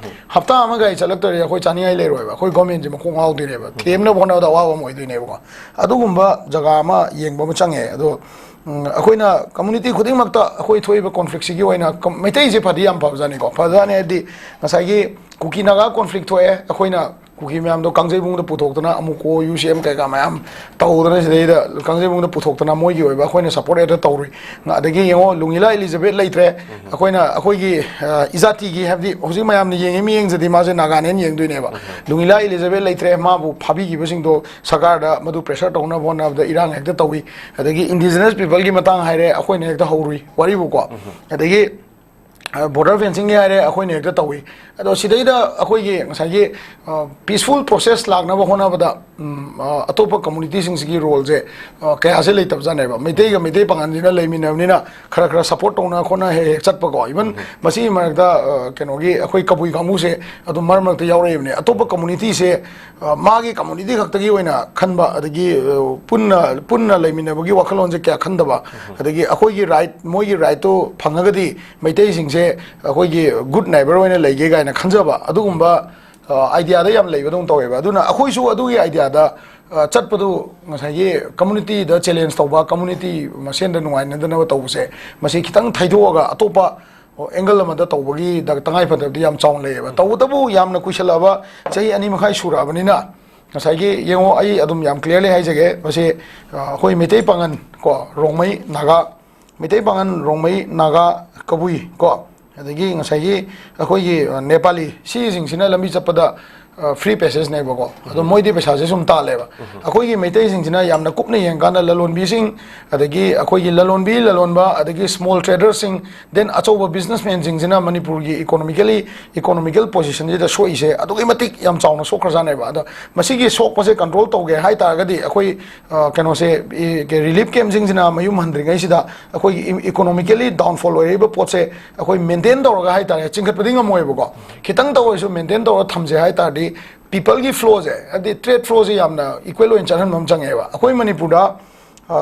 ꯍꯞꯇꯥ ꯑꯃ ꯒꯥꯔꯤ ꯆꯠꯂꯛꯇ꯭ꯔꯗꯤ ꯑꯩꯈꯣꯏ ꯆꯥꯅꯤꯡꯉꯥꯏ ꯂꯩꯔꯣꯏꯕ, ꯑꯩꯈꯣꯏ ꯒꯣꯔꯃꯦꯟꯁꯦ ꯃꯀꯣꯛ ꯉꯥꯎꯗꯣꯏꯅꯦꯕ꯫ ꯊꯦꯝꯅꯕ ꯍꯣꯠꯅꯕꯗ ꯑꯋꯥꯕ ꯑꯃ ꯑꯣꯏꯗꯣꯏꯅꯦꯕꯀꯣ꯫ ꯑꯗꯨꯒꯨꯝꯕ ꯖꯒꯥ ꯑꯃ ꯌꯦꯡꯕ ꯑꯃ ꯆꯪꯉꯦ꯫ ꯑꯗꯣ ꯎꯝ, ꯑꯩꯈꯣꯏꯅ ꯀꯝꯃꯨꯅꯤꯇꯤ ꯈꯨꯗꯤꯡꯃꯛꯇ ꯑꯩꯈꯣꯏ ꯊꯣꯛꯏꯕ ꯀꯣꯟꯐ꯭ꯂꯤꯛꯁꯤꯒꯤ ꯑꯣꯏꯅ ꯀꯝ-, ꯃꯩꯇꯩꯁꯦ ꯐꯗꯤ ꯌꯥꯝ ꯐꯕꯖꯥꯠꯅꯤꯀꯣ꯫ ꯐꯖꯥꯠꯅꯤ ꯍꯥꯏꯗꯤ ꯉꯁꯥꯏꯒꯤ ꯀꯨꯀꯤ ꯅꯥꯒꯥ ꯀꯣꯟꯐ꯭ꯂꯤꯛ ꯊꯣꯛꯑꯦ, ꯑꯩꯈꯣꯏꯅ ꯀꯨꯀꯤ ꯃꯌꯥꯝꯗꯣ ꯀꯥꯡꯖꯩꯕꯨꯡꯗ ꯄꯨꯊꯣꯛꯇꯅ, ꯑꯃꯨꯛꯀꯣ, ꯌꯨ ꯁꯤ ꯑꯦꯝ ꯀꯩꯀꯥ ꯃꯌꯥꯝ ꯇꯧꯗꯅ, ꯁꯤꯗꯩꯗ ꯀꯥꯡꯖꯩꯕꯨꯡꯗ ꯄꯨꯊꯣꯛꯇꯅ ꯃꯣꯏꯒꯤ ꯑꯣꯏꯕ ꯑꯩꯈꯣꯏꯅ ꯁꯞꯄꯣꯔꯠ ꯍꯦꯛꯇ ꯇꯧꯔꯨꯏ꯫ ꯑꯗꯒꯤ ꯌꯦꯡꯉꯣ, ꯂꯨꯡꯒꯤꯂꯥ ꯏꯂꯤꯖꯥꯕꯦꯠ ꯂꯩꯇ꯭ꯔꯦ꯫ ꯑꯩꯈꯣꯏꯅ ꯑꯩꯈꯣꯏꯒꯤ, ꯑ, ꯏꯖꯥꯇꯤꯒꯤ, ꯍꯥꯏꯕꯗꯤ ꯍꯧꯖꯤꯛ ꯃꯌꯥꯝꯅ ꯌꯦꯡꯉꯤ ꯃꯤꯠꯌꯦꯡꯁꯤꯗꯤ ꯃꯥꯁꯦ ꯅꯥꯒꯥꯅꯦꯅ ꯌꯦꯡꯗꯣꯏꯅꯦꯕ꯫ ꯂꯨꯡꯒꯤꯂꯥ ꯏꯂꯤꯖꯥꯕꯦꯠ ꯂꯩꯇ꯭ꯔꯦ, ꯃꯥꯕꯨ ꯐꯥꯕꯤꯈꯤꯕꯁꯤꯡꯗꯣ ꯁꯔꯀꯥꯔꯗ ꯃꯗꯨ ꯄ꯭ꯔꯦꯁꯔ ꯇꯧꯅꯕ ꯍꯣꯠꯅꯕꯗ ꯏꯔꯥꯡ ꯍꯦꯛꯇ ꯇꯧꯏ꯫ ꯑꯗꯒꯤ ꯏꯟꯗꯤꯖꯤꯅꯁ ꯄꯤꯄꯜꯒꯤ ꯃꯇꯥꯡ ꯍꯥꯏꯔꯦ, ꯑꯩꯈꯣꯏꯅ ꯍꯦꯛꯇ ꯍꯧꯔꯨꯏ ꯋꯥꯔꯤꯕꯨꯀꯣ꯫ ꯑꯗꯒꯤ, ꯑ, ꯕꯣꯔꯗꯔ ꯐꯦꯟꯁꯤꯡꯒꯤ ꯍꯥꯏꯔꯦ, ꯑꯩꯈꯣꯏꯅ ꯍꯦꯛꯇ ꯇꯧꯏ꯫ ꯑꯗꯣ ꯁꯤꯗꯩꯗ ꯑꯩꯈꯣꯏꯒꯤ ꯉꯁꯥꯏꯒꯤ, ꯑ, ꯄꯤꯁꯐꯨꯜ ꯄ꯭ꯔꯣꯁꯦꯁ ꯂꯥꯛꯅꯕ ꯍꯣꯠꯅꯕꯗ, ꯎꯝ, ꯑ, ꯑꯇꯣꯞꯄ ꯀꯝꯃꯨꯅꯤꯇꯤꯁꯤꯡꯁꯤꯒꯤ ꯔꯣꯜꯁꯦ, ꯑ, ꯀꯌꯥꯁꯦ ꯂꯩꯇꯕꯖꯥꯠꯅꯦꯕ꯫ ꯃꯩꯇꯩꯒ ꯃꯩꯇꯩ ꯄꯥꯉꯜꯁꯤꯅ ꯂꯩꯃꯤꯟꯅꯕꯅꯤꯅ ꯈꯔ ꯈꯔ ꯁꯞꯄꯣꯔꯠ ꯇꯧꯅ ꯈꯣꯠꯅ ꯍꯦꯛ ꯍꯦꯛ ꯆꯠꯄꯀꯣ꯫ ꯏꯚꯟ ꯃꯁꯤꯒꯤ ꯃꯔꯛꯇ, ꯑ, ꯀꯩꯅꯣꯒꯤ ꯑꯩꯈꯣꯏ ꯀꯕꯨꯏ ꯀꯥꯡꯕꯨꯁꯦ ꯑꯗꯨꯝ ꯃꯔꯛ ꯃꯔꯛꯇ ꯌꯥꯎꯔꯛꯏꯕꯅꯦ꯫ ꯑꯇꯣꯞꯄ ꯀꯝꯃꯨꯅꯤꯇꯤꯁꯦ, ꯑ, ꯃꯥꯒꯤ ꯀꯝꯃꯨꯅꯤꯇꯤ ꯈꯛꯇꯒꯤ ꯑꯣꯏꯅ ꯈꯟꯕ, ꯑꯗꯒꯤ, ꯑ, ꯄꯨꯟꯅ, ꯄꯨꯟꯅ ꯂꯩꯃꯤꯟꯅꯕꯒꯤ ꯋꯥꯈꯜꯂꯣꯟꯁꯦ ꯀꯌꯥ ꯈꯟꯗꯕ, ꯑꯗꯒꯤ ꯑꯩꯈꯣꯏꯒꯤ ꯔꯥꯏꯠ, ꯃꯣꯏꯒꯤ ꯔꯥꯏꯠꯇꯣ ꯐꯪꯉꯒꯗꯤ ꯃꯩꯇꯩꯁꯤꯡꯁꯦ ꯑꯩꯈꯣꯏꯒꯤ ꯒꯨꯗ ꯅꯥꯏꯕꯔ ꯑꯣꯏꯅ ꯂꯩꯒꯦ ꯀꯥꯏꯅ ꯈꯟꯖꯕ ꯑꯗꯨꯒꯨꯝꯕ ꯑꯥꯏꯗꯤꯌꯥꯗ ꯌꯥꯝ ꯂꯩꯕꯗꯧꯅ ꯇꯧꯋꯦꯕ꯫ ꯑꯗꯨꯅ ꯑꯩꯈꯣꯏꯁꯨ ꯑꯗꯨꯒꯤ ꯑꯥꯏꯗꯤꯌꯥꯗ ꯆꯠꯄꯗꯨ ꯉꯁꯥꯏꯒꯤ ꯀꯝꯃꯨꯅꯤꯇꯤꯗ ꯆꯦꯂꯦꯟꯖ ꯇꯧꯕ, ꯀꯝꯃꯨꯅꯤꯇꯤ ꯃꯁꯦꯟꯗ ꯅꯨꯡꯉꯥꯏꯅꯗꯅꯕ ꯇꯧꯕꯁꯦ, ꯃꯁꯤ ꯈꯤꯇꯪ ꯊꯩꯗꯣꯛꯑꯒ ꯑꯇꯣꯞꯄ ꯑꯦꯡꯒꯜ ꯑꯃꯗ ꯇꯧꯕꯒꯤ ꯇꯉꯥꯏ ꯐꯗꯕꯗꯤ ꯌꯥꯝ ꯆꯥꯎꯅ ꯂꯩꯌꯦꯕ꯫ ꯇꯧꯕꯇꯕꯨ ꯌꯥꯝꯅ ꯀꯨꯏꯁꯜꯂꯛꯑꯕ, ꯆꯍꯤ ꯑꯅꯤ ꯃꯈꯥꯏ ꯁꯨꯔꯛꯑꯕꯅꯤꯅ, ꯉꯁꯥꯏꯒꯤ ꯌꯦꯡꯉꯣ, ꯑꯩ ꯑꯗꯨꯝ ꯌꯥꯝ ꯀ꯭ꯂꯤꯌꯥꯔꯂꯤ ꯍꯥꯏꯖꯒꯦ, ꯃꯁꯤ ꯑꯩꯈꯣꯏ ꯃꯩꯇꯩ ꯄꯥꯉꯟ ꯀꯣ, ꯔꯣꯡꯃꯩ, ꯅꯥꯒꯥ, ꯃꯩꯇꯩ ꯄꯥꯉꯟ, ꯔꯣꯡꯃꯩ, ꯅꯥꯒꯥ, ꯀꯕꯨꯏ ꯀꯣ, ꯑꯗꯒꯤ ꯉꯁꯥꯏꯒꯤ ꯑꯩꯈꯣꯏꯒꯤ ꯅꯦꯄꯥꯂꯤ, ꯁꯤꯁꯤꯡꯁꯤꯅ ꯂꯝꯕꯤ ꯆꯠꯄꯗ ꯐ꯭ꯔꯤ ꯄꯦꯁꯦꯖꯅꯦꯕꯀꯣ꯫ ꯑꯗꯣ ꯃꯣꯏꯗꯤ ꯄꯩꯁꯥꯁꯦ ꯁꯨꯝ ꯇꯥꯜꯂꯦꯕ꯫ ꯑꯩꯈꯣꯏꯒꯤ ꯃꯩꯇꯩꯁꯤꯡꯁꯤꯅ ꯌꯥꯝꯅ ꯀꯨꯞꯅ ꯌꯦꯡꯀꯥꯟꯗ ꯂꯂꯣꯟꯕꯤꯁꯤꯡ, ꯑꯗꯒꯤ ꯑꯩꯈꯣꯏꯒꯤ ꯂꯂꯣꯟꯕꯤ, ꯂꯂꯣꯟꯕ, ꯑꯗꯒꯤ ꯁ꯭ꯃꯣꯜ ꯇ꯭ꯔꯦꯗꯔꯁꯤꯡ, ꯗꯦꯟ ꯑꯆꯧꯕ ꯕꯤꯖꯤꯅꯦꯁꯃꯦꯟꯁꯤꯡꯁꯤꯅ ꯃꯅꯤꯄꯨꯔꯒꯤ ꯏꯀꯣꯅꯣꯃꯤꯀꯦꯜꯂꯤ, ꯏꯀꯣꯅꯣꯃꯤꯀꯦꯜ ꯄꯣꯖꯤꯁꯟꯁꯤꯗ ꯁꯣꯛꯏꯁꯦ ꯑꯗꯨꯛꯀꯤ ꯃꯇꯤꯛ ꯌꯥꯝ ꯆꯥꯎꯅ ꯁꯣꯛꯈ꯭ꯔꯖꯥꯠꯅꯦꯕ꯫ ꯑꯗꯣ ꯃꯁꯤꯒꯤ ꯁꯣꯛꯄꯁꯦ ꯀꯟꯇ꯭ꯔꯣꯜ ꯇꯧꯒꯦ ꯍꯥꯏ ꯇꯥꯔꯒꯗꯤ ꯑꯩꯈꯣꯏ ꯀꯩꯅꯣꯁꯦ, ꯔꯤꯂꯤꯐ ꯀꯦꯝꯁꯤꯡꯁꯤꯅ ꯃꯌꯨꯝ ꯍꯟꯗ꯭ꯔꯤꯉꯩꯁꯤꯗ ꯑꯩꯈꯣꯏꯒꯤ ꯏꯀꯣꯅꯣꯃꯤꯀꯦꯜꯂꯤ ꯗꯥꯎꯟꯐꯣꯜ ꯑꯣꯏꯔꯛꯏꯕ ꯄꯣꯠꯁꯦ ꯑꯩꯈꯣꯏ ꯃꯦꯟꯇꯦꯟ ꯇꯧꯔꯒ ꯍꯥꯏ ꯇꯥꯔꯦ, ꯆꯤꯡꯈꯠꯄꯗꯤ ꯉꯝꯃꯣꯏꯕꯀꯣ꯫ ꯈꯤꯇꯪꯇ ꯑꯣꯏꯔꯁꯨ ꯃꯦꯟꯇꯦꯟ ꯇꯧꯔꯒ ꯊꯝꯁꯦ ꯍꯥꯏ ꯇꯥꯔꯗꯤ, ꯄꯤꯄꯜꯒꯤ ꯐ꯭ꯂꯣꯁꯦ, ꯍꯥꯏꯗꯤ ꯇ꯭ꯔꯦꯗ ꯐ꯭ꯂꯣꯁꯦ ꯌꯥꯝꯅ ꯏꯀ꯭ꯋꯦꯜ ꯑꯣꯏꯅ ꯆꯠꯍꯟꯕ ꯑꯃ ꯆꯪꯉꯦꯕ꯫ ꯑꯩꯈꯣꯏ ꯃꯅꯤꯄꯨꯔꯗ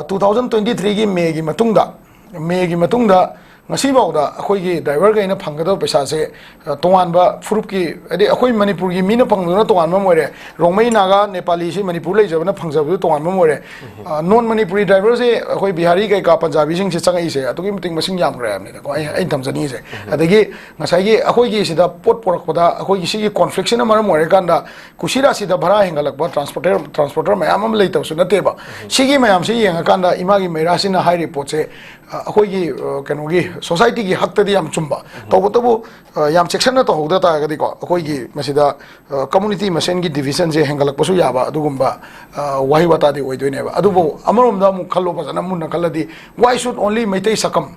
ꯇꯨ ꯊꯥꯎꯖꯟ ꯇ꯭ꯋꯦꯟꯇꯤ ꯊ꯭ꯔꯤꯒꯤ ꯃꯦꯒꯤ ꯃꯇꯨꯡꯗ, ꯃꯦꯒꯤ ꯃꯇꯨꯡꯗ ꯉꯁꯤꯐꯥꯎꯗ ꯑꯩꯈꯣꯏꯒꯤ ꯗ꯭ꯔꯥꯏꯚꯔꯈꯩꯅ ꯐꯪꯒꯗꯕ ꯄꯩꯁꯥꯁꯦ, ꯑ, ꯇꯣꯉꯥꯟꯕ ꯐꯨꯔꯨꯞꯀꯤ, ꯍꯥꯏꯗꯤ ꯑꯩꯈꯣꯏ ꯃꯅꯤꯄꯨꯔꯒꯤ ꯃꯤꯅ ꯐꯪꯕꯗꯨꯅ ꯇꯣꯉꯥꯟꯕ ꯑꯃ ꯑꯣꯏꯔꯦ, ꯔꯣꯡꯃꯩ, ꯅꯥꯒꯥ, ꯅꯦꯄꯥꯂꯤꯁꯤ ꯃꯅꯤꯄꯨꯔ ꯂꯩꯖꯕꯅ ꯐꯪꯖꯕꯗꯨ ꯇꯣꯉꯥꯟꯕ ꯑꯃ ꯑꯣꯏꯔꯦ꯫ ꯑ, ꯅꯣꯟ ꯃꯅꯤꯄꯨꯔꯤ ꯗ꯭ꯔꯥꯏꯚꯔꯁꯦ, ꯑꯩꯈꯣꯏ ꯕꯤꯍꯥꯔꯤ ꯀꯩꯀꯥ ꯄꯟꯖꯥꯕꯤꯁꯤꯡꯁꯦ ꯆꯪꯉꯛꯏꯁꯦ ꯑꯗꯨꯛꯀꯤ ꯃꯇꯤꯛ ꯃꯁꯤꯡ ꯌꯥꯝꯈ꯭ꯔꯦ ꯍꯥꯏꯕꯅꯤꯗꯀꯣ, ꯑꯩ, ꯑꯩꯅ ꯊꯝꯖꯅꯤꯡꯉꯤꯁꯦ꯫ ꯑꯗꯒꯤ ꯉꯁꯥꯏꯒꯤ ꯑꯩꯈꯣꯏꯒꯤ ꯁꯤꯗ ꯄꯣꯠ ꯄꯨꯔꯛꯄꯗ ꯑꯩꯈꯣꯏꯒꯤ ꯁꯤꯒꯤ ꯀꯣꯟꯐ꯭ꯂꯤꯛꯁꯤꯅ ꯃꯔꯝ ꯑꯣꯏꯔꯀꯥꯟꯗ ꯀꯨꯁꯤꯔꯥꯁꯤꯗ ꯚꯔꯥ ꯍꯦꯟꯒꯠꯂꯛꯄ, ꯇ꯭ꯔꯥꯟꯁꯄꯣꯔꯇꯔ, ꯇ꯭ꯔꯥꯟꯁꯄꯣꯔꯇꯔ ꯃꯌꯥꯝ ꯑꯃ ꯂꯩꯇꯕꯁꯨ ꯅꯠꯇꯦꯕ꯫ ꯁꯤꯒꯤ ꯃꯌꯥꯝꯁꯤ ꯌꯦꯡꯉꯀꯥꯟꯗ ꯏꯃꯥꯒꯤ ꯃꯩꯔꯥꯁꯤꯅ ꯍꯥꯏꯔꯤꯕ ꯄꯣꯠꯁꯦ, ꯑ, ꯑꯩꯈꯣꯏꯒꯤ, ꯑ, ꯀꯩꯅꯣꯒꯤ ꯁꯣꯁꯥꯏꯇꯤꯒꯤ ꯍꯛꯇꯗꯤ ꯌꯥꯝ ꯆꯨꯝꯕ꯫ ꯇꯧꯕꯇꯕꯨ, ꯑ, ꯌꯥꯝ ꯆꯦꯛꯁꯤꯟꯅ ꯇꯧꯍꯧꯗ ꯇꯥꯔꯒꯗꯤꯀꯣ, ꯑꯩꯈꯣꯏꯒꯤ ꯃꯁꯤꯗ, ꯑ, ꯀꯝꯃꯨꯅꯤꯇꯤ ꯃꯁꯦꯟꯒꯤ ꯗꯤꯚꯤꯖꯟꯁꯦ ꯍꯦꯟꯒꯠꯂꯛꯄꯁꯨ ꯌꯥꯕ ꯑꯗꯨꯒꯨꯝꯕ, ꯑ, ꯋꯥꯍꯩ ꯋꯥꯇꯥꯗꯤ ꯑꯣꯏꯗꯣꯏꯅꯦꯕ꯫ ꯑꯗꯨꯕꯨ ꯑꯃꯔꯣꯝꯗ ꯑꯃꯨꯛ ꯈꯜꯂꯣ, ꯐꯖꯅ ꯃꯨꯟꯅ ꯈꯜꯂꯗꯤ, why should only ꯃꯩꯇꯩ ꯁꯛꯀꯝ?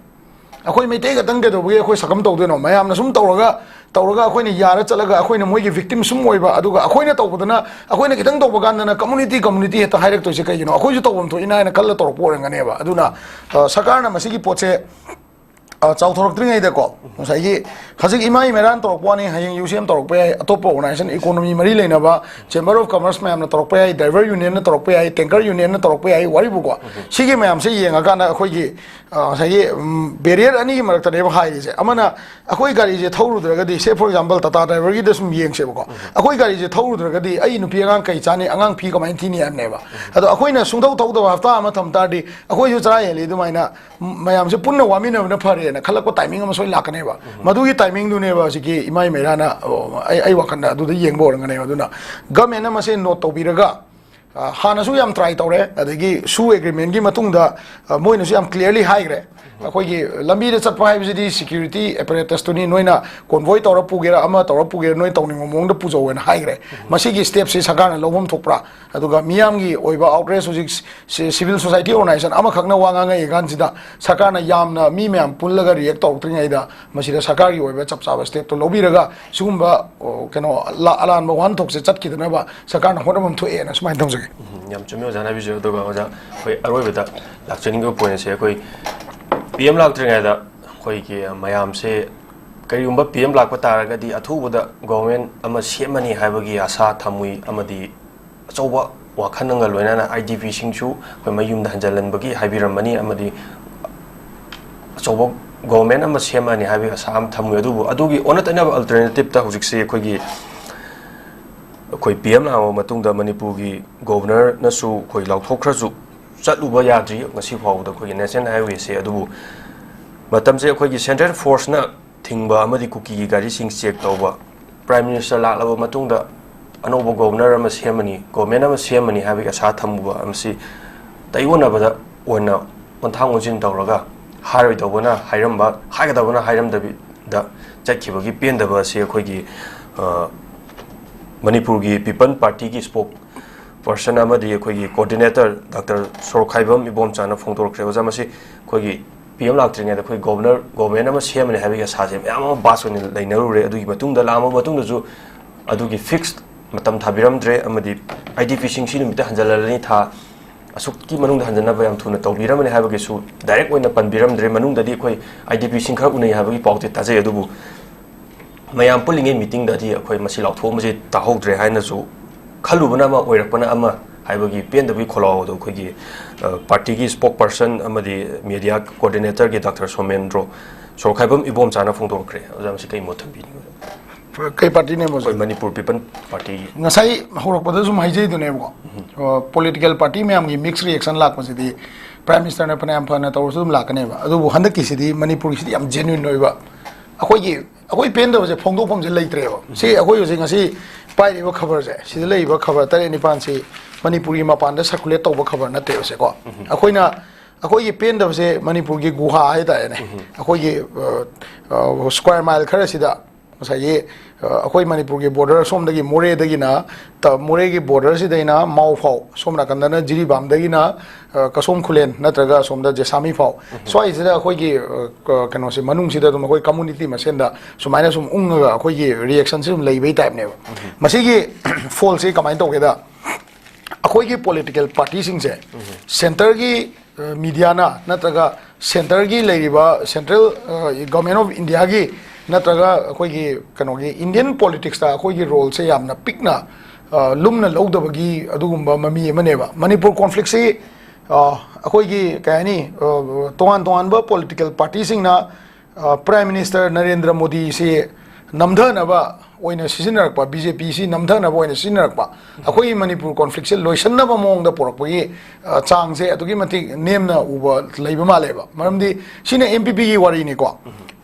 ꯑꯩꯈꯣꯏ ꯃꯩꯇꯩ ꯈꯛꯇꯪ ꯀꯩꯗꯧꯕꯒꯤ ꯑꯩꯈꯣꯏ ꯁꯛꯀꯝ ꯇꯧꯗꯣꯏꯅꯣ? ꯃꯌꯥꯝꯅ ꯁꯨꯝ ꯇꯧꯔꯒ, ꯇꯧꯔꯒ ꯑꯩꯈꯣꯏꯅ ꯌꯥꯔ ꯆꯠꯂꯒ ꯑꯩꯈꯣꯏꯅ ꯃꯣꯏꯒꯤ ꯚꯤꯛꯇꯤꯝ ꯁꯨꯝ ꯑꯣꯏꯕ, ꯑꯗꯨꯒ ꯑꯩꯈꯣꯏꯅ ꯇꯧꯕꯗꯅ, ꯑꯩꯈꯣꯏꯅ ꯈꯤꯇꯪ ꯇꯧꯕ ꯀꯥꯟꯗꯅ ꯀꯝꯃꯨꯅꯤꯇꯤ, ꯀꯝꯃꯨꯅꯤꯇꯤ ꯍꯦꯛꯇ ꯍꯥꯏꯔꯛꯇꯣꯏꯁꯦ ꯀꯩꯒꯤꯅꯣ? ꯑꯩꯈꯣꯏꯁꯨ ꯇꯧꯐꯝ ꯊꯣꯛꯏꯅ ꯍꯥꯏꯅ ꯈꯜꯂ ꯇꯧꯔꯛꯄ ꯑꯣꯏꯔꯝꯒꯅꯦꯕ꯫ ꯑꯗꯨꯅ, ꯑ, ꯁꯔꯀꯥꯔꯅ ꯃꯁꯤꯒꯤ ꯄꯣꯠꯁꯦ ꯑ, ꯆꯥꯎꯊꯣꯔꯛꯇ꯭ꯔꯤꯉꯩꯗꯀꯣ, ꯉꯁꯥꯏꯒꯤ ꯍꯧꯖꯤꯛ ꯏꯃꯥ ꯏꯃꯦꯔꯥꯟ ꯇꯧꯔꯛꯄ ꯋꯥꯅꯤ, ꯍꯌꯦꯡ ꯌꯨ ꯁꯤ ꯑꯦꯝ ꯇꯧꯔꯛꯄ ꯌꯥꯏ, ꯑꯇꯣꯞꯄ organization, economy ꯃꯔꯤ ꯂꯩꯅꯕ, Chamber of Commerce ꯃꯌꯥꯝꯅ ꯇꯧꯔꯛꯄ ꯌꯥꯏ, driver unionꯅ ꯇꯧꯔꯛꯄ ꯌꯥꯏ, tanker unionꯅ ꯇꯧꯔꯛꯄ ꯌꯥꯏ, ꯋꯥꯔꯤꯕꯨꯀꯣ꯫ ꯁꯤꯒꯤ ꯃꯌꯥꯝꯁꯦ ꯌꯦꯡꯉꯀꯥꯟꯗ ꯑꯩꯈꯣꯏꯒꯤ, ꯑ, ꯉꯁꯥꯏꯒꯤ, ꯎꯝ, barrier ꯑꯅꯤꯒꯤ ꯃꯔꯛꯇꯅꯦꯕ ꯍꯥꯏꯔꯤꯁꯦ꯫ ꯑꯃꯅ ꯑꯩꯈꯣꯏ ꯒꯥꯔꯤꯁꯦ ꯊꯧꯔꯨꯗ꯭ꯔꯒꯗꯤ, say for example, Tata driverꯒꯤꯗ ꯁꯨꯝ ꯌꯦꯡꯁꯦꯕꯀꯣ꯫ ꯑꯩꯈꯣꯏ ꯒꯥꯔꯤꯁꯦ ꯊꯧꯔꯨꯗ꯭ꯔꯒꯗꯤ ꯑꯩ ꯅꯨꯄꯤ ꯑꯉꯥꯡ ꯀꯩ ꯆꯥꯅꯤ, ꯑꯉꯥꯡ ꯐꯤ ꯀꯃꯥꯏꯅ ꯊꯤꯅꯤ ꯍꯥꯏꯕꯅꯦꯕ꯫ ꯑꯗꯣ ꯑꯩꯈꯣꯏꯅ ꯁꯨꯡꯊꯧ ꯊꯧꯗꯕ ꯍꯞꯇꯥ ꯑꯃ ꯊꯝ ꯇꯥꯔꯗꯤ ꯑꯩꯈꯣꯏꯁꯨ ꯆꯔꯥ ꯍꯦꯜꯂꯤ꯫ ꯑꯗꯨꯃꯥꯏꯅ ꯃꯌꯥꯝꯁꯦ ꯄꯨꯟꯅ ꯋꯥꯃꯤꯟꯅꯕꯅ ꯐꯔꯦꯅ ꯈꯜꯂꯛꯄ timing ꯑꯃ ꯁꯣꯏ ꯂꯥꯛꯀꯅꯦꯕ꯫ ꯃꯗꯨꯒꯤ timingꯗꯨꯅꯦꯕ ꯍꯧꯖꯤꯛꯀꯤ ꯏꯃꯥ ꯏꯃꯩꯔꯥꯅ, ꯑꯣ, ꯑꯩ, ꯑꯩ ꯋꯥꯈꯜꯗ ꯑꯗꯨꯗ ꯌꯦꯡꯕ ꯑꯣꯏꯔꯝꯒꯅꯦꯕ꯫ ꯑꯗꯨꯅ governmentꯅ ꯃꯁꯦ note ꯇꯧꯕꯤꯔꯒ, ꯑ, ꯍꯥꯟꯅꯁꯨ ꯌꯥꯝ try ꯇꯧꯔꯦ, ꯑꯗꯒꯤ SoO agreementꯀꯤ ꯃꯇꯨꯡꯗ, ꯑ, ꯃꯣꯏꯅꯁꯨ ꯌꯥꯝ clearly ꯍꯥꯏꯈ꯭ꯔꯦ, ꯑꯩꯈꯣꯏꯒꯤ ꯂꯝꯕꯤꯗ ꯆꯠꯄ ꯍꯥꯏꯕꯁꯤꯗꯤ security apparatusꯇꯨꯅꯤ, ꯅꯣꯏꯅ convoy ꯇꯧꯔ ꯄꯨꯒꯦꯔꯥ, ꯑꯃ ꯇꯧꯔ ꯄꯨꯒꯦꯔꯥ, ꯅꯣꯏ ꯇꯧꯅꯤꯡꯕ ꯃꯑꯣꯡꯗ ꯄꯨꯖꯧ ꯍꯥꯏꯅ ꯍꯥꯏꯈ꯭ꯔꯦ꯫ ꯃꯁꯤꯒꯤ stepꯁꯤ ꯁꯔꯀꯥꯔꯅ ꯂꯧꯐꯝ ꯊꯣꯛꯄ꯭ꯔꯥ? ꯑꯗꯨꯒ ꯃꯤꯌꯥꯝꯒꯤ ꯑꯣꯏꯕ outrage, ꯍꯧꯖꯤꯛ ꯁꯤ-, civil society organization ꯑꯃꯈꯛꯅ ꯋꯥ ꯉꯥꯡꯉꯛꯏ ꯀꯥꯟꯁꯤꯗ ꯁꯔꯀꯥꯔꯅ ꯌꯥꯝꯅ ꯃꯤ ꯃꯌꯥꯝ ꯄꯨꯜꯂꯒ react ꯇꯧꯔꯛꯇ꯭ꯔꯤꯉꯩꯗ ꯃꯁꯤꯗ ꯁꯔꯀꯥꯔꯒꯤ ꯑꯣꯏꯕ ꯆꯞ ꯆꯥꯕ stepꯇꯣ ꯂꯧꯕꯤꯔꯒ ꯁꯤꯒꯨꯝꯕ, ꯑꯣ, ꯀꯩꯅꯣ, ꯂꯥ-, ꯑꯂꯥꯟꯕ ꯋꯥꯍꯟꯊꯣꯛꯁꯦ ꯆꯠꯈꯤꯗꯅꯕ ꯁꯔꯀꯥꯔꯅ ꯍꯣꯠꯅꯐꯝ ꯊꯣꯛꯑꯦꯅ ꯁꯨꯃꯥꯏꯅ ꯊꯝꯖꯒꯦ꯫ ꯎꯝ, ꯌꯥꯝ ꯆꯨꯝꯃꯤ ꯑꯣꯖꯥꯅ ꯍꯥꯏꯕꯤꯔꯤꯁꯦ꯫ ꯑꯗꯨꯒ ꯑꯣꯖꯥ, ꯑꯩꯈꯣꯏ ꯑꯔꯣꯏꯕꯗ ꯂꯥꯛꯆꯅꯤꯡꯉꯤꯕ pointꯁꯦ, ꯑꯩꯈꯣꯏ PM ꯂꯥꯛꯇ꯭ꯔꯤꯉꯩꯗ ꯑꯩꯈꯣꯏꯒꯤ ꯃꯌꯥꯝꯁꯦ, ꯀꯔꯤꯒꯨꯝꯕ PM ꯂꯥꯛꯄ ꯇꯥꯔꯒꯗꯤ ꯑꯊꯨꯕꯗ government ꯑꯃ ꯁꯦꯝꯃꯅꯤ ꯍꯥꯏꯕꯒꯤ ꯑꯁꯥ ꯊꯝꯃꯨꯏ, ꯑꯃꯗꯤ ꯑꯆꯧꯕ ꯋꯥꯈꯜꯅꯒ ꯂꯣꯏꯅꯅ IDPꯁꯤꯡꯁꯨ ꯑꯩꯈꯣꯏ ꯃꯌꯨꯝꯗ ꯍꯟꯖꯤꯜꯍꯟꯕꯒꯤ ꯍꯥꯏꯕꯤꯔꯝꯕꯅꯤ, ꯑꯃꯗꯤ ꯑꯆꯧꯕ government ꯑꯃ ꯁꯦꯝꯃꯅꯤ ꯍꯥꯏꯕꯒꯤ ꯑꯁꯥ ꯑꯃ ꯊꯝꯃꯨꯏ꯫ ꯑꯗꯨꯕꯨ ꯑꯗꯨꯒꯤ ꯑꯣꯟꯅ ꯇꯩꯅꯕ alternativeꯇ ꯍꯧꯖꯤꯛꯁꯤ ꯑꯩꯈꯣꯏꯒꯤ, ꯑꯩꯈꯣꯏ PM ꯂꯥꯛꯑꯕ ꯃꯇꯨꯡꯗ ꯃꯅꯤꯄꯨꯔꯒꯤ governorꯅꯁꯨ ꯑꯩꯈꯣꯏ ꯂꯥꯎꯊꯣꯛꯈ꯭ꯔꯁꯨ ꯆꯠꯂꯨꯕ ꯌꯥꯗ꯭ꯔꯤ ꯉꯁꯤ ꯐꯥꯎꯕꯗ ꯑꯩꯈꯣꯏꯒꯤ national highwayꯁꯦ꯫ ꯑꯗꯨꯕꯨ ꯃꯇꯝꯁꯦ ꯑꯩꯈꯣꯏꯒꯤ central forceꯅ ꯊꯤꯡꯕ ꯑꯃꯗꯤ ꯀꯨꯀꯤꯒꯤ ꯒꯥꯔꯤꯁꯤꯡ check ꯇꯧꯕ, Prime Minister ꯂꯥꯛꯂꯕ ꯃꯇꯨꯡꯗ ꯑꯅꯧꯕ governor ꯑꯃ ꯁꯦꯝꯃꯅꯤ, government ꯑꯃ ꯁꯦꯝꯃꯅꯤ ꯍꯥꯏꯕꯒꯤ ꯑꯁꯥ ꯊꯝꯃꯨꯕ ꯑꯃꯁꯤ ꯇꯩꯑꯣꯟꯅꯕꯗ ꯑꯣꯏꯅ ꯑꯣꯟꯊꯥꯡ ꯑꯣꯟꯁꯤꯟ ꯇꯧꯔꯒ ꯍꯥꯏꯔꯣꯏꯗꯧꯕꯅ ꯍꯥꯏꯔꯝꯕ, ꯍꯥꯏꯒꯗꯕꯅ ꯍꯥꯏꯔꯝꯗꯕꯤꯗ ꯆꯠꯈꯤꯕꯒꯤ ꯄꯦꯟꯗꯕ ꯑꯁꯤ ꯑꯩꯈꯣꯏꯒꯤ, ꯑ, ꯃꯅꯤꯄꯨꯔꯒꯤ People Partyꯒꯤ spokesperson ꯑꯃꯗꯤ ꯑꯩꯈꯣꯏꯒꯤ coordinator Doctor ꯁꯣꯔꯣꯛꯈꯥꯏꯕꯝ ꯏꯕꯣꯝꯆꯥꯅ ꯐꯣꯡꯗꯣꯔꯛꯈ꯭ꯔꯦ꯫ ꯑꯣꯖꯥ, ꯃꯁꯤ ꯑꯩꯈꯣꯏꯒꯤ PM ꯂꯥꯛꯇ꯭ꯔꯤꯉꯩꯗ ꯑꯩꯈꯣꯏ governor, government ꯑꯃ ꯁꯦꯝꯃꯅꯤ ꯍꯥꯏꯕꯒꯤ ꯑꯁꯥꯁꯦ ꯃꯌꯥꯝ ꯑꯃ base ꯑꯣꯏꯅ ꯂꯩꯅꯔꯨꯔꯦ꯫ ꯑꯗꯨꯒꯤ ꯃꯇꯨꯡꯗ, ꯂꯥꯛꯑꯕ ꯃꯇꯨꯡꯗꯁꯨ ꯑꯗꯨꯒꯤ fix ꯃꯇꯝ ꯊꯥꯕꯤꯔꯝꯗ꯭ꯔꯦ, ꯑꯃꯗꯤ IDPꯁꯤꯡ ꯁꯤ ꯅꯨꯃꯤꯠꯇ ꯍꯟꯖꯤꯜꯍꯜꯂꯅꯤ, ꯊꯥ ꯑꯁꯨꯛꯀꯤ ꯃꯅꯨꯡꯗ ꯍꯟꯖꯅꯕ ꯌꯥꯝ ꯊꯨꯅ ꯇꯧꯕꯤꯔꯝꯃꯅꯤ ꯍꯥꯏꯕꯒꯤꯁꯨ ꯗꯥꯏꯔꯦꯛ ꯑꯣꯏꯅ ꯄꯟꯕꯤꯔꯝꯗ꯭ꯔꯦ꯫ ꯃꯅꯨꯡꯗꯗꯤ ꯑꯩꯈꯣꯏ ꯑꯥꯏ ꯗꯤ ꯄꯤꯁꯤꯡ ꯈꯔ ꯎꯅꯩ ꯍꯥꯏꯕꯒꯤ ꯄꯥꯎꯗꯤ ꯇꯥꯖꯩ, ꯑꯗꯨꯕꯨ ꯃꯌꯥꯝ ꯄꯨꯜꯂꯤꯉꯩ ꯃꯤꯇꯤꯡꯗꯗꯤ ꯑꯩꯈꯣꯏ ꯃꯁꯤ ꯂꯥꯎꯊꯣꯛꯑꯝꯕꯁꯦ ꯇꯥꯍꯧꯗ꯭ꯔꯦ ꯍꯥꯏꯅꯁꯨ ꯈꯜꯂꯨꯕꯅ ꯑꯃ, ꯑꯣꯏꯔꯛꯄꯅ ꯑꯃ ꯍꯥꯏꯕꯒꯤ ꯄꯦꯟꯗꯕꯒꯤ ꯈꯣꯜꯂꯥꯎ ꯑꯗꯣ ꯑꯩꯈꯣꯏꯒꯤ, ꯑ, ꯄꯥꯔꯇꯤꯒꯤ ꯁ꯭ꯄꯣꯛ ꯄꯔꯁꯟ ꯑꯃꯗꯤ ꯃꯦꯗꯤꯌꯥ ꯀꯣꯑꯣꯔꯗꯤꯅꯦꯇꯔꯒꯤ ꯗꯥꯛꯇꯔ ꯁꯣꯃꯦꯟꯗ꯭ꯔꯣ ꯁꯣꯔꯣꯛꯈꯥꯏꯕꯝ ꯏꯕꯣꯝꯆꯥꯅ ꯐꯣꯡꯗꯣꯛꯈ꯭ꯔꯦ꯫ ꯑꯣꯖꯥ, ꯃꯁꯤ ꯀꯩ ꯃꯣꯠ ꯊꯝꯕꯤꯅꯤꯡꯕ? ꯀꯩ ꯄꯥꯔꯇꯤꯅꯦꯕ ꯑꯩꯈꯣꯏ ꯍꯧꯖꯤꯛ? ꯃꯅꯤꯄꯨꯔ ꯄꯤꯄꯜ ꯄꯥꯔꯇꯤꯒꯤ꯫ ꯉꯁꯥꯏ ꯍꯧꯔꯛꯄꯗ ꯁꯨꯝ ꯍꯥꯏꯖꯩꯗꯨꯅꯦꯕꯀꯣ, ꯎꯝ꯫ ꯑ, ꯄꯣꯂꯤꯇꯤꯀꯦꯜ ꯄꯥꯔꯇꯤ ꯃꯌꯥꯝꯒꯤ ꯃꯤꯛꯁ ꯔꯤꯌꯦꯛꯁꯟ ꯂꯥꯛꯄꯁꯤꯗꯤ ꯄ꯭ꯔꯥꯏꯝ ꯃꯤꯅꯤꯁꯇꯔꯅ ꯐꯅꯌꯥꯝ ꯐꯅ ꯇꯧꯔꯁꯨ ꯑꯗꯨꯝ ꯂꯥꯛꯀꯅꯦꯕ꯫ ꯑꯗꯨꯕꯨ ꯍꯟꯗꯛꯀꯤꯁꯤꯗꯤ ꯃꯅꯤꯄꯨꯔꯒꯤꯁꯤꯗꯤ ꯌꯥꯝ ꯖꯦꯅ꯭ꯌꯨꯟ ꯑꯣꯏꯕ, ꯑꯩꯈꯣꯏꯒꯤ, ꯑꯩꯈꯣꯏ ꯄꯦꯟꯗꯕꯁꯦ ꯐꯣꯡꯗꯣꯛꯐꯝꯁꯦ ꯂꯩꯇ꯭ꯔꯦꯕ꯫ ꯁꯤ ꯑꯩꯈꯣꯏ ꯍꯧꯖꯤꯛ ꯉꯁꯤ ꯄꯥꯏꯔꯤꯕ ꯈꯕꯔꯁꯦ, ꯁꯤꯗ ꯂꯩꯔꯤꯕ ꯈꯕꯔ ꯇꯔꯦꯠ ꯅꯤꯄꯥꯟꯁꯤ ꯃꯅꯤꯄꯨꯔꯒꯤ ꯃꯄꯥꯟꯗ ꯁꯔꯀꯨꯂꯦꯠ ꯇꯧꯕ ꯈꯕꯔ ꯅꯠꯇꯦꯕ ꯁꯦꯀꯣ꯫ ꯎꯝ꯫ ꯑꯩꯈꯣꯏꯅ, ꯑꯩꯈꯣꯏꯒꯤ ꯄꯦꯟꯗꯕꯁꯦ ꯃꯅꯤꯄꯨꯔꯒꯤ ꯒꯨꯍꯥ ꯍꯥꯏꯇꯥꯔꯦꯅꯦ, ꯎꯝ꯫ ꯑꯩꯈꯣꯏꯒꯤ, ꯑ, ꯑ, ꯁ꯭ꯀ꯭ꯋꯥꯔ ꯃꯥꯏꯜ ꯈꯔꯁꯤꯗ ꯉꯁꯥꯏꯒꯤ, ꯑ, ꯑꯩꯈꯣꯏ ꯃꯅꯤꯄꯨꯔꯒꯤ ꯕꯣꯔꯗꯔ ꯁꯣꯝꯗꯒꯤ ꯃꯣꯔꯦꯗꯒꯤꯅ ꯇ-, ꯃꯣꯔꯦꯒꯤ ꯕꯣꯔꯗꯔꯁꯤꯗꯩꯅ ꯃꯥꯎ ꯐꯥꯎ, ꯁꯣꯝ ꯅꯥꯀꯟꯗꯅ ꯖꯤꯔꯤꯕꯥꯝꯗꯒꯤꯅ, ꯑ, ꯀꯁꯣꯝ ꯈꯨꯂꯦꯟ ꯅꯠꯇ꯭ꯔꯒ ꯑꯁꯣꯝꯗ ꯖꯦꯁꯥꯃꯤ ꯐꯥꯎ꯫ ꯎꯝ꯫ ꯁ꯭ꯋꯥꯏꯁꯤꯗ ꯑꯩꯈꯣꯏꯒꯤ, ꯑ, ꯀ-, ꯀꯩꯅꯣꯁꯦ, ꯃꯅꯨꯡꯁꯤꯗ ꯑꯗꯨꯝ ꯑꯩꯈꯣꯏ ꯀꯝꯃꯨꯅꯤꯇꯤ ꯃꯁꯦꯟꯗ ꯁꯨꯃꯥꯏꯅ ꯁꯨꯝ ꯎꯪꯉꯒ ꯑꯩꯈꯣꯏꯒꯤ ꯔꯤꯌꯦꯛꯁꯟꯁꯦ ꯁꯨꯝ ꯂꯩꯕꯩ ꯇꯥꯏꯞꯅꯦꯕ꯫ ꯎꯝ꯫ ꯃꯁꯤꯒꯤ ꯐꯣꯜꯁꯤ ꯀꯃꯥꯏꯅ ꯇꯧꯒꯦꯗ, ꯑꯩꯈꯣꯏꯒꯤ ꯄꯣꯂꯤꯇꯤꯀꯦꯜ ꯄꯥꯔꯇꯤꯁꯤꯡꯁꯦ ꯎꯝ꯫ ꯁꯦꯟꯇꯔꯒꯤ, ꯑ, ꯃꯤꯗꯤꯌꯥꯅ ꯅꯠꯇ꯭ꯔꯒ ꯁꯦꯟꯇꯔꯒꯤ ꯂꯩꯔꯤꯕ ꯁꯦꯟꯇ꯭ꯔꯦꯜ, ꯑ, ꯒꯚꯔꯟꯃꯦꯟ ꯑꯣꯐ ꯏꯟꯗꯤꯌꯥꯒꯤ ꯅꯠꯇ꯭ꯔꯒ ꯑꯩꯈꯣꯏꯒꯤ ꯀꯩꯅꯣꯒꯤ ꯏꯟꯗꯤꯌꯟ ꯄꯣꯂꯤꯇꯤꯛꯁꯇ ꯑꯩꯈꯣꯏꯒꯤ ꯔꯣꯜꯁꯦ ꯌꯥꯝꯅ ꯄꯤꯛꯅ, ꯑ, ꯂꯨꯝꯅ ꯂꯧꯗꯕꯒꯤ ꯑꯗꯨꯒꯨꯝꯕ ꯃꯃꯤ ꯑꯃꯅꯦꯕ꯫ ꯃꯅꯤꯄꯨꯔ ꯀꯣꯟꯐ꯭ꯂꯤꯛꯁꯤ, ꯑ, ꯑꯩꯈꯣꯏꯒꯤ ꯀꯩ ꯍꯥꯏꯅꯤ, ꯑ, ꯇꯣꯉꯥꯟ ꯇꯣꯉꯥꯟꯕ ꯄꯣꯂꯤꯇꯤꯀꯦꯜ ꯄꯥꯔꯇꯤꯁꯤꯡꯅ, ꯑ, ꯄ꯭ꯔꯥꯏꯝ ꯃꯤꯅꯤꯁꯇꯔ ꯅꯔꯦꯟꯗ꯭ꯔ ꯃꯣꯗꯤꯁꯤ ꯅꯝꯊꯅꯕ ꯑꯣꯏꯅ ꯁꯤꯖꯤꯟꯅꯔꯛꯄ, ꯕꯤ ꯖꯦ ꯄꯤꯁꯤ ꯅꯝꯊꯅꯕ ꯑꯣꯏꯅ ꯁꯤꯖꯤꯟꯅꯔꯛꯄ, ꯑꯩꯈꯣꯏꯒꯤ ꯃꯅꯤꯄꯨꯔ ꯀꯣꯟꯐ꯭ꯂꯤꯛꯁꯦ ꯂꯣꯏꯁꯤꯟꯅꯕ ꯃꯑꯣꯡꯗ ꯄꯨꯔꯛꯄꯒꯤ, ꯑ, ꯆꯥꯡꯁꯦ ꯑꯗꯨꯛꯀꯤ ꯃꯇꯤꯛ ꯅꯦꯝꯅ ꯎꯕ ꯂꯩꯕ ꯃꯥꯜꯂꯦꯕ꯫ ꯃꯔꯝꯗꯤ ꯁꯤꯅ ꯑꯦꯝ ꯄꯤ ꯄꯤꯒꯤ ꯋꯥꯔꯤꯅꯤꯀꯣ꯫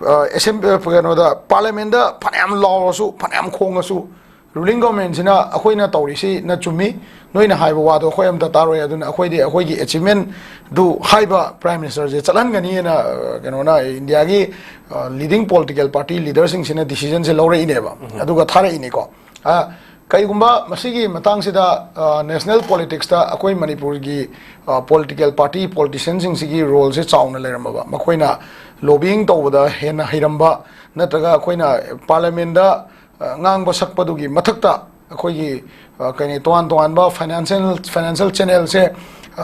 ꯑ, ꯑꯦꯁꯦꯝ-, ꯑ, ꯀꯩꯅꯣꯗ, ꯄꯥꯔꯂꯤꯌꯥꯃꯦꯟꯗ ꯐꯅꯌꯥꯝ ꯂꯥꯎꯔꯁꯨ, ꯐꯅꯌꯥꯝ ꯈꯣꯡꯉꯁꯨ, ꯔꯨꯂꯤꯡ ꯒꯣꯔꯃꯦꯟꯁꯤꯅ ꯑꯩꯈꯣꯏꯅ ꯇꯧꯔꯤꯁꯤꯅ ꯆꯨꯝꯃꯤ, ꯅꯣꯏꯅ ꯍꯥꯏꯕ ꯋꯥꯗꯣ ꯑꯩꯈꯣꯏ ꯑꯝꯇ ꯇꯥꯔꯣꯏ, ꯑꯗꯨꯅ ꯑꯩꯈꯣꯏꯗꯤ ꯑꯩꯈꯣꯏꯒꯤ ꯑꯦꯆꯤꯞꯃꯦꯟꯗꯨ ꯍꯥꯏꯕ ꯄ꯭ꯔꯥꯏꯝ ꯃꯤꯅꯤꯁꯇꯔꯁꯦ ꯆꯠꯍꯟꯒꯅꯤꯅ, ꯑ, ꯀꯩꯅꯣꯅ, ꯏꯟꯗꯤꯌꯥꯒꯤ, ꯑ, ꯂꯤꯗꯤꯡ ꯄꯣꯂꯤꯇꯤꯀꯦꯜ ꯄꯥꯔꯇꯤ ꯂꯤꯗꯔꯁꯤꯡꯁꯤꯅ ꯗꯤꯁꯤꯖꯟꯁꯦ ꯂꯧꯔꯛꯏꯅꯦꯕ, ꯎꯝ꯫ ꯑꯗꯨꯒ ꯊꯥꯔꯛꯏꯅꯤꯀꯣ꯫ ꯑ, ꯀꯩꯒꯨꯝꯕ ꯃꯁꯤꯒꯤ ꯃꯇꯥꯡꯁꯤꯗ, ꯑ, ꯅꯦꯁꯅꯦꯜ ꯄꯣꯂꯤꯇꯤꯛꯁꯇ ꯑꯩꯈꯣꯏ ꯃꯅꯤꯄꯨꯔꯒꯤ, ꯑ, ꯄꯣꯂꯤꯇꯤꯀꯦꯜ ꯄꯥꯔꯇꯤ ꯄꯣꯂꯤꯇꯤꯁꯤꯌꯟꯁꯤꯡꯁꯤꯒꯤ ꯔꯣꯜꯁꯦ ꯆꯥꯎꯅ ꯂꯩꯔꯝꯃꯕ, ꯃꯈꯣꯏꯅ ꯂꯣꯕꯤꯌꯤꯡ ꯇꯧꯕꯗ ꯍꯦꯟꯅ ꯍꯩꯔꯝꯕ, ꯅꯠꯇ꯭ꯔꯒ ꯑꯩꯈꯣꯏꯅ ꯄꯥꯔꯂꯤꯌꯥꯃꯦꯟꯗ, ꯑ, ꯉꯥꯡꯕ ꯁꯛꯄꯗꯨꯒꯤ ꯃꯊꯛꯇ ꯑꯩꯈꯣꯏꯒꯤ, ꯑ, ꯀꯩꯅꯤ, ꯇꯣꯉꯥꯟ ꯇꯣꯉꯥꯟꯕ ꯐꯥꯏꯅꯥꯟꯁꯤꯌꯦꯜ, ꯐꯥꯏꯅꯥꯟꯁꯤꯌꯦꯜ ꯆꯦꯅꯦꯜꯁꯦ,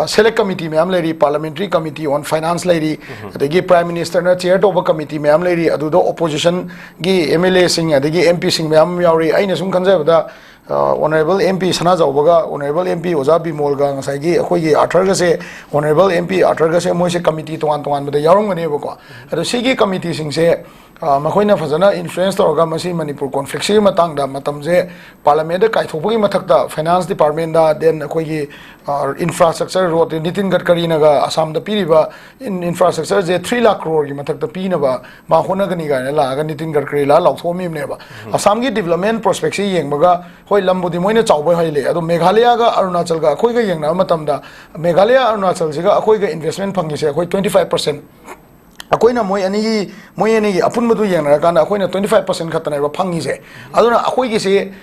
ꯁꯦꯂꯦꯛ ꯀꯃꯤꯇꯤ ꯃꯌꯥꯝ ꯂꯩꯔꯤ, ꯄꯥꯔꯂꯥꯃꯦꯟꯇꯔꯤ ꯀꯃꯤꯇꯤ ꯑꯣꯟ ꯐꯥꯏꯅꯥꯟꯁ ꯂꯩꯔꯤ, ꯑꯗꯒꯤ ꯄ꯭ꯔꯥꯏꯝ ꯃꯤꯅꯤꯁꯇꯔꯅ ꯆꯤꯌꯔ ꯇꯧꯕ ꯀꯃꯤꯇꯤ ꯃꯌꯥꯝ ꯂꯩꯔꯤ, ꯑꯗꯨꯗ ꯑꯣꯄꯣꯖꯤꯁꯟꯒꯤ ꯑꯦꯝ ꯑꯦꯜ ꯑꯦꯁꯤꯡ ꯑꯗꯒꯤ ꯑꯦꯝ ꯄꯤꯁꯤꯡ ꯃꯌꯥꯝ ꯑꯃ ꯌꯥꯎꯔꯤ꯫ ꯑꯩꯅ ꯁꯨꯝ ꯈꯟꯖꯕꯗ ꯑꯣꯅꯔꯦꯕꯜ ꯑꯦꯝ ꯄꯤ ꯁꯅꯥꯖꯥꯎꯕꯒ ꯑꯣꯅꯔꯦꯕꯜ ꯑꯦꯝ ꯄꯤ ꯑꯣꯖꯥ ꯕꯤꯃꯣꯜꯒ ꯉꯁꯥꯏꯒꯤ ꯑꯩꯈꯣꯏꯒꯤ ꯑꯥꯔꯊꯔꯒꯁꯦ, ꯑꯣꯅꯔꯦꯕꯜ ꯑꯦꯝ ꯄꯤ ꯑꯥꯔꯊꯔꯒꯁꯦ ꯃꯣꯏꯁꯦ ꯀꯃꯤꯇꯤ ꯇꯣꯉꯥꯟ ꯇꯣꯉꯥꯟꯕꯗ ꯌꯥꯎꯔꯝꯒꯅꯦꯕꯀꯣ꯫ ꯑꯗꯣ ꯁꯤꯒꯤ ꯀꯃꯤꯇꯤꯁꯤꯡꯁꯦ ꯃꯈꯣꯏꯅ ꯐꯖꯅ ꯏꯟꯐ꯭ꯂꯨꯌꯦꯟꯁ ꯇꯧꯔꯒ ꯃꯁꯤ ꯃꯅꯤꯄꯨꯔ ꯀꯣꯟꯐ꯭ꯂꯤꯛꯁꯤꯒꯤ ꯃꯇꯥꯡꯗ ꯃꯇꯝꯁꯦ ꯄꯥꯔꯂꯥꯃꯦꯟꯗ ꯀꯥꯏꯊꯣꯛꯄꯒꯤ ꯃꯊꯛꯇ ꯐꯥꯏꯅꯥꯟꯁ ꯗꯤꯄꯥꯔꯠꯃꯦꯟꯗ, ꯗꯦꯟ ꯑꯩꯈꯣꯏꯒꯤ ꯏꯟꯐ꯭ꯔꯥꯁ꯭ꯇ꯭ꯔꯛꯆꯔ ꯔꯣꯗ, ꯅꯤꯇꯤꯟ ꯒꯗꯀꯔꯤꯅꯒ ꯑꯁꯥꯝꯗ ꯄꯤꯔꯤꯕ ꯏꯟꯐ꯭ꯔꯥꯁ꯭ꯇ꯭ꯔꯛꯆꯔꯁꯦ ꯊ꯭ꯔꯤ ꯂꯥꯈ ꯀ꯭ꯔꯣꯔꯒꯤ ꯃꯊꯛꯇ ꯄꯤꯅꯕ ꯃꯥ ꯍꯣꯠꯅꯒꯅꯤ ꯀꯥꯏꯅ ꯂꯥꯛꯑꯒ ꯅꯤꯇꯤꯟ ꯒꯗꯀꯔꯤ ꯂꯥꯛꯑ ꯂꯥꯎꯊꯣꯛꯑꯝꯃꯤꯕꯅꯦꯕ꯫ ꯑꯁꯥꯝꯒꯤ ꯗꯤꯕꯂꯞꯃꯦꯟ ꯄ꯭ꯔꯣꯁꯄꯦꯛꯁꯤ ꯌꯦꯡꯕꯒ, ꯍꯣꯏ, ꯂꯝꯕꯨꯗꯤ ꯃꯣꯏꯅ ꯆꯥꯎꯕ ꯍꯦꯜꯂꯤ, ꯑꯗꯣ ꯃꯦꯘꯥꯂꯌꯥꯒ ꯑꯔꯨꯅꯥꯆꯜꯒ ꯑꯩꯈꯣꯏꯒ ꯌꯦꯡꯅꯕ ꯃꯇꯝꯗ ꯃꯦꯘꯥꯂꯌꯥ ꯑꯔꯨꯅꯥꯆꯜꯁꯤꯒ ꯑꯩꯈꯣꯏꯒ ꯏꯟꯚꯦꯁꯃꯦꯟ ꯐꯪꯉꯤꯁꯦ ꯑꯩꯈꯣꯏ twenty five percent꯫ ꯑꯩꯈꯣꯏꯅ ꯃꯣꯏ ꯑꯅꯤꯒꯤ ꯃꯣꯏ ꯑꯅꯤꯒꯤ ꯑꯄꯨꯟꯕꯗꯨ ꯌꯦꯡꯅꯔꯀꯥꯟꯗ ꯑꯩꯈꯣꯏꯅ twenty five percent ꯈꯛꯇꯅꯦꯕ ꯐꯪꯉꯤꯁꯦ꯫ ꯑꯗꯨꯅ ꯑꯩꯈꯣꯏꯒꯤꯁꯤ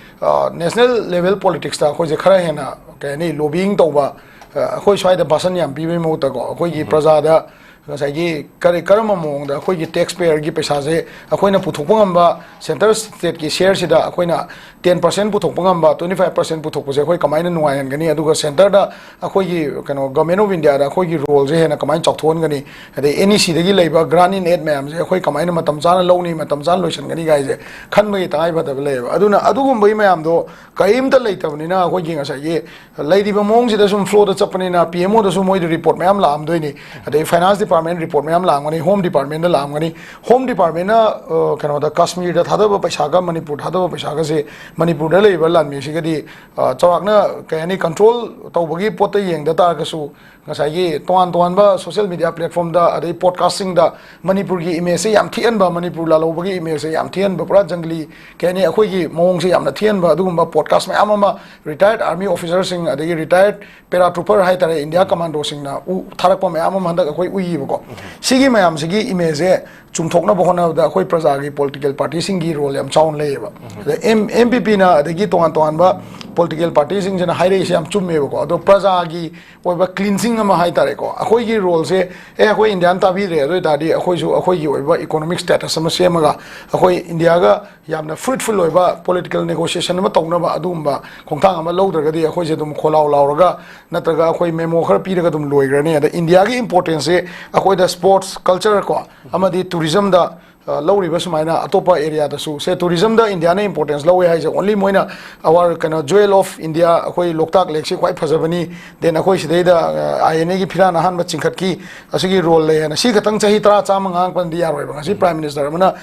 ꯅꯦꯁꯅꯦꯜ ꯂꯦꯚꯦꯜ ꯄꯣꯂꯤꯇꯤꯛꯁꯇ ꯑꯩꯈꯣꯏꯁꯦ ꯈꯔ ꯍꯦꯟꯅ, ꯀꯩ ꯍꯥꯏꯅꯤ, ꯂꯣꯕꯤꯌꯤꯡ ꯇꯧꯕ, ꯑ, ꯑꯩꯈꯣꯏ ꯁ꯭ꯋꯥꯏꯗ ꯚꯥꯁꯟ ꯌꯥꯝ ꯄꯤꯕꯩ ꯃꯍꯨꯠꯇꯀꯣ, ꯑꯩꯈꯣꯏꯒꯤ ꯄ꯭ꯔꯖꯥꯗ ꯉꯁꯥꯏꯒꯤ ꯀꯔꯤ, ꯀꯔꯝꯕ ꯃꯑꯣꯡꯗ ꯑꯩꯈꯣꯏꯒꯤ ꯇꯦꯛꯁ ꯄꯦꯌꯔꯒꯤ ꯄꯩꯁꯥꯁꯦ ꯑꯩꯈꯣꯏꯅ ꯄꯨꯊꯣꯛꯄ ꯉꯝꯕ, ꯁꯦꯟꯇꯔ ꯁ꯭ꯇꯦꯠꯀꯤ ꯁꯤꯌꯔꯁꯤꯗ ꯑꯩꯈꯣꯏꯅ ten percent ꯄꯨꯊꯣꯛꯄ ꯉꯝꯕ, twenty five percent ꯄꯨꯊꯣꯛꯄꯁꯦ ꯑꯩꯈꯣꯏ ꯀꯃꯥꯏꯅ ꯅꯨꯡꯉꯥꯏꯍꯟꯒꯅꯤ, ꯑꯗꯨꯒ ꯁꯦꯟꯇꯔꯗ ꯑꯩꯈꯣꯏꯒꯤ ꯀꯩꯅꯣ Government of India ꯗ ꯑꯩꯈꯣꯏꯒꯤ ꯔꯣꯜꯁꯦ ꯍꯦꯟꯅ ꯀꯃꯥꯏꯅ ꯆꯥꯎꯊꯣꯛꯍꯟꯒꯅꯤ, ꯑꯗꯩ ꯑꯦꯟ ꯏ ꯁꯤꯗꯒꯤ ꯂꯩꯕ grant in aid ꯃꯌꯥꯝꯁꯦ ꯑꯩꯈꯣꯏ ꯀꯃꯥꯏꯅ ꯃꯇꯝ ꯆꯥꯅ ꯂꯧꯅꯤ, ꯃꯇꯝ ꯆꯥꯅ ꯂꯣꯏꯁꯤꯟꯒꯅꯤ ꯀꯥꯏꯁꯦ ꯈꯟꯕꯒꯤ ꯇꯉꯥꯏꯐꯗꯕ ꯂꯩꯌꯦꯕ꯫ ꯑꯗꯨꯅ ꯑꯗꯨꯒꯨꯝꯕꯒꯤ ꯃꯌꯥꯝꯗꯣ ꯀꯔꯤꯝꯇ ꯂꯩꯇꯕꯅꯤꯅ ꯑꯩꯈꯣꯏꯒꯤ ꯉꯁꯥꯏꯒꯤ ꯂꯩꯔꯤꯕ ꯃꯑꯣꯡꯁꯤꯗ ꯁꯨꯝ ꯐ꯭ꯂꯣꯗ ꯆꯠꯄꯅꯤꯅ ꯄꯤ ꯑꯦꯝ ꯑꯣꯗꯁꯨ ꯃꯣꯏꯗ ꯔꯤꯄꯣꯔꯠ ꯃꯌꯥꯝ ꯂꯥꯛꯑꯝꯗꯣꯏꯅꯤ, ꯑꯗꯩ ꯐꯥꯏꯅꯥꯟꯁ ꯗꯤꯄꯥꯔꯠꯃꯦꯟ ꯔꯤꯄꯣꯔꯠ ꯃꯌꯥꯝ ꯂꯥꯛꯑꯝꯒꯅꯤ, ꯍꯣꯝ ꯗꯤꯄꯥꯔꯠꯃꯦꯟꯗ ꯂꯥꯛꯑꯝꯒꯅꯤ꯫ ꯍꯣꯝ ꯗꯤꯄꯥꯔꯠꯃꯦꯟꯅ, ꯑ, ꯀꯩꯅꯣꯗ ꯀꯥꯁꯃꯤꯔꯗ ꯊꯥꯗꯕ ꯄꯩꯁꯥꯒ ꯃꯅꯤꯄꯨꯔ ꯊꯥꯗꯕ ꯄꯩꯁꯥꯒꯁꯦ ꯃꯅꯤꯄꯨꯔꯗ ꯂꯩꯔꯤꯕ ꯂꯥꯟꯃꯤꯁꯤꯒꯗꯤ, ꯑ, ꯆꯥꯎꯔꯥꯛꯅ, ꯀꯩ ꯍꯥꯏꯅꯤ, ꯀꯟꯇ꯭ꯔꯣꯜ ꯇꯧꯕꯒꯤ ꯄꯣꯠꯇ ꯌꯦꯡꯗ ꯇꯥꯔꯒꯁꯨ ꯉꯁꯥꯏꯒꯤ ꯇꯣꯉꯥꯟ ꯇꯣꯉꯥꯟꯕ ꯁꯣꯁꯤꯌꯦꯜ ꯃꯤꯗꯤꯌꯥ ꯄ꯭ꯂꯦꯠꯐꯣꯝꯗ ꯑꯗꯩ ꯄꯣꯗꯀꯥꯁꯁꯤꯡꯗ ꯃꯅꯤꯄꯨꯔꯒꯤ ꯏꯃꯦꯖꯁꯦ ꯌꯥꯝ ꯊꯤꯍꯟꯕ, ꯃꯅꯤꯄꯨꯔ ꯂꯥꯜꯍꯧꯕꯒꯤ ꯏꯃꯦꯖꯁꯦ ꯌꯥꯝ ꯊꯤꯍꯟꯕ, ꯄꯨꯔꯥ ꯖꯪꯒꯂꯤ, ꯀꯩ ꯍꯥꯏꯅꯤ, ꯑꯩꯈꯣꯏꯒꯤ ꯃꯑꯣꯡꯁꯦ ꯌꯥꯝꯅ ꯊꯤꯍꯟꯕ ꯑꯗꯨꯒꯨꯝꯕ ꯄꯣꯗꯀꯥꯁ ꯃꯌꯥꯝ ꯑꯃ ꯔꯤꯇꯥꯌꯔꯠ ꯑꯥꯔꯃꯤ ꯑꯣꯐꯤꯁꯔꯁꯤꯡ ꯑꯗꯒꯤ ꯔꯤꯇꯥꯌꯔꯠ ꯄꯦꯔꯥꯇ꯭ꯔꯨꯄꯔ ꯍꯥꯏꯇꯥꯔꯦ, ꯏꯟꯗꯤꯌꯥ ꯀꯃꯥꯟꯗꯣꯁꯤꯡꯅ ꯎ-, ꯊꯥꯔꯛꯄ ꯃꯌꯥꯝ ꯑꯃ ꯍꯟꯗꯛ ꯑꯩꯈꯣꯏ ꯎꯏꯌꯦꯕꯀꯣ꯫ ꯁꯤꯒꯤ ꯃꯌꯥꯝꯁꯤꯒꯤ ꯏꯃꯦꯖꯁꯦ ꯆꯨꯝꯊꯣꯛꯅꯕ ꯍꯣꯠꯅꯕꯗ ꯑꯩꯈꯣꯏ ꯄ꯭ꯔꯖꯥꯒꯤ ꯄꯣꯂꯤꯇꯤꯀꯦꯜ ꯄꯥꯔꯇꯤꯁꯤꯡꯒꯤ ꯔꯣꯜ ꯌꯥꯝ ꯆꯥꯎꯅ ꯂꯩꯌꯦꯕ꯫ ꯑꯗ ꯑꯦꯝ ꯑꯦꯝ ꯄꯤ ꯄꯤꯅ ꯑꯗꯒꯤ ꯇꯣꯉꯥꯟ ꯇꯣꯉꯥꯟꯕ ꯄꯣꯂꯤꯇꯤꯀꯦꯜ ꯄꯥꯔꯇꯤꯁꯤꯡꯁꯤꯅ ꯍꯥꯏꯔꯛꯏꯁꯦ ꯌꯥꯝ ꯆꯨꯝꯃꯦꯕꯀꯣ꯫ ꯑꯗꯣ ꯄ꯭ꯔꯖꯥꯒꯤ ꯑꯣꯏꯕ ꯀ꯭ꯂꯤꯟꯖꯤꯡ ꯑꯃ ꯍꯥꯏꯇꯥꯔꯦꯀꯣ, ꯑꯩꯈꯣꯏꯒꯤ ꯔꯣꯜꯁꯦ, ꯑꯦ, ꯑꯩꯈꯣꯏ ꯏꯟꯗꯤꯌꯥꯅ ꯇꯥꯕꯤꯗ꯭ꯔꯦ, ꯑꯗꯨ ꯑꯣꯏ ꯇꯥꯔꯗꯤ ꯑꯩꯈꯣꯏꯁꯨ ꯑꯩꯈꯣꯏꯒꯤ ꯑꯣꯏꯕ ꯏꯀꯣꯅꯣꯃꯤꯛ ꯁ꯭ꯇꯦꯇꯁ ꯑꯃ ꯁꯦꯝꯃꯒ ꯑꯩꯈꯣꯏ ꯏꯟꯗꯤꯌꯥꯒ ꯌꯥꯝꯅ ꯐ꯭ꯔꯨꯠꯐꯨꯜ ꯑꯣꯏꯕ ꯄꯣꯂꯤꯇꯤꯀꯦꯜ ꯅꯦꯒꯣꯁꯤꯌꯦꯁꯟ ꯑꯃ ꯇꯧꯅꯕ ꯑꯗꯨꯒꯨꯝꯕ ꯈꯣꯡꯊꯥꯡ ꯑꯃ ꯂꯧꯗ꯭ꯔꯒꯗꯤ ꯑꯩꯈꯣꯏꯁꯦ ꯑꯗꯨꯝ ꯈꯣꯜꯂꯥꯎ ꯂꯥꯎꯔꯒ ꯅꯠꯇ꯭ꯔꯒ ꯑꯩꯈꯣꯏ ꯃꯦꯃꯣ ꯈꯔ ꯄꯤꯔꯒ ꯑꯗꯨꯝ ꯂꯣꯏꯈ꯭ꯔꯅꯤ꯫ ꯑꯗ ꯏꯟꯗꯤꯌꯥꯒꯤ ꯏꯝꯄꯣꯔꯇꯦꯟꯁꯁꯦ ꯑꯩꯈꯣꯏꯗ ꯁ꯭ꯄꯣꯔꯠꯁ ꯀꯜꯆꯔ ꯀꯣ ꯑꯃꯗꯤ ꯇꯨꯔꯤꯖꯝꯗ, ꯑ, ꯂꯧꯔꯤꯕ ꯁꯨꯃꯥꯏꯅ ꯑꯇꯣꯞꯄ ꯑꯦꯔꯤꯌꯥꯗꯁꯨ ꯁꯦ ꯇꯨꯔꯤꯖꯝꯗ ꯏꯟꯗꯤꯌꯥꯅ ꯏꯝꯄꯣꯔꯇꯦꯟꯁ ꯂꯧꯋꯦ ꯍꯥꯏꯁꯦ ꯑꯣꯟꯂꯤ ꯃꯣꯏꯅ ꯑꯋꯥꯔ ꯀꯩꯅꯣ ꯖ꯭ꯋꯦꯜ ꯑꯣꯐ ꯏꯟꯗꯤꯌꯥ ꯑꯩꯈꯣꯏ ꯂꯣꯛꯇꯥꯛ ꯂꯦꯛꯁꯤ ꯈ꯭ꯋꯥꯏ ꯐꯖꯕꯅꯤ, ꯗꯦꯟ ꯑꯩꯈꯣꯏ ꯁꯤꯗꯩꯗ ꯑꯥꯏ ꯑꯦꯟ ꯑꯦꯒꯤ ꯐꯤꯔꯥꯟ ꯑꯍꯥꯟꯕ ꯆꯤꯡꯈꯠꯈꯤ, ꯑꯁꯤꯒꯤ ꯔꯣꯜ ꯂꯩ ꯍꯥꯏꯅ ꯁꯤ ꯈꯛꯇꯪ ꯆꯍꯤ ꯇꯔꯥ ꯆꯥꯝꯃ ꯉꯥꯡꯉꯛꯄꯅꯗꯤ ꯌꯥꯔꯣꯏꯕ꯫ ꯉꯁꯤ ꯄ꯭ꯔꯥꯏꯝ ꯃꯤꯅꯤꯁꯇꯔ ꯑꯃꯅ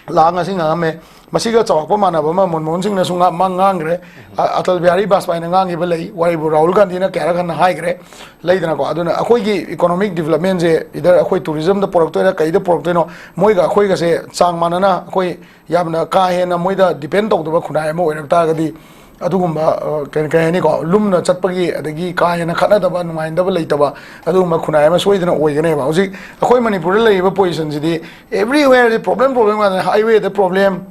ꯂꯥꯛ ꯉꯁꯤ ꯉꯥꯡꯉꯝꯃꯦ꯫ ꯃꯁꯤꯒ ꯆꯥꯎꯔꯥꯛꯄ ꯃꯥꯟꯅꯕ ꯑꯃ ꯃꯟꯃꯣꯍꯟ ꯁꯤꯡꯅꯁꯨ ꯉꯥ-, ꯃꯥ ꯉꯥꯡꯈ꯭ꯔꯦ꯫ ꯑ-, ꯑꯇꯜ ꯕꯤꯍꯥꯔꯤ ꯕꯥꯖꯄꯥꯏꯅ ꯉꯥꯡꯈꯤꯕ ꯂꯩ, ꯋꯥꯔꯤꯕꯨ ꯔꯥꯍꯨꯜ ꯒꯥꯟꯙꯤꯅ ꯀꯌꯥꯔꯛ ꯍꯟꯅ ꯍꯥꯏꯈ꯭ꯔꯦ, ꯂꯩꯗꯅꯀꯣ꯫ ꯑꯗꯨꯅ ꯑꯩꯈꯣꯏꯒꯤ ꯏꯀꯣꯅꯣꯃꯤꯛ ꯗꯤꯕꯂꯞꯃꯦꯟꯁꯦ ꯏꯗꯔ ꯑꯩꯈꯣꯏ ꯇꯨꯔꯤꯖꯝꯗ ꯄꯨꯔꯛꯇꯣꯏꯔꯥ ꯀꯩꯗ ꯄꯨꯔꯛꯇꯣꯏꯅꯣ, ꯃꯣꯏꯒ ꯑꯩꯈꯣꯏꯒꯁꯦ ꯆꯥꯡ ꯃꯥꯟꯅꯅ ꯑꯩꯈꯣꯏ ꯌꯥꯝꯅ ꯀꯥ ꯍꯦꯟꯅ ꯃꯣꯏꯗ ꯗꯤꯄꯦꯟ ꯇꯧꯗꯕ ꯈꯨꯟꯅꯥꯏ ꯑꯃ ꯑꯣꯏꯔꯛ ꯇꯥꯔꯒꯗꯤ ꯑꯗꯨꯒꯨꯝꯕ, ꯑ, ꯀꯩ, ꯀꯩ ꯍꯥꯏꯅꯤꯀꯣ, ꯂꯨꯝꯅ ꯆꯠꯄꯒꯤ ꯑꯗꯒꯤ ꯀꯥ ꯍꯦꯟꯅ ꯈꯠꯅꯗꯕ, ꯅꯨꯡꯉꯥꯏꯅꯗꯕ ꯂꯩꯇꯕ ꯑꯗꯨꯒꯨꯝꯕ ꯈꯨꯟꯅꯥꯏ ꯑꯃ ꯁꯣꯏꯗꯅ ꯑꯣꯏꯒꯅꯦꯕ꯫ ꯍꯧꯖꯤꯛ ꯑꯩꯈꯣꯏ ꯃꯅꯤꯄꯨꯔꯗ ꯂꯩꯔꯤꯕ ꯄꯣꯖꯤꯁꯟꯁꯤꯗꯤ everywhere ꯗꯤ ꯄ꯭ꯔꯣꯕ꯭ꯂꯦꯝ, ꯄ꯭ꯔꯣꯕ꯭ꯂꯦꯝ ꯉꯥꯛꯇꯅꯦ꯫ ꯍꯥꯏꯋꯦꯗ ꯄ꯭ꯔꯣꯕ꯭ꯂꯦꯝ,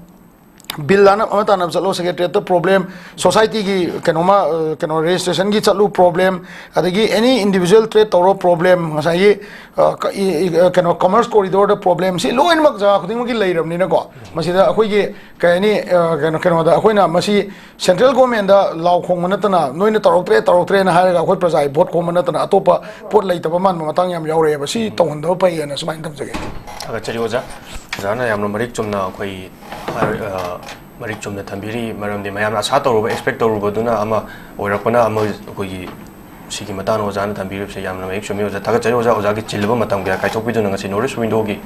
ꯕꯤꯜ ꯑꯃ ꯇꯥꯟꯅꯕ ꯆꯠꯂꯣ, ꯁꯦꯀ꯭ꯔꯦꯇꯔꯤꯌꯦꯠꯇ ꯄ꯭ꯔꯣꯕ꯭ꯂꯦꯝ, ꯁꯣꯁꯥꯏꯇꯤꯒꯤ ꯀꯩꯅꯣꯃ, ꯑ, ꯀꯩꯅꯣ ꯔꯦꯖꯤꯁꯇ꯭ꯔꯦꯁꯟꯒꯤ ꯆꯠꯂꯨ ꯄ꯭ꯔꯣꯕ꯭ꯂꯦꯝ, ꯑꯗꯒꯤ ꯑꯦꯅꯤ ꯏꯟꯗꯤꯕꯤꯖꯨꯋꯦꯜ ꯇ꯭ꯔꯦꯠ ꯇꯧꯔꯣ ꯄ꯭ꯔꯣꯕ꯭ꯂꯦꯝ, ꯉꯁꯥꯏꯒꯤ, ꯑ, ꯀ-, ꯏ-, ꯏ-, ꯑ, ꯀꯩꯅꯣ ꯀꯃꯔꯁ ꯀꯣꯔꯤꯗꯣꯔꯗ ꯄ꯭ꯔꯣꯕ꯭ꯂꯦꯝ, ꯁꯤ ꯂꯣꯏꯅꯃꯛ ꯖꯒꯥ ꯈꯨꯗꯤꯡꯃꯛꯀꯤ ꯂꯩꯔꯕꯅꯤꯅꯀꯣ꯫ ꯃꯁꯤꯗ ꯑꯩꯈꯣꯏꯒꯤ ꯀꯩ ꯍꯥꯏꯅꯤ, ꯑ, ꯀꯩꯅꯣ, ꯀꯩꯅꯣꯗ ꯑꯩꯈꯣꯏꯅ ꯃꯁꯤ ꯁꯦꯟꯇ꯭ꯔꯦꯜ ꯒꯣꯔꯃꯦꯟꯗ ꯂꯥꯎ ꯈꯣꯡꯕ ꯅꯠꯇꯅ ꯅꯣꯏꯅ ꯇꯧꯔꯛꯇ꯭ꯔꯦ, ꯇꯧꯔꯛꯇ꯭ꯔꯦꯅ ꯍꯥꯏꯔꯒ ꯑꯩꯈꯣꯏ ꯄ꯭ꯔꯖꯥꯒꯤ ꯚꯣꯠ ꯈꯣꯝꯕ ꯅꯠꯇꯅ ꯑꯇꯣꯞꯄ ꯄꯣꯠ ꯂꯩꯇꯕ ꯃꯥꯟꯕ ꯃꯇꯥꯡ ꯌꯥꯝ ꯌꯥꯎꯔꯛꯑꯦꯕ꯫ ꯁꯤ ꯇꯧꯍꯟꯗꯕ ꯐꯩꯌꯦꯅ ꯁꯨꯃꯥꯏꯅ ꯊꯝꯖꯒꯦ꯫ ꯊꯥꯒꯠꯆꯔꯤ ꯑꯣꯖꯥ꯫ ꯑꯣꯖꯥꯅ ꯌꯥꯝꯅ ꯃꯔꯤꯛ ꯆꯨꯝꯅ ꯑꯩꯈꯣꯏ, ꯑ, ꯃꯔꯤꯛ ꯆꯨꯝꯅ ꯊꯝꯕꯤꯔꯤ, ꯃꯔꯝꯗꯤ ꯃꯌꯥꯝꯅ ꯑꯁꯥ ꯇꯧꯔꯨꯕ, ꯑꯦꯛꯁꯄꯦꯛ ꯇꯧꯔꯨꯕꯗꯨꯅ ꯑꯃ ꯑꯣꯏꯔꯛꯄꯅ ꯑꯃ ꯑꯩꯈꯣꯏꯒꯤ ꯁꯤꯒꯤ ꯃꯇꯥꯡꯗ ꯑꯣꯖꯥꯅ ꯊꯝꯕꯤꯔꯤꯕꯁꯦ ꯌꯥꯝꯅ ꯃꯌꯦꯛ ꯆꯨꯝꯃꯤ ꯑꯣꯖꯥ꯫ ꯊꯥꯒꯠꯆꯔꯤ ꯑꯣꯖꯥ, ꯑꯣꯖꯥꯒꯤ ꯆꯤꯜꯂꯕ ꯃꯇꯝ ꯀꯌꯥ ꯀꯥꯏꯊꯣꯛꯄꯤꯗꯨꯅ ꯉꯁꯤ ꯅꯣꯔꯠ ꯏꯁ ꯋꯤꯟꯗꯣꯒꯤ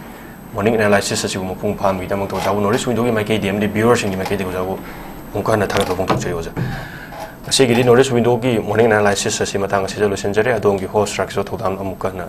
ꯃꯣꯔꯅꯤꯡ ꯑꯦꯅꯥꯂꯥꯏꯁꯤꯁ ꯑꯁꯤꯕꯨ ꯃꯄꯨꯡ ꯐꯥꯍꯟꯕꯒꯤꯗꯃꯛꯇ ꯑꯣꯖꯥꯕꯨ ꯅꯣꯔꯠ ꯏꯁ ꯋꯤꯟꯗꯣꯒꯤ ꯃꯥꯏꯀꯩꯗꯤ ꯑꯃꯗꯤ ꯚ꯭ꯌꯨꯋꯔꯁꯤꯡꯒꯤ ꯃꯥꯏꯀꯩꯗꯒꯤ ꯑꯣꯖꯥꯕꯨ ꯑꯃꯨꯛꯀ ꯍꯟꯅ ꯊꯥꯒꯠꯄ ꯐꯣꯡꯗꯣꯛꯆꯔꯤ ꯑꯣꯖꯥ꯫ ꯉꯁꯤꯒꯤꯗꯤ ꯅꯣꯔꯠ ꯏꯁ ꯋꯤꯟꯗꯣꯒꯤ ꯃꯣꯔꯅꯤꯡ ꯑꯦꯅꯥꯂꯥꯏꯁꯤꯁ ꯑꯁꯤ ꯃꯇꯥꯡ ꯑꯁꯤꯗ ꯂꯣꯏꯁꯤꯟꯖꯔꯦ꯫ ꯑꯗꯣꯝꯒꯤ ꯍꯣꯁ ꯔꯥꯀꯦꯁꯣ ꯊꯧꯗꯥꯝ ꯑꯃꯨꯛꯀ ꯍꯟꯅ